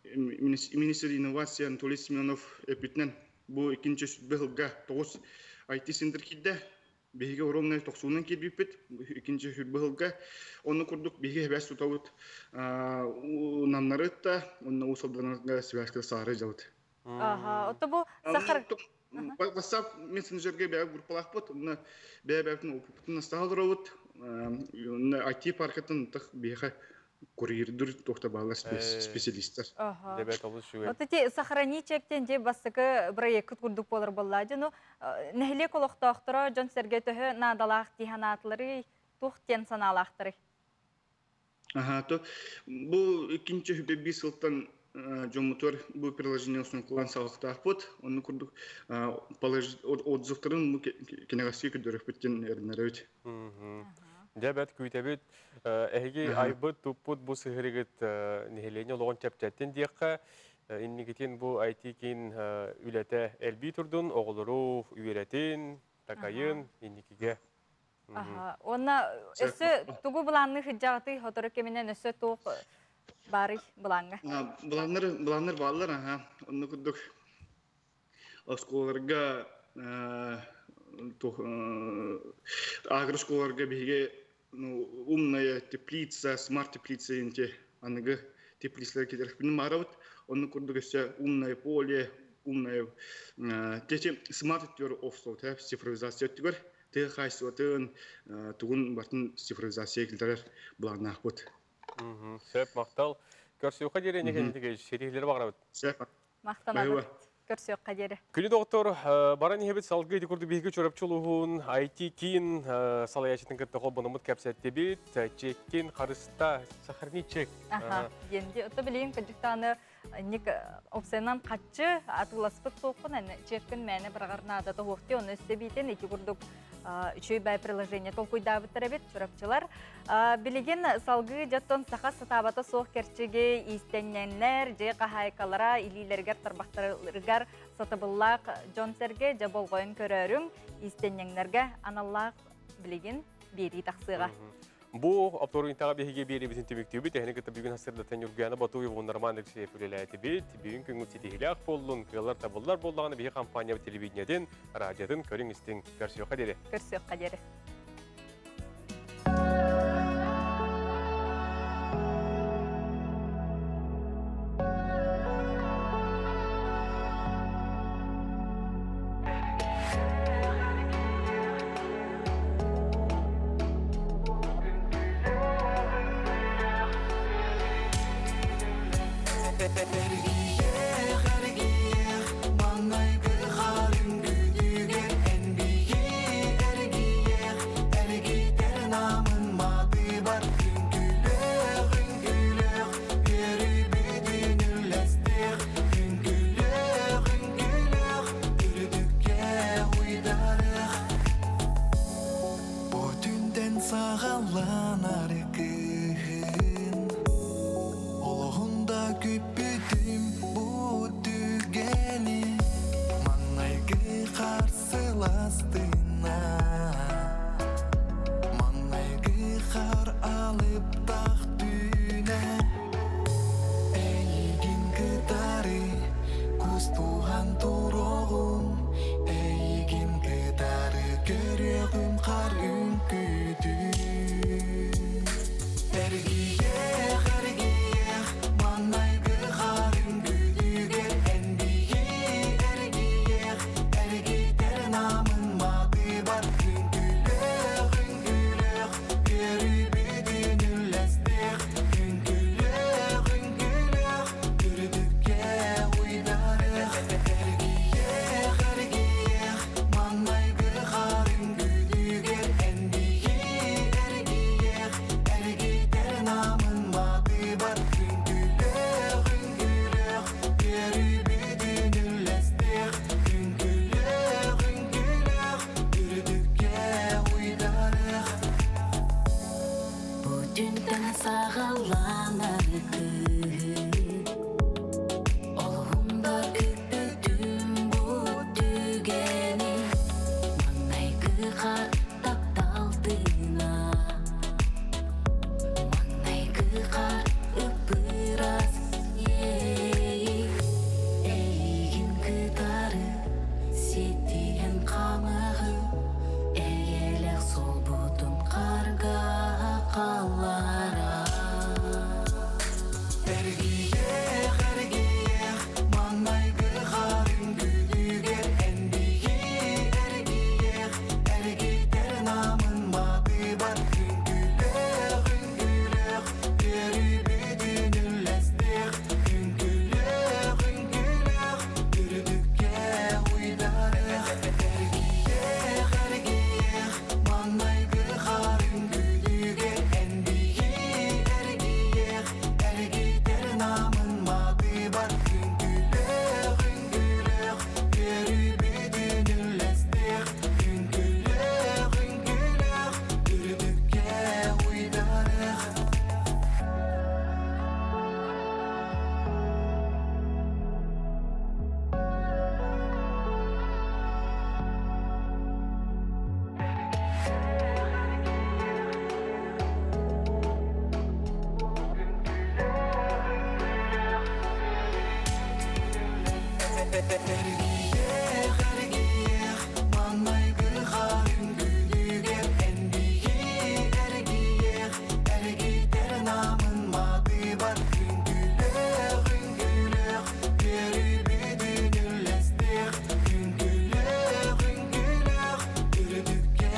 Speaker 9: министр инновация Анатолий Семенов эппитинэн бу иккинчи сүрбэ сылга тоҕус IT-центр киирдэ. Биһиги оромнай тохсуунан киирбиппит иккинчи сүрбэ сылга. Онну курдук биһиги эбээс тутабыт намнарытта, онно уус-алданарга связка саары дьабыт.
Speaker 2: Аха, ото бу сахар
Speaker 9: WhatsApp мессенджерге бэйэ группалаахпыт, онно бэйэ-бэйэбитин опыппытын астаһа олоробут. Онно IT паркатын тах биһиэхэ курьердур туохта баалар специалисттар.
Speaker 1: Дебет олус үчүгэй.
Speaker 2: Вот эти сохрани чектен же бастакы проекткыт курдук болар болла. Дьону нэһилиэк олохтоохторо дьон сэргэ төһө наадалаах дии санаатыларый, туох диэн санаалаахтарый?
Speaker 9: Аха, то бу иккинчи үһүбэ биир сылтан дьоммутугар бу приложение кулан саҕахтаахпыт. Онну курдук отзывтарын бу кэнэҕэски көрдөрөхпүт диэн эрэнэрэбит.
Speaker 1: Дьэ бэрт күүтэбит. Эһиги айбыт, туппут бу сыһырыгыт нэһилиэнньэ олоҕун чэпчэттин диэххэ, инникитин бу IT-киин үлэтэ элбии турдун, оҕолору үөрэтин, такайын, инникигэ.
Speaker 2: Аха. Уонна өссө тугу былаанныы сылдьаҕытый? Сотору кэминэн өссө туох баарый былааҥҥа?
Speaker 9: Былааннар, былааннар бааллар, аха. Онно курдук оскуолаларга агроскуолаларга биһиги ну, умная теплица, смарт теплица инти аныгы теплицалар киирэрпин баарабыт. Онно курдук өссө умное поле, умная тети смарт өттүгэр офсот, цифровизация өттүгэр тыа хаһаайыстыбатын тугун бартын цифровизация киллэрэр былааннаахпыт.
Speaker 1: Сөп, махтал. Көрсүөххэ диэри эниги ситиһиилэри баҕарабыт.
Speaker 9: Сөп.
Speaker 2: Махтанабыт. Көрсүөххэ диэри.
Speaker 1: Күнү доҕоттор, баран иһэбит салгыы ити курдук биһиги Чурапчы улууһун IT киин салайааччытын кытта холбономмут кэпсэттибит. Чеккин харыста, сахарный чек.
Speaker 2: Аха, диэн. Ото билигин кырдьыктааны ник опсайынан хаччы атыыласпыт суоххун чеккин мээнэ быраҕар наада тоһуохти оны өссө биитин ити курдук үчүгэй бай приложение толкуйдаабыттар эбит чурапчылар билигин салгыы дьоттон саха сатаабата суох кэрчиги иистэнньэннэр дьиэ хаһаайкалара илиилэригэр тарбахтарыгар сатабыллаах дьон-сэргэ дьэ болҕойон көрөөрүҥ иистэнньэҥнэргэ аналлаах билигин биэрии тахсыаҕа.
Speaker 1: Бу оптуорунньуктааҕы биһиги биэриибитин түмүктүүбүт. Эһини кытта бүгүн сырдатан Ньургуяна Батуева уонна Роман Алексеев үлэлээтибит. Бүгүн күҥҥүт ситиһиилээх буоллун, кыаллар табыллар буоллаҕына биһи компаниябыт телевидениетин, радиотын көрүҥ истиҥ. Көрсүөххэ диэри.
Speaker 2: Көрсүөххэ диэри.
Speaker 10: Эргийиэх, эргийиэх, маҥнайгы хаар үҥкүүтүгэр эн биһи эргийиэх, эргитэр намын матыыбар үҥкүүлүөх, үҥкүүлүөх, үөрүүбүтүн үллэстиэх, үҥкүүлүөх, үҥкүүлүөх, үрдүккэ уйдарыах. Бу түнтэн саҕаланар кыһын Олоһун да күппүтүм. Эргийиэх, эргийиэх, маҥнайгы хаарын күнүгэр эн биһи эргийиэх, эргитэр намын матыыбар үҥкүүлүөх, үҥкүүлүөх, үөрүүбүтүн үллэстиэх, үҥкүүлүөх, үҥкүүлүөх, үрдүккэ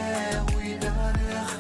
Speaker 10: уйдарыах.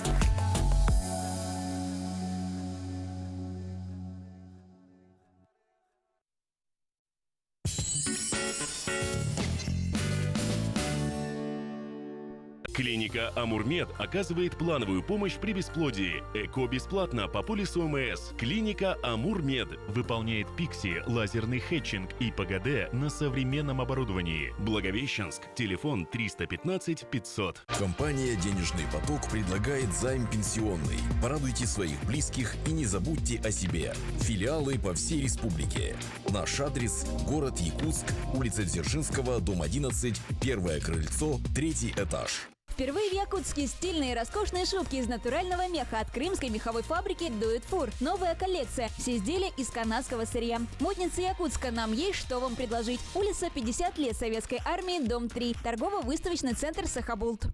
Speaker 12: Клиника Амурмед оказывает плановую помощь при бесплодии. ЭКО бесплатно по полису ОМС. Клиника Амурмед выполняет ПИКСИ, лазерный хетчинг и ПГД на современном оборудовании. Благовещенск. Телефон 315 500.
Speaker 13: Компания «Денежный поток» предлагает займ пенсионный. Порадуйте своих близких и не забудьте о себе. Филиалы по всей республике. Наш адрес – город Якутск, улица Дзержинского, дом 11, первое крыльцо, третий этаж.
Speaker 14: Впервые в Якутске стильные и роскошные шубки из натурального меха от крымской меховой фабрики «Дует Фур». Новая коллекция. Все изделия из канадского сырья. Модница Якутска. Нам есть что вам предложить. Улица 50 лет Советской Армии, дом 3. Торгово-выставочный центр «Сахабулт».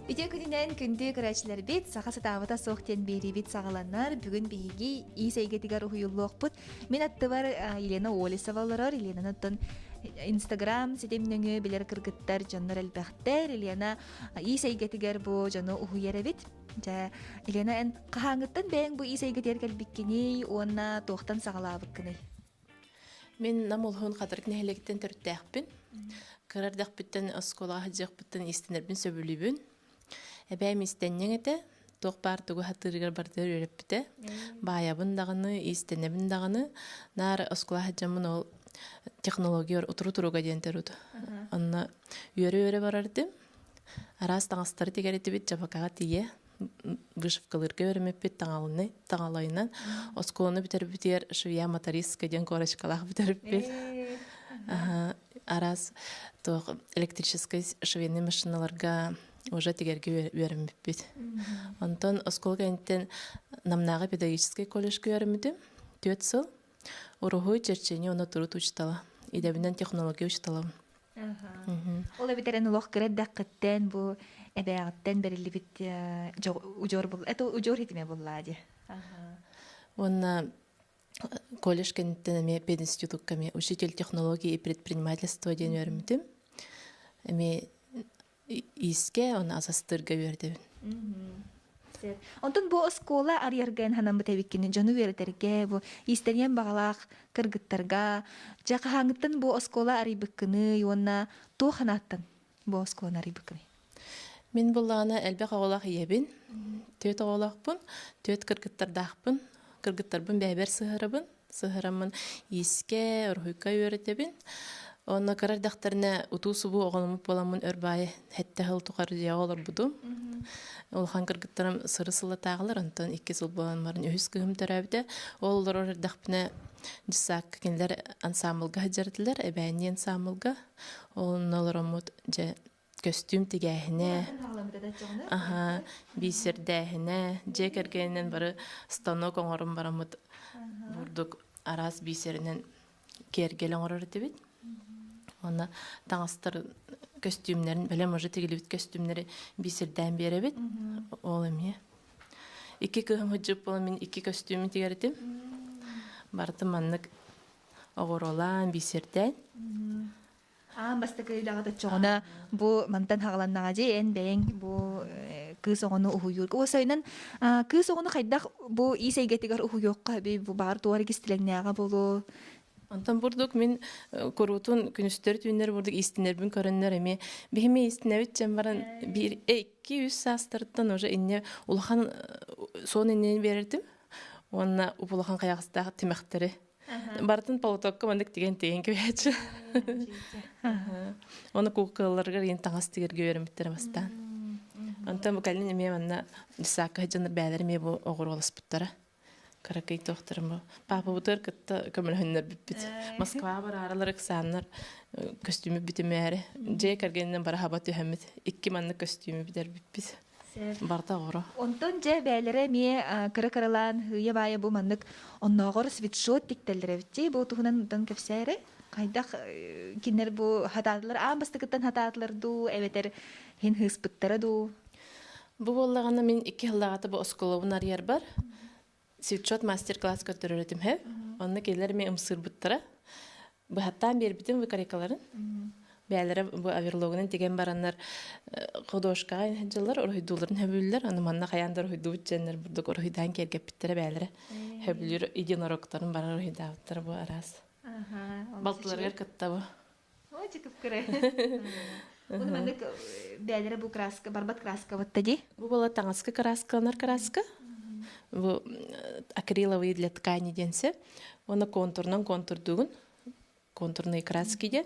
Speaker 7: Үтүө күнүнэн күндү көрөөччүлэрбит, саха сатаабыта суох диэн биэриибит саҕаланар. Бүгүн биһиги иис эйгэтигэр уһуйуллуохпут. Мин аттыбар Елена Олесова олорор. Еленаны оттон Инстаграм ситим нөҥүө билэр кыргыттар, дьоннор элбэхтэр. Елена иис эйгэтигэр бу дьону уһуйар эбит. Дьэ, Елена, эн хаһааҥҥыттан бэйэҥ бу иис эйгэтигэр кэлбиккиний уонна туохтан саҕалаабыккыный?
Speaker 8: Мин Нам улуһун Хатырык нэһилиэгиттэн төрүттээхпин. Кыра эрдэхпиттэн оскуолаҕа сылдьыахпыттан иистэнэрбин сөбүлүүбүн. Эбээм иистэнньэҥ этэ, туох баар тугу сатыырыгар барытыгар үөрэппитэ. Баайабын даҕаны, иистэнэбин даҕаны. Наар оскуолаҕа сылдьаммын ол технология утуру туруга диэн төрүт. Онно үөрэ-үөрэ барар этим. Араас таҥастары тигэр этибит, дьабакаҕа тиийэ вышивкалыырга үөрэммиппит таҥалыны таҥалайынан оскуоланы бүтэрбитигэр швея мотористка диэн корочкалаах бүтэрбиппит араас туох электрическай швейный машиналарга уже тигэргэ үөрэммиппит онтон оскуола кэнниттэн Намнааҕы педагогическай колледжка үөрэммитим түөрт сыл уруһуй черчение уонна турут учуутала идэбинэн технология учууталабын
Speaker 7: Ол эбэтэр эн олох кыра эрдэххиттэн бу эбээҕиттэн бэриллибит удьуор бул это удьуор хитиме буллаа дии.
Speaker 8: Уонна колледж кэнниттэн эмиэ пединститутка эмиэ учитель технологии и предпринимательства диэн үөрэммитим. Эмиэ иискэ уонна асастыырга үөрдэбин.
Speaker 7: Онтон бу оскуола арыйарга эн ханаммыт эбиккини дьону үөрэтэргэ бу иистэниэн баҕалаах кыргыттарга дьэ хаһааҥҥыттан бу оскуола арыйбыккыный уонна туох санааттан бу оскуоланы арыйбыккыный?
Speaker 8: Мин буллаҕына элбэх оҕолоох ийэбин, түөрт оҕолоохпун, түөрт кыргыттардаахпын. Кыргыттарбын бэйэбэр сыһарабын, сыһараммын иискэ, уруһуйга үөрэтэбин. Онно кыра эрдэхтэринэ утуу-субуу оҕоломмут буоламмын өр баайы сэттэ сыл тухары дьиэҕэ олорбутум. Улахан кыргыттарым сыры сыллатааҕылар, онтон икки сыл буолан баран үһүс кыыһым төрөөбүтэ. Ол олорор эрдэхпинэ дьыссаакка кинилэр ансаамбылга сылдьар этилэр, эбээннии ансаамбылга. Онно олороммут дьэ көстүүм тигээһинэ, аһа, биисэрдээһинэ, дьиэ кэргэнинэн бары станок оҥорон бараммыт бурдук араас биисэринэн киэргэл оҥорор этибит. Уонна таҥастар көстүүмнэрин, бэлэм уже тигилибит көстүүмнэри биисэрдээн биэрэбит. Ол эмиэ. Икки кыһым сылдьып буолан мин икки көстүүмү тигэр этим. Барытын маннык оҕуруолаан, биисэрдээн.
Speaker 7: Аан бастакы үлэҕит оччоҕуна бу мантан хаҕаланнаҕа дии эн бэйэҥ бу кыыс оҕону уһуйуур. Уосайынан кыыс оҕону хайдах бу иис эйгэтигэр уһуйуохха эбий бу баар туор кистэлэҥнээҕэ буолуо.
Speaker 8: Онтон бурдук мин куруутун күнүстэр түүннэр бурдук истинэрбин көрөннөр эмиэ биһими истинэбит дьэн баран биир икки үс саастарыттан уже инне улахан суон иннени биэрэрдим уонна улахан хайаҕастаах тимэхтэри Барытын полотокка маннык тигэн тигэн кэбиһээччи. Оны куукаларыгар иин таҥас тигэргэ үөрэммиттэрэ бастаан. Онтон бу кэлин эмиэ манна десакка сылдьаннар бэйэлэрэ эмиэ бу оҕуруоласпыттара. Кыракый туохтарым бу. Паапабытыгар кытта көмөлөһөннөрбүппүт. Москва барааралар ыксааннар көстүүмү бүтүмээри. Дьиэ кэргэнинэн бара хаба түһэммит. Икки маннык көстүүмү бүтэрбиппит. Барда оҕоро.
Speaker 7: Онтон дьэ бээлэрэ эмиэ кыра-кыралаан һыйа-баайа бу маннык оннооҕор свитшот тиктэллэр эбит бу туһунан онтон кэпсээ Хайдах кинилэр бу хатаатылар аан бастакыттан хатаатылар дуу эбэтэр хин хыыспыттара дуу?
Speaker 8: Бу буоллаҕына мин икки сыллааҕыта бу оскуолабын арыйарбар свитшот мастер-класс көрдөрөр этим һэ. Онно кинилэр эмиэ ымсыырбыттара. Быһаттаан биэрбитим выкарикаларын. Бэйэлэрэ бу оверлогунан тигэн бараннар художкаҕа сылдьаллар, уруһуйдуулларын сөбүлүүллэр. Аны манна хайаан да уруһуйдуубут дьэннэр бурдук уруһуйдаан киэргэппиттэрэ бэйэлэрэ. Сөбүлүүр единорогтарын барар уруһуйдаабыттара бу араас. Балтыларыгар кытта бу.
Speaker 7: Ой, кыпкыра. Уну маннык бээлэрэ бу краска, барбат краска бытта ди.
Speaker 8: Бу была таҥаска краскаланар краска. Бу акриловые для ткани диэн сөп. Уонна контурунан контурдугун. Контурные краски диэн.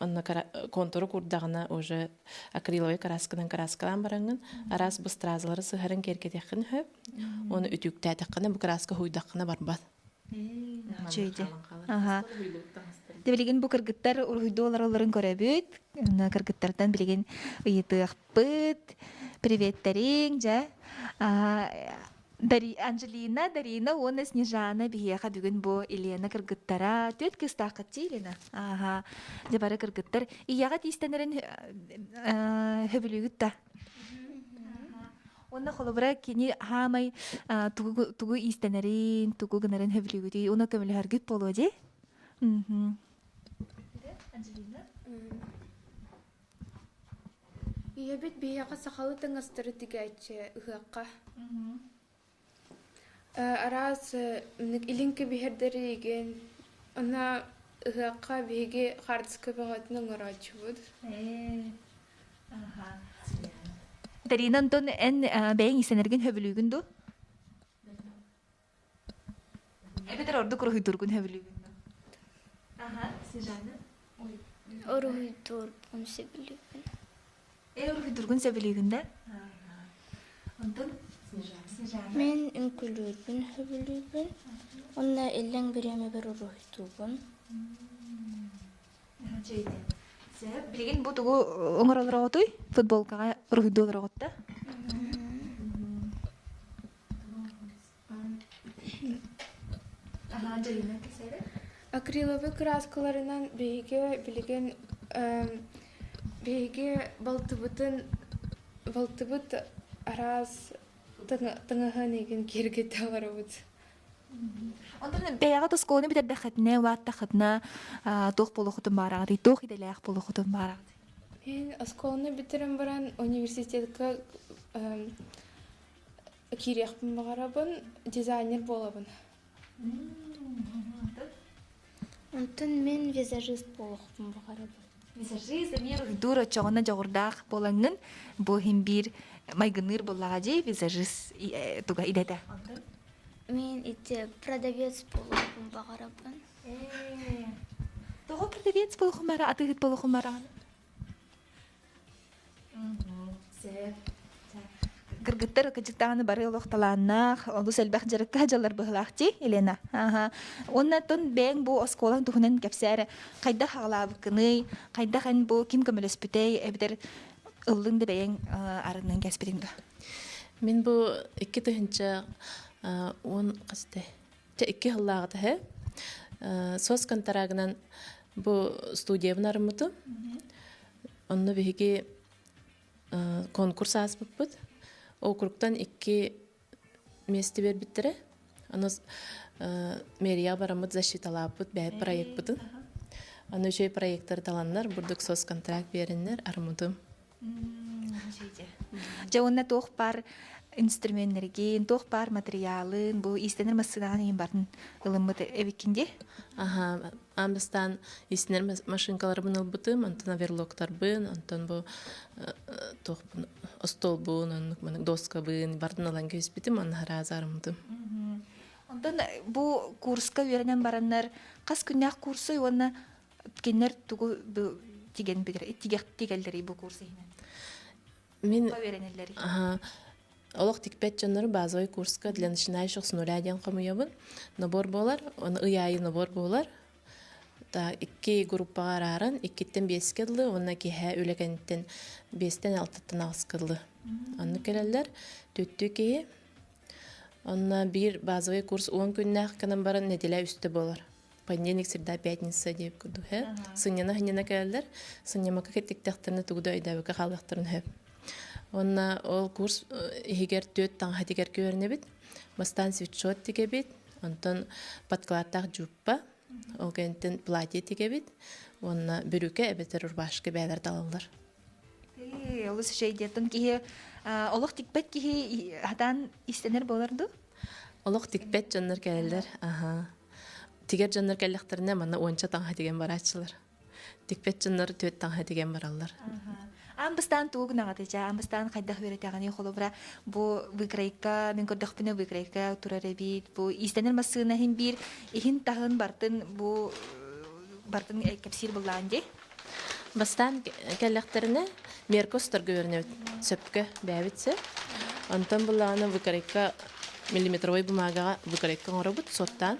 Speaker 8: Онно контуру курдаҕына уже акриловый красканан краскалаан бараҥҥын араас быстразалары сыһарын киэргэтиэххин сөп. Оны үтүктээтэххинэ бу краска хуйдаххына барбат.
Speaker 7: Үчүгэй. Аха. Дэ билигин бу кыргыттар уруһуйдуу олороллорун көрөбүт. Онно кыргыттартан билигин ыйытыахпыт. Приветтэриҥ, дьэ. Дари, Анжелина, Дарина уонна Снежана биһиэхэ бүгүн бу Елена кыргыттара. Түөрт кыыстааххыт дии, Елена? Аха. Дьэ бары кыргыттар. Ийэҕэ тиистэнэрин хөбүлүүгүт да? Уонна холобура кини хаамай тугу тугу иистэнэрин, тугу гынарын сөбүлүүгүтүй? Уна көмөлөһөргүт буолуо дии? Анжелина?
Speaker 11: Ийэбит биһиэхэ сахалыы таҥастары тигээччи ыһыахха. Араас илин кэбиһэрдэри игин ана ыһыахха биһиги хаартыска бөҕөтүн оҥорооччубут.
Speaker 7: Дарина, Антон, эн бэйэҥ иистэнэргин сөбүлүүгүн дуу? Эбэтэр ордук уруһуйдуургун сөбүлүүгүн дуу? Аха, Снежана?
Speaker 23: Уруһуйдуурбун сөбүлүүбүн.
Speaker 7: Э, уруһуйдуургун сөбүлүүгүн да? Онтон Снежана?
Speaker 23: Мин үҥкүүлүүрбүн сөбүлүүбүн. Уонна иллэҥ бириэмэбэр уруһуйдуубун.
Speaker 7: Билигин бу тугу оҥороллор оҕотуй? Футболкаҕа уруһуйдуу олороҕут да?
Speaker 11: Акриловый кырааскаларынан биһиги билигин биһиги балтыбытын балтыбыт араас таҥаһын игин киэргэтэ олоробут.
Speaker 7: Онтон бэйэҕит оскуоланы бүтэрдэххитинэ, улааттаххытына туох буолуоххутун баараҕытый, туох идэлээх буолуоххутун баараҕытый?
Speaker 11: Мин оскуоланы бүтэрэн баран университетка Киириэхпин баҕарабын, дизайнер буолабын.
Speaker 23: Онтон мин визажист буолуохпун баҕарабын.
Speaker 7: Визажист эмиэ уруһуйдуур оччоҕуна дьоҕурдаах буолаҥҥын бу иһин биир майгынныыр буоллаҕа дии визажист туга идэтэ.
Speaker 23: Мин ити продавец буолуохпун баҕарабын.
Speaker 7: Тоҕо продавец буолуоххун баҕара атыыһыт буолуоххун баҕараҕын? Кыргыттар кыдьыктаҕаны бары олох талааннаах, олус элбэх дьарыкка дьаллар быһылаах дии, Елена. Аха. Уонна оттон бэйэҥ бу оскуолаҥ туһунан кэпсээ эрэ. Хайдах аҕалаабыккыный, хайдах эн бу ким көмөлөспүтэй, эбэтэр ыллыҥ да бэйэҥ арыннан кэспитиҥ да?
Speaker 8: Мин бу 2010 хас этэ? Чэ, икки сыллааҕыта үһү. Сос контрагынан бу студиябын арыммытым. Онно биһиги конкурс ааспыппыт. Округтан икки миэстэ биэрбиттэрэ. Аны мэрия бараммыт защиталааппыт бэйэ проекпытын. Аны үчүгэй проекттары таланнар, бурдук соцконтракт биэрэннэр арыммытым.
Speaker 7: Дьэ уонна туох баар инструменнэргин, туох баар матырыйаалын, бу иистэнэр массыынаҕын иһин барын ылыммыт эбиккин дии?
Speaker 8: Аха, аан бастаан иистэнэр машинкаларбын ылбытым, онтон оверлоктарбын, онтон бу туохпун остуолбун, оннук маннык доскабын бардын ылан кэбиспитим, онно араас арыммытым.
Speaker 7: Онтон бу курска үөрэнэн бараннар хас күннээх курсуй уонна Кинилэр тугу тигэн бүтэр тигэх тигэллэрий бу курс иһинэн?
Speaker 8: Мин олох тикпэт дьоннору базовый курска для начинающих с нуля диэн хомуйабын. Набор буолар, оны ый аайы набор буолар. Икки группаҕа арааран, иккиттэн биэскэ дылы уонна киэһэ үлэ кэнниттэн биэстэн алтаттан аҕыска дылы. Оннук кэлэллэр. Түттүү киһи. Онно биир базовый курс 10 күннээх гынан баран нэдиэлэ үстэ буолар. Понедельник, среда, пятница диэбит курдук һэ. Сынньана-сынньана кэлэллэр. Сынньамакка киттиктэхтэринэ тугу да өйдөөбөккө хаалыахтарын сөп. Уонна ол курс иһигэр түөрт таҥаһа тигэр күөрнэбит. Бастаан свитшот тигэбит, онтон подкладтаах дьууппа, ол кэнниттэн платье тигэбит уонна бүрүкэ эбэтэр рубашка бээлэр талаллар.
Speaker 7: Олус үчүгэй диэтин киһи олох тикпэт киһи хатаан истэнэр буолар дуу?
Speaker 8: Олох тикпэт дьоннор кэлэллэр. Аха. Тигэр дьоннор кэллэхтэринэ манна уонча таҥаһа тигэн барааччылар. Тикпэт дьоннор түөрт таҥаһа тигэн бараллар.
Speaker 7: Аан бастаан тугу гынаҕытый дьэ? Аан бастаан хайдах үөрэтэҕиний холобура бу выкройка мин көрдөхпүнэ выкройка турар эбит бу иистэнэр массыына иһин биир иһин таһын бартын бу бартын кэпсиир былаан дии.
Speaker 8: Бастаан кэллэхтэринэ мерка устарга үөрэнэбит сөпкө бэйэбит сөп. Онтон былаана выкройка миллиметровой бумагаҕа выкройка оҥоробут суоттаан.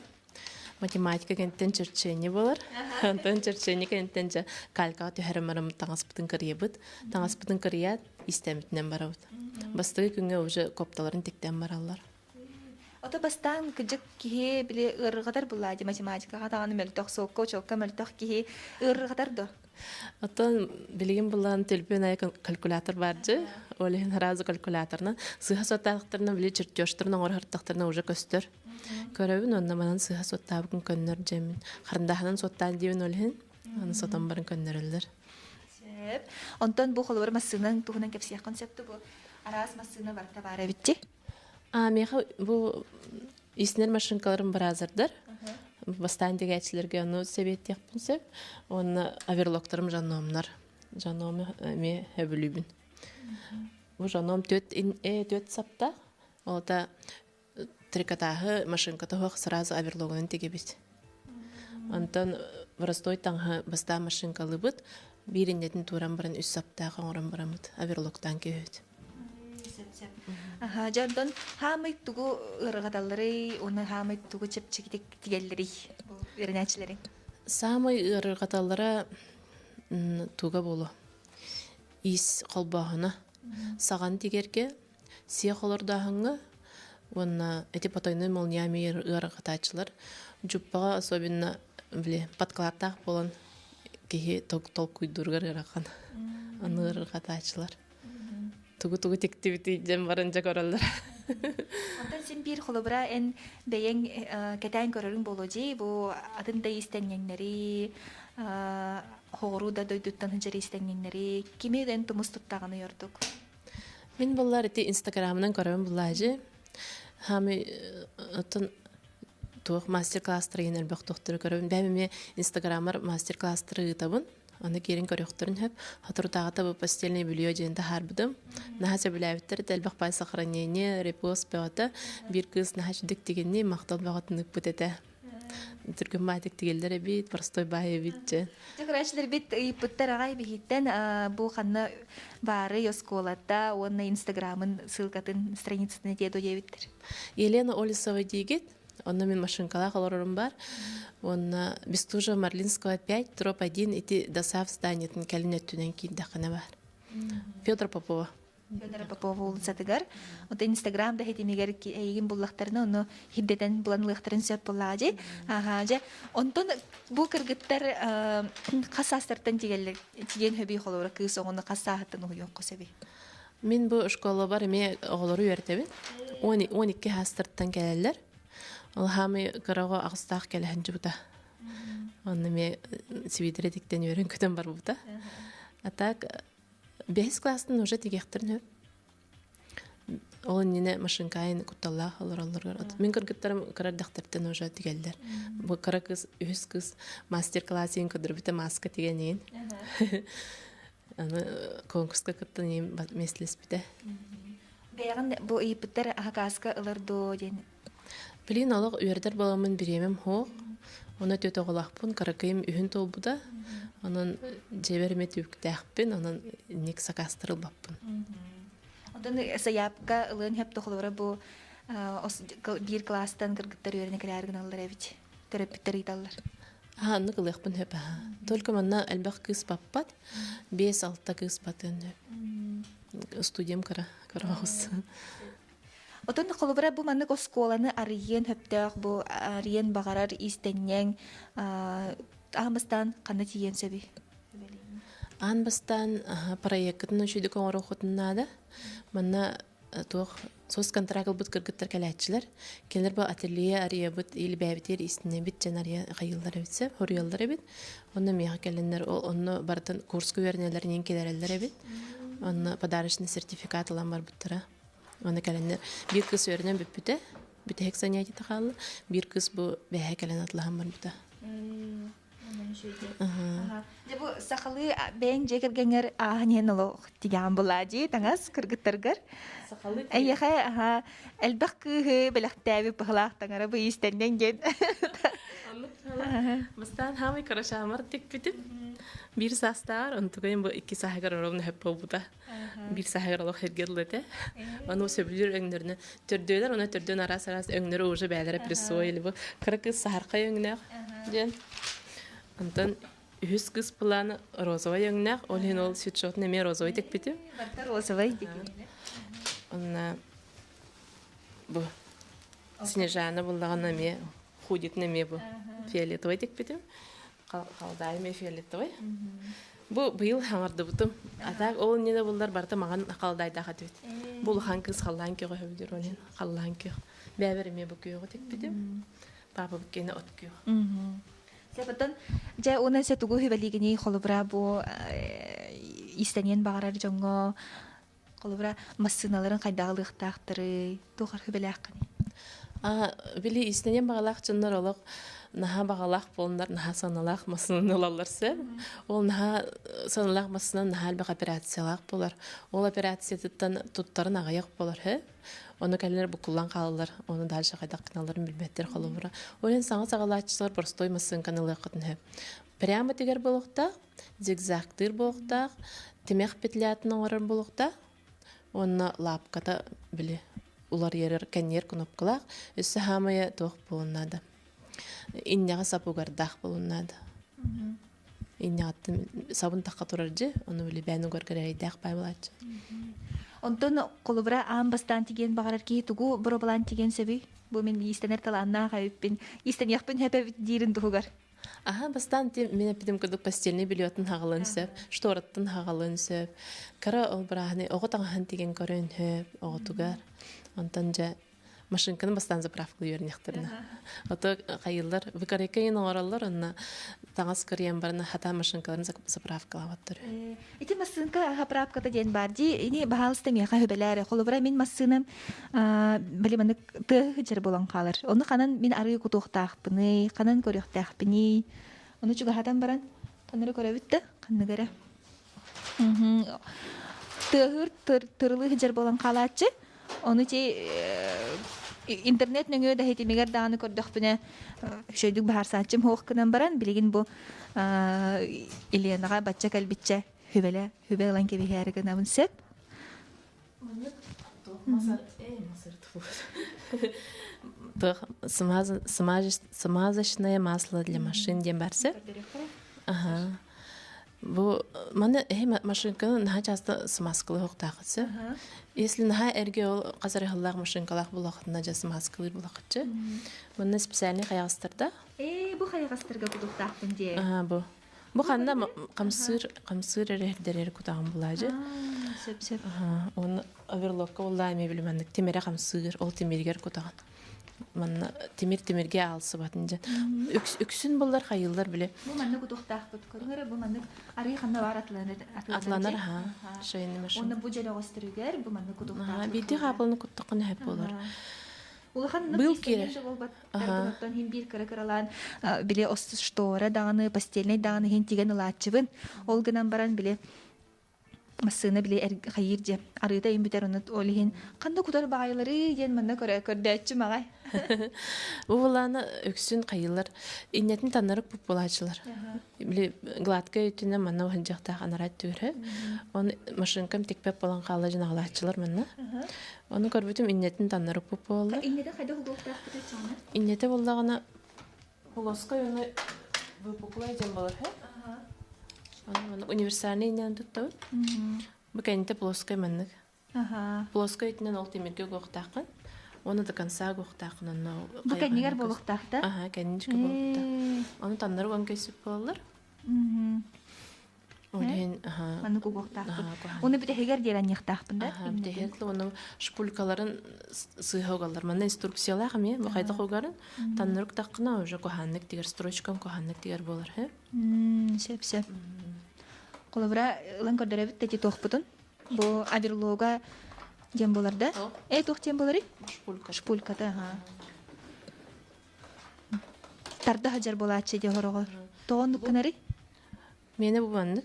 Speaker 8: Математика кэнниттэн черчение буолар. Онтон черчение кэнниттэн дьэ калькаҕа түһэрэн баран таҥаспытын кырыйабыт. Таҥаспытын кырыйаат истэммитинэн барабыт. Бастакы күҥҥэ уже копталарын тиктэн бараллар.
Speaker 7: Ото бастаан кыдьык киһи били ыарырҕатар буллаа дии математикаҕа даҕаны мөлтөх, суокка учуокка мөлтөх киһи ыарырҕатар дуо?
Speaker 8: Оттон билигин буллаан төлөпүөн айа калькулятор баар дьэ. Ол иһин сразу калькуляторынан сыыһа суоттаахтарына били чертежтарын оҥорор уже көстөр. Көрөбүн онно манан сыыһа суоттаабыкын көннөр дьэммин. Харандааһынан суоттаан диэбин ол иһин аны сотон баран көннөрөллөр.
Speaker 7: Сөп. Онтон бу холобур массыынаҥ туһунан кэпсиэххин сөп бу араас массыына барыта баар эбит
Speaker 8: А миэхэ бу иснэр машинкаларым бразердар. Бастаан дигээччилэргэ ону сэбиэттиэхпин сөп. Уонна оверлоктарым жаномнар. Жаному эмиэ сөбүлүүбүн. Бу жаном түөрт түөрт сапта. Ол трикотаһы машинка тоһох сразу оверлогунан тигибит. Онтон простой таҥаһы бастаан машинкалыыбыт, биир иннэтин тууран баран үс саптаах оҥорон бараммыт оверлоктаан киһибит.
Speaker 7: Аха, дьэ онтон хаамый тугу ыарырҕаталларый уонна хаамый тугу чэпчэкитик тигэллэрий бу үөрэнээччилэриҥ?
Speaker 8: Саамай ыарырҕаталлара туга буолуо. Иис холбооһуна. Саҕан тигэргэ Сиэх олордооһуҥҥа уонна эти потайной молниями ыарырҕатааччылар дьуппаҕа особенно били подкладтаах буолан киһи толкуйдууругар ыарахан аны ыарырҕатааччылар тугу-тугу тиктибитий диэн баран дьэ көрөллөр.
Speaker 7: Онтон син биир холобура эн бэйэҥ кэтээн көрөрүҥ буолуо дии бу атын да иистэнньэҥнэри хоҕуруу да дойдуттан сылдьар иистэнньэҥнэри кими эн тумус туттаҕыный ордук?
Speaker 8: Мин буллар ити инстаграмынан көрөбүн буллаажы. Хами оттон туох мастер-класстары иһин элбэх тохтору көрөбүн. Бэйэм эмиэ инстаграмар мастер-класстары ыытабын. Аны киирэн көрүөхтэрин сөп. Соторутааҕыта бу постельное белье диэн таһаарбытым. Наһаа сөбүлээбиттэр этэ. Элбэх баай сохранение, репост бөҕөтө. Биир кыыс наһаа үчүгдүк тигинни, махтал бөҕөтүн ыыппыт этэ. Түргэн баайтык тигэллэр эбит, простой баай эбит дьэ.
Speaker 7: Дьэ, көрөөччүлэрбит ыйыппыттар аҕай биһиттэн бу ханна баарый оскуолата уонна инстаграмын ссылкатын страницатын этиэ дуо диэбиттэр.
Speaker 8: Елена Олесова диигит. Онно мин машинкалаах олорорум бар. Уонна Бестужева Марлинского 5, троп 1 ити ДОСААФ зданиетын кэлин өттүнэн киирдэххинэ бар. Федор Попова.
Speaker 7: Федора Попова уулуссатыгар. Оттон Инстаграм да ситимигэр эйигин буллахтарына, ону хирдэтэн булан ылыахтарын сөп буоллаҕа дии. Аха, дьэ, онтон бу кыргыттар хас саастартан тигэллэр тигэн хөбүй холобура кыыс оҕону хас сааһыттан уһуйуохха сөбүй?
Speaker 8: Мин бу школабар эмиэ оҕолору үөрэтэбин. 12 саастартан кэлэллэр. Ол хаамый кыра оҕо аҕыстаах кэлэһэн дьубута. Онно эмиэ сибиитэрэ тиктэн үөрэн көтөн барбыта. А так Бэһис класстан уже тигиэхтэрин сөп. Ол иннинэ машинкайын кутталлаах олороллоругар. Мин кыргыттарым кыра эрдэхтэртэн уже тигэллэр. Бу кыра кыз, үһүс кыз мастер-класс иин көрдөрбүтэ маска тигэн иин. Аны конкурска кыттан иин миэстэлэспитэ.
Speaker 7: Бэйэҕин бу ыйыппыттар аһакааска ылар дуо диэн
Speaker 8: Билигин олох үөрдэр буоламмын бириэмэм суох. Онно түөрт оҕолоохпун, кыракыйым үһүн туолбута. Онон дьиэбэр эмиэ түбүктээхпин, онон инник сакаастары ылбаппын.
Speaker 7: Онтон сайаапка ылыан сөп холобура бу биир кылаастан кыргыттар үөрэнэ кэлээр гыналлар эбит. Төрөппүттэр ыыталлар.
Speaker 8: Аха, оннук ылыахпын сөп аха. Только манна элбэх кыыс баппат. 5-6 кыыс батыан сөп. Студиям кыра, кыра оҕус.
Speaker 7: Отон холобура бу маннык оскуоланы арыйыан сөптөөх бу арыйыан баҕарар иистэнньэҥ аан бастаан ханна тиийиэн сөбүй?
Speaker 8: Аан бастаан проеккытын үчүгдүк оҥоруоххутун наада. Манна туох соцконтракт ылбыт кыргыттар кэлээччилэр. Кинилэр бу ателье арыйабыт или бэйэбитигэр иистэнэбит дьэн арыйа хайыыллар эбит сөп, хоруйаллар эбит. Онно миэхэ кэлэннэр ол онно барытын курска үөрэнэллэринэн кэлэрэллэр эбит. Онно подарочный сертификат ылан барбыттара. Онно кэлэннэр биир кыыс үөрэнэн бүппүтэ, бүтэһик занятиета хаалла. Биир кыыс бу бэһэ кэлэн атылаһан барбыта.
Speaker 7: Дьэ бу сахалыы бэйэҥ дьиэ кэргэҥҥэр ааһан иһэн олох тигээн булаа дии таҥас кыргыттаргар.
Speaker 8: Сахалыы
Speaker 7: Эйиэхэ аха элбэх кыыһы бэлэхтээбит быһылаах таҥара бу иистэнньэҥ диэн.
Speaker 8: Оннук Бастаан хаамай кырашаамар тикпитим. Биир саастааҕар, онтугайым бу икки сааһыгар оромно хөп буолбута. Биир сааһыгар олох эргэ дылы этэ. Ону сөбүлүүр өҥнөрүнэн төрдүөлэр, уонна төрдүөн араас-араас өҥнөрү уже бэйэлэрэ присвоили. Бу кыра кыыс саһархай өҥнөөх диэн. Онтон үһүс кыыс былаана розовай өҥнөөх, ол иһин ол свитшотун эмиэ розовай тикпитим.
Speaker 7: Барыта розовай дигин.
Speaker 8: Онна бу Снежана буллаҕына эмиэ худитын эмиэ бу фиолетовай тикпитим. Халдаайым эмиэ фиолетовай. Бу быйыл хаҥардыбытым. А так ол иннинэ буллар барыта маҥан халдаайдаах этибит. Бу улахан кыыс халлаан күөҕэ өбүдүр онин халлаан күөх. Бэбэр эмиэ бу күөҕү тикпитим. Папа бу киэнэ от күөх.
Speaker 7: Сепаттан дьэ уонна сэ тугу хүбэлиигиний холобура бу иистэниэн баҕарар дьоҥҥо холобура массыыналарын хайдах ылыахтаахтарый туох архыбэлээххиний
Speaker 8: Били иистэнэн баҕалаах дьоннор олох наһаа баҕалаах буоланнар наһаа сыаналаах массыынаны ылаллар сөп. Ол наһаа сыаналаах массыына наһаа элбэх операциялаах буолар. Ол операциятыттан туттарын аҕыйах буолар һэ. Ону кэллэр буккуллан хаалаллар. Ону дальше хайдах гыналларын билбэттэр холобура. Ол иһин саҥа саҕалааччылар простой массыынканы ылыаххытын сөп. Прямо тигэр буолуохтаах, зигзагтыыр буолуохтаах, тимэх петлятын оҥорор буолуохтаах уонна лаапката били уларыйар кэнниэр кнопкалаах өссө хаамайа туох буолуон наада иннэҕэ сап угардаах буолуон наада иннэҕиттэн сабын тахха турар дьи ону били бээн угаргар эрэйдээх баай буолааччы.
Speaker 7: Онтон холобура аан бастаан тигиэн баҕарар киһи тугу боруобалаан тигиэн сөбүй? Бу мин иистэнэр талааннаах эбиппин, иистэниэхпин сөп эбит диирин туһугар.
Speaker 8: Аха, бастаан ти мин эппитим курдук постельный бельетын хаҕалыан сөп, штораттан хаҕалыан сөп. Кыра ол бырааһынай оҕо таҥаһын тигэн көрөн сөп оҕотугар. Онтон дьэ машинканы бастаан заправка үөрэнэхтэринэ. Ото хайыллар выкарайка иин оҥороллор, онно таҥас кырыйан баран хата машинкаларын заправкалаабаттар.
Speaker 7: Ити массыынка заправката диэн баар дии. Ини баһаалыста миэхэ хүбэлээрэ. Холобура мин массыынам били маннык тыаһы сылдьар буолан хаалар. Ону ханан мин арыы кутуохтаахпыный, ханан көрүөхтээхпиний? Ону чугаһатан баран ханнары көрөбүт да, ханнык эрэ. Тыаһыыр тырылыы сылдьар буолан хаалааччы. Ону ти интернет нөҥүө да ситимигэр даҕаны көрдөхпүнэ үчүгэйдик быһаарсааччым суох гынан баран билигин бу Еленаҕа бачча кэлбиччэ хүбэлэ хүбэ ылан кэбиһээри гынабын сөп.
Speaker 8: Смазочное масло для машин диэн бар сөп. Ага. Бу маны эһи машинканы наһаа часто смазкалыахтаахыт сөп. Если наһаа эргэ ол хасарыһыллаах машинкалаах булахытына дьэ смазкалыыр булахытчы. Манна специальный хайаҕастарда.
Speaker 7: Ээ, бу хайаҕастарга кутуктаахпын дии.
Speaker 8: Аа, бу. Бу ханна хамсыыр хамсыыр эрэ кутаҕын булаажы.
Speaker 7: Сөп сөп.
Speaker 8: Оны оверлокка буллаа эми билиманнык тимире хамсыыр, ол тимиригер кутаҕын. Манна тимир тимиргэ аалсыбатын дьэ. Үксүн буллар хайыллар биле.
Speaker 7: Бу маннык кутуктаахпыт. Көрүҥ эрэ бу маннык арыы ханна бар атланар
Speaker 8: атланар ха. Шейный машина.
Speaker 7: Онно бу дьөлөҕөстөрүгэр бу маннык кутуктаахпыт.
Speaker 8: Биирдии хаапылны куттаххына хөп болар.
Speaker 7: Улахан
Speaker 8: Быыл киирэр.
Speaker 7: Оттон хин биир кыра кыралаан били штора даҕаны постельнай даҕаны хин тигэн ылааччыбын. Ол гынан баран били массыына били хайыыр дьэ арыыта им бүтэр ону ол иһин ханна кутар баҕайылары диэн манна көрө көрдөөччүм аҕай.
Speaker 8: Бу былаана үксүн хайыылар иннэтин таннарык пуппулаачылар. Били гладкай өттүнэн манна уһанжахтаах анарат түөрэ. Он машинкам тикпеп болан хаалла жынагалааччылар манна. Ону көрбүтүм иннэтин таннарык пуппуолла.
Speaker 7: Иннэтин хайда хугуохтаахпыт чаана?
Speaker 8: Иннэтэ боллагына холоской оны Выпуклай диэн болар хэ. Аны универсальный иннэн туттабыт. Бу кэннитэ плоскай маннык. Плоскай итинэн ол тимиргэ угуохтааххын. Уонна до конца угуохтааххын онно.
Speaker 7: Бу кэннигэр буолуохтаах да?
Speaker 8: Аха, кэннички буолуохтаах. Ону таннары уган көйсүп буолаллар. Ол иһин
Speaker 7: Маннык угуохтаахпын. Уну бүтэһигэр диэн анньыахтаахпын да?
Speaker 8: Бүтэһигэр уну шпулькаларын сыыһа угаллар. Манна инструкциялаах эмиэ бу хайдах угарын таннырык таххына уже куһааннык тигэр строчкам куһааннык тигэр буолар.
Speaker 7: Сөп сөп. Холобура ылан көрдөрөбүт да туохпутун. Бу оверлога диэн буолар да? Э туох диэн буоларый?
Speaker 8: Шпулька.
Speaker 7: Шпульката, аха. Тарда сылдьар буолааччы дии хороҕор. Тоҕо оннук гынарый?
Speaker 8: Миэнэ бу маннык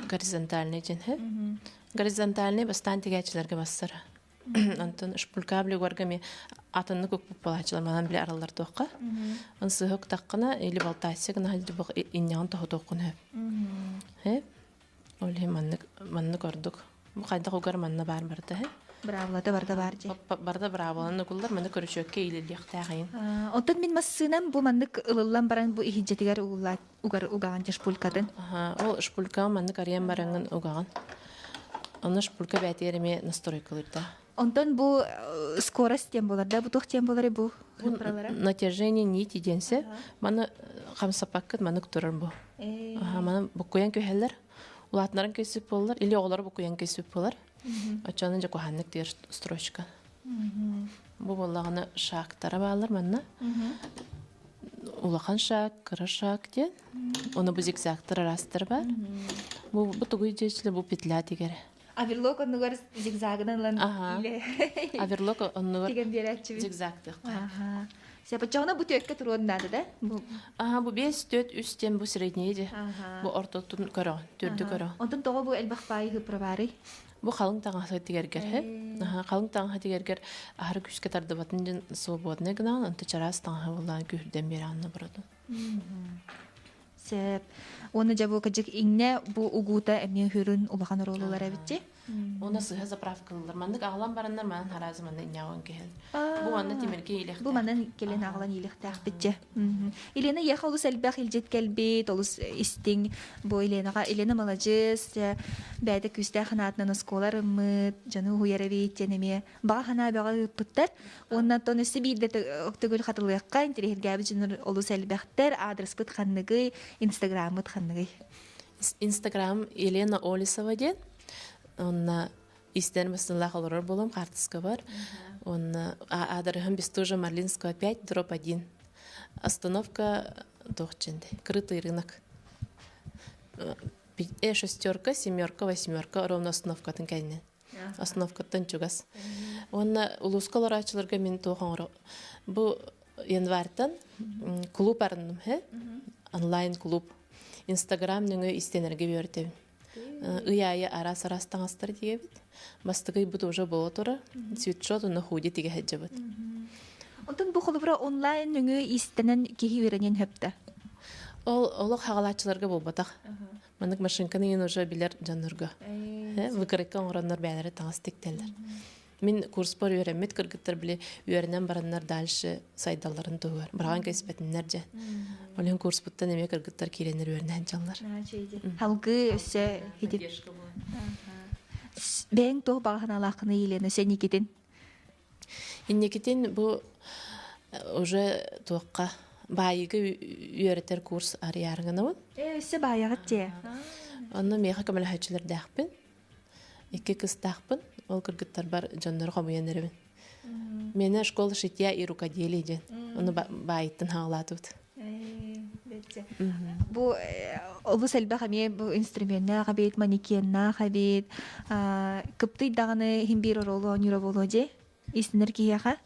Speaker 8: горизонтальный диэн һэ. Горизонтальный бастаан тигээччилэргэ бассара. Онтон шпулькабли угарга ми атыннык укпут буолааччылар манан били араллар туохха. Он сыһа уктаххына или болтайся гына сылдьыбых инньэҕин тоһутуоххун сөп. Һэ. Ол иһин маннык маннык ордук. Бу хайдах угар манна баар барыта һэ.
Speaker 7: Браавылата барда баар дии.
Speaker 8: Барда браавыланы угуллар, маны көрүчүөккэ иилиллиэхтээх иин.
Speaker 7: Оттон мин массыынам бу маннык ылыллан баран бу иһинчэтигэр угуллаат угар угаҕын дьэ шпулькатын.
Speaker 8: Ол шпулькаҕа маннык арыйан бараҥҥын угаҕын. Онно шпулька бээтигэр эмиэ настройкалыырда.
Speaker 7: Онтон бу скорость диэн буолар да, бу туох диэн буоларый бу?
Speaker 8: Натяжение нити диэнсэ. Маны хамсаппаккыт маннык турар бу. Маны буккуйан күһэллэр. Улаатынарын көйсүп буоллар, или оҕолору буккуйан көйсүп буолар. Оччону дьэ куһааннык диир строчка. Бу буоллаҕына шагтара бааллар манна. Улахан шаг, кыра шаг диэн. Ону бу зигзагтар араастар бар. Бу бу тугуй диэчилэ бу петля тигэрэ.
Speaker 7: Оверлок оннугар зигзагынан ылан
Speaker 8: Оверлок оннугар
Speaker 7: тигэн биэрээччибит.
Speaker 8: Зигзагтыахха.
Speaker 7: Сепочоҕуна бу түөккэ туруон наада да?
Speaker 8: Аха, бу 5, 4, 3 диэн бу средний же. Бу ортотун көрөҕүн, төрдү көрөҕүн.
Speaker 7: Онтон тоҕо бу элбэх баайы хыппырабаарый?
Speaker 8: Бу халыҥ таҥаһы тигэргэр хэ. Аха, халыҥ таҥаһы тигэргэр аһары күүскэ тардыбатын дьон свободный гынаҕын, онто чараас таҥаһы буллаан күүһүрдэн биэрэҕин наоборот.
Speaker 7: Сөп. Уонна дьэ бу кыдьык иҥнэ бу угуута эмиэ хүрүн улахан оруолу ылар эбитчи.
Speaker 8: Уонна сыһа заправкалылар. Маннык аҕалан бараннар манан хараазы манна инньэҕин киһин. Бу манна тимиргэ иилэхтээх.
Speaker 7: Бу манан кэлин аҕалан иилэхтээхпит дьэ. Елена Еха олус элбэх илдьит кэлбит, олус истиҥ. Бу Еленаҕа Елена маладьыас, бэйэтэ күүстээх санаатынан оскуола арыммыт, дьону уһуйар эбит диэн эмиэ баҕа санаа бөҕө ыыппыттар. Уонна оттон өссө биирдэ төгүл хатылыахха интэриэһиргээбит дьоннор олус элбэхтэр. Аадырыспыт ханныгый, инстаграммыт ханныгый?
Speaker 8: Инстаграм Елена Олесова диэн. Онно истэн бастынлаах олорор буолам хаартыска бар. Онно аадырыһым Бестужа Марлинского 5 дробь 1. Остановка туох дьэнде, крытый рынок. Шестерка, семерка, восьмерка ровно остановкатын кэннин. Остановкаттан чугас. Уонна улууска олорооччуларга мин туох оҥоро бу январьтан клуб арынным хэ онлайн клуб инстаграм нөҥүө истэнэргэ үөртэбин ый аайы араас араас таҥастар тигэбит бастакы ыйбыт уже буола тура свитшот уонна худи тигэ сылдьабыт.
Speaker 7: Онтон бу холобура онлайн нөҥүө иистэнэн киһи үөрэниэн сөптө.
Speaker 8: Ол олох хаҕалааччыларга буолбатах. Маннык машинканы иин уже билэр дьоннорго. Выкройка оҥороннор бэйэлэрэ таҥас тиктэллэр. Мин курспар үөрэммит кыргыттар били үөрэнэн бараннар дальше сайдалларын туһугар. Быраҕан кэспэтиннэр дьэ. Ол иһин курспуттан эмиэ кыргыттар киирэннэр үөрэнэн дьаллар.
Speaker 7: Халгы өссө хитип. Бэйэҥ туох баҕа санаалааххыный Елена сен Никитин?
Speaker 8: Инникитин бу уже туохха баайыыга үөрэтэр курс арыйаарыҥанабын.
Speaker 7: Ээ, өссө баайаҕыт дьиэ.
Speaker 8: Онно миэхэ көмөлөһөөччүлэрдээхпин. Икки кыстаахпын. Ол кыргыттарбар дьоннору хомуйан эрэбин. Миэнэ школа шитья и рукоделия диэн. Ону баайыттан хаалаатыбыт.
Speaker 7: Бу олус элбэх эмиэ бу инструменнаах эбит, манекеннаах эбит. Кыптый даҕаны иһин биир оруолу оонньуура буолуо дии. Истинэр киһиэхэ.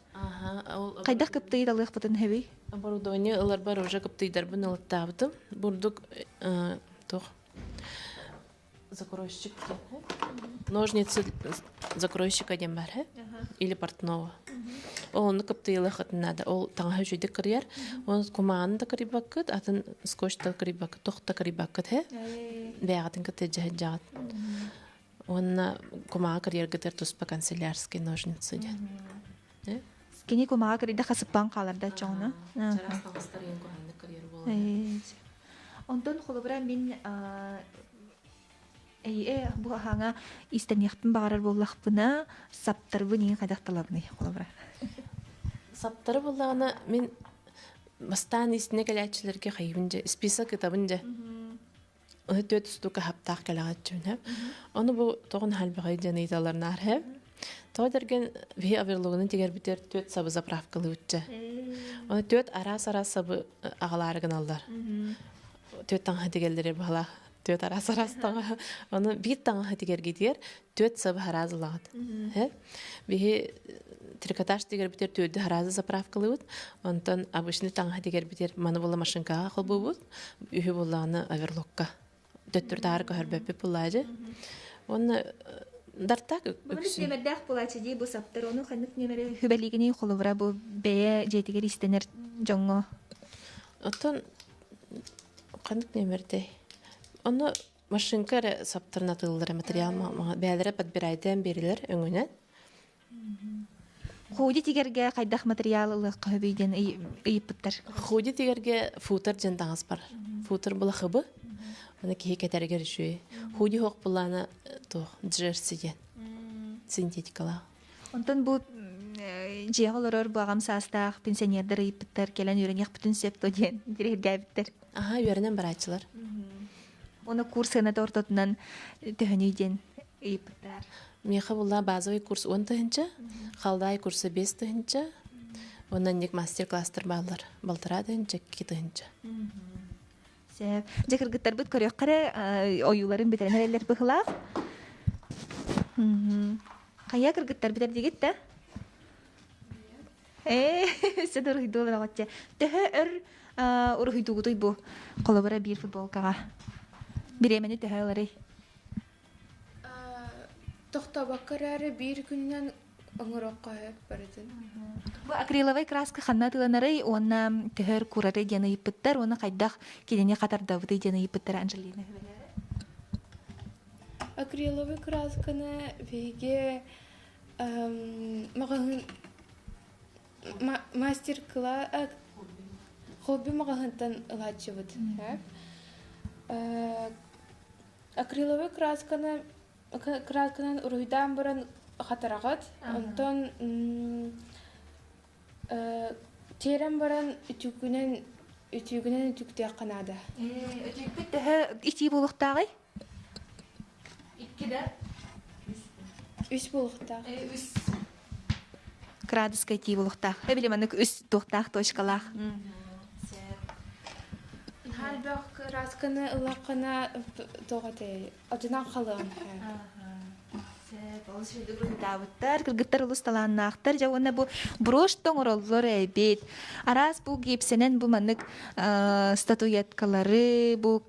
Speaker 7: Хайдах кыптыйы талыахпытын сөбүй?
Speaker 8: Оборудование ыларбар уже кыптыйдарбын ылаттаабытым. Бурдук туох закройщик ножницы закройщика диэн баар или портного. Ол онну кыптыйылыаххытын наада. Ол таҥаһы үчүгдүк кырыйар. Оны кумааны да кырыйбаккыт, атын скотч да кырыйбаккыт, тох да кырыйбаккыт хэ. Бэйэҕитин кытта дьаһыдьаҕыт. Уонна кумаҕа кырыйаргытыгар туспа канцелярские ножницы диэн.
Speaker 7: Кини кумаҕа кырыйда хасыппан хаалар да чоҕуна.
Speaker 8: Чараас таҥастар ең куһаннык кырыйар буолар.
Speaker 7: Онтон холобура мин э бу аһаҥа истэниэхпин баҕарар буоллахпына, саптарбын иин хайдах талабыный холобура?
Speaker 8: Саптары буллаҕына мин бастаан истинэ кэлээччилэргэ хайыбын дьэ список ытабын дьэ. Ону түөрт устуука хаптаах кэлэҕэччүнэ. Ону бу тоҕун халбаҕай диэн ыйыталлар наар һэ. Тоҕо дэрген биһи оверлогунан тигэрбитигэр түөрт сабы заправкалыыбытча. Ону түөрт араас-араас сабы аҕалаары гыналлар. Түөрт таҥаһы тигэллэри баһалаах түөрт араас-араас таҥаһы. Ону биир таҥаһы тигэргитигэр түөрт сабы хараас ылаҕыт. Биһи трикотаж тигэрбитигэр түөрдү хараазы заправкалыыбыт. Онтон обычный таҥаһы тигэрбитигэр маны була машинкаҕа холбуубут. Үһү буллаҕына оверлокка. Төттөрү таары көһөрбөппүт буллаажы. Уонна дартаак
Speaker 7: үксүн. Нөмердээх булаачы дии бу саптар. Ону ханнык нөмери хүбэлигини холобура бу бэйэ дьиэтигэр истэнэр дьоҥҥо?
Speaker 8: Оттон ханнык нөмердэй? Ону Машинка эрэ саптарын атыыллара материал бэйэлэрэ подбирайдаан биэрэлэр өҥөнөн.
Speaker 7: Худи тигэргэ хайдах материал ылыахха сөбүй диэн ыйыппыттар.
Speaker 8: Худи тигэргэ футер диэн таҥас бар. Футер була хыбы. Аны киһи кэтэригэр үчүгэй. Худи хоох булаана туох джерси диэн. Синтетикалаах.
Speaker 7: Онтон бу дьиэҕэ олорор бу аҕам саастаах пенсионердар ыйыппыттар кэлэн үөрэниэхпитин сөп дуо диэн интириэһиргээбиттэр.
Speaker 8: Аха үөрэнэн барааччылар.
Speaker 7: Уонна курс сыаната ортотунан төһөнүй диэн ыйыппыттар.
Speaker 8: Миэхэ булла базовый курс 10 тыһынча, халдаай курса 5 тыһынча, уонна ник мастер-класстар бааллар. Балтараа тыһынча, 2 тыһынча.
Speaker 7: Сөп. Дьэ кыргыттарбыт көрүөххэ эрэ ойууларын бүтэрэн эрэллэр быһылаах. Хайа кыргыттар бүтэрдигит да? Ээ, өссө да уруһуйдуу олороҕут Төһө өр уруһуйдуугутуй бу холобура биир футболкаҕа? Бириэмэни төһө ыларый?
Speaker 11: Тохтобокко эрээри биир күнүнэн оҥоруохха сөп барытын.
Speaker 7: Бу акриловай краска ханна атыыланарый уонна төһө өр куурарый диэн ыйыппыттар уонна хайдах кинини хатардабытый диэн ыйыппыттар Анжелина Хүбэлээрэ.
Speaker 11: Акриловай красканы биһиги маҕаһыын мастер-класс хобби маҕаһыынтан ылааччыбыт акриловай красканы красканан уруһуйдаан баран хатараҕыт онтон тиэрэн баран үтүгүнэн үтүгүнэн үтүктүөххэ наада
Speaker 7: Үтүкпүт төһө итии буолуохтааҕый?
Speaker 11: Икки да? Үс буолуохтаах.
Speaker 7: Үс градуска итии буолуохтаах. Эбили маннык үс туохтаах точкалаах.
Speaker 11: Халбах красканы ылаххына тоҕо этэй? Отунан халыан.
Speaker 7: Олус үрдүк уруһуйдаабыттар, кыргыттар олус талааннаахтар. Дьэ уонна бу брошь оҥороллор эбит. Араас бу гипсэнэн бу маннык статуэткалары, бу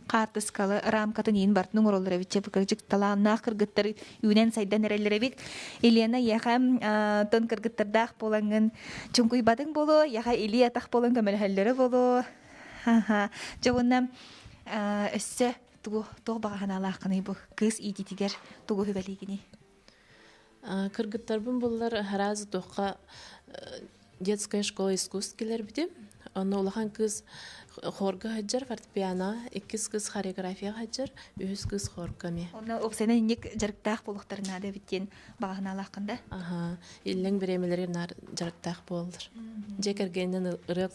Speaker 7: хаартыскалы рамкатын иин бартын оҥороллор эбит чэ кырдьык талааннаах кыргыттар үүнэн сайдан эрэллэр эбит Елена эйиэхэ тон кыргыттардаах буолаҥҥын чуҥкуйбатыҥ буолуо эйиэхэ илии атах буолан көмөлөһөллөрө буолуо дьэ уонна өссө тугу туох баҕа санаалааххыный бу кыыс иитиитигэр тугу сүбэлиигиний
Speaker 8: Кыргыттарбын буллар араас туохха детская школа искусств кэлэрбитим. Онно улахан кыыс хорга сылдьар фортепиано, иккис кыыс хореографияҕа сылдьар, үһүс кыыс хорга эмиэ.
Speaker 7: Онно уопсайынан инник дьарыктаах буолуохтарын наада эбит диэн баҕа санаалааххын да?
Speaker 8: Аха, иллэҥ бириэмэлэригэр наар дьарыктаах буолаллар. Дьиэ кэргэнинэн ырыа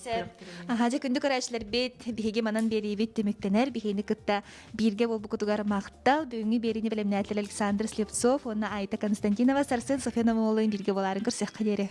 Speaker 7: Аха, дьэ күндү көрөөччүлэрбит, биһиги манан биэриибит түмүктэнэр. Биһигини кытта бииргэ буолбуккутугар махтал. Бүгүҥҥү биэриини бэлэмнээтилэр Александр Слепцов уонна Айта Константинова. Сарсын Софья Номолуйун бииргэ буолаарын көрсүөххэ диэри.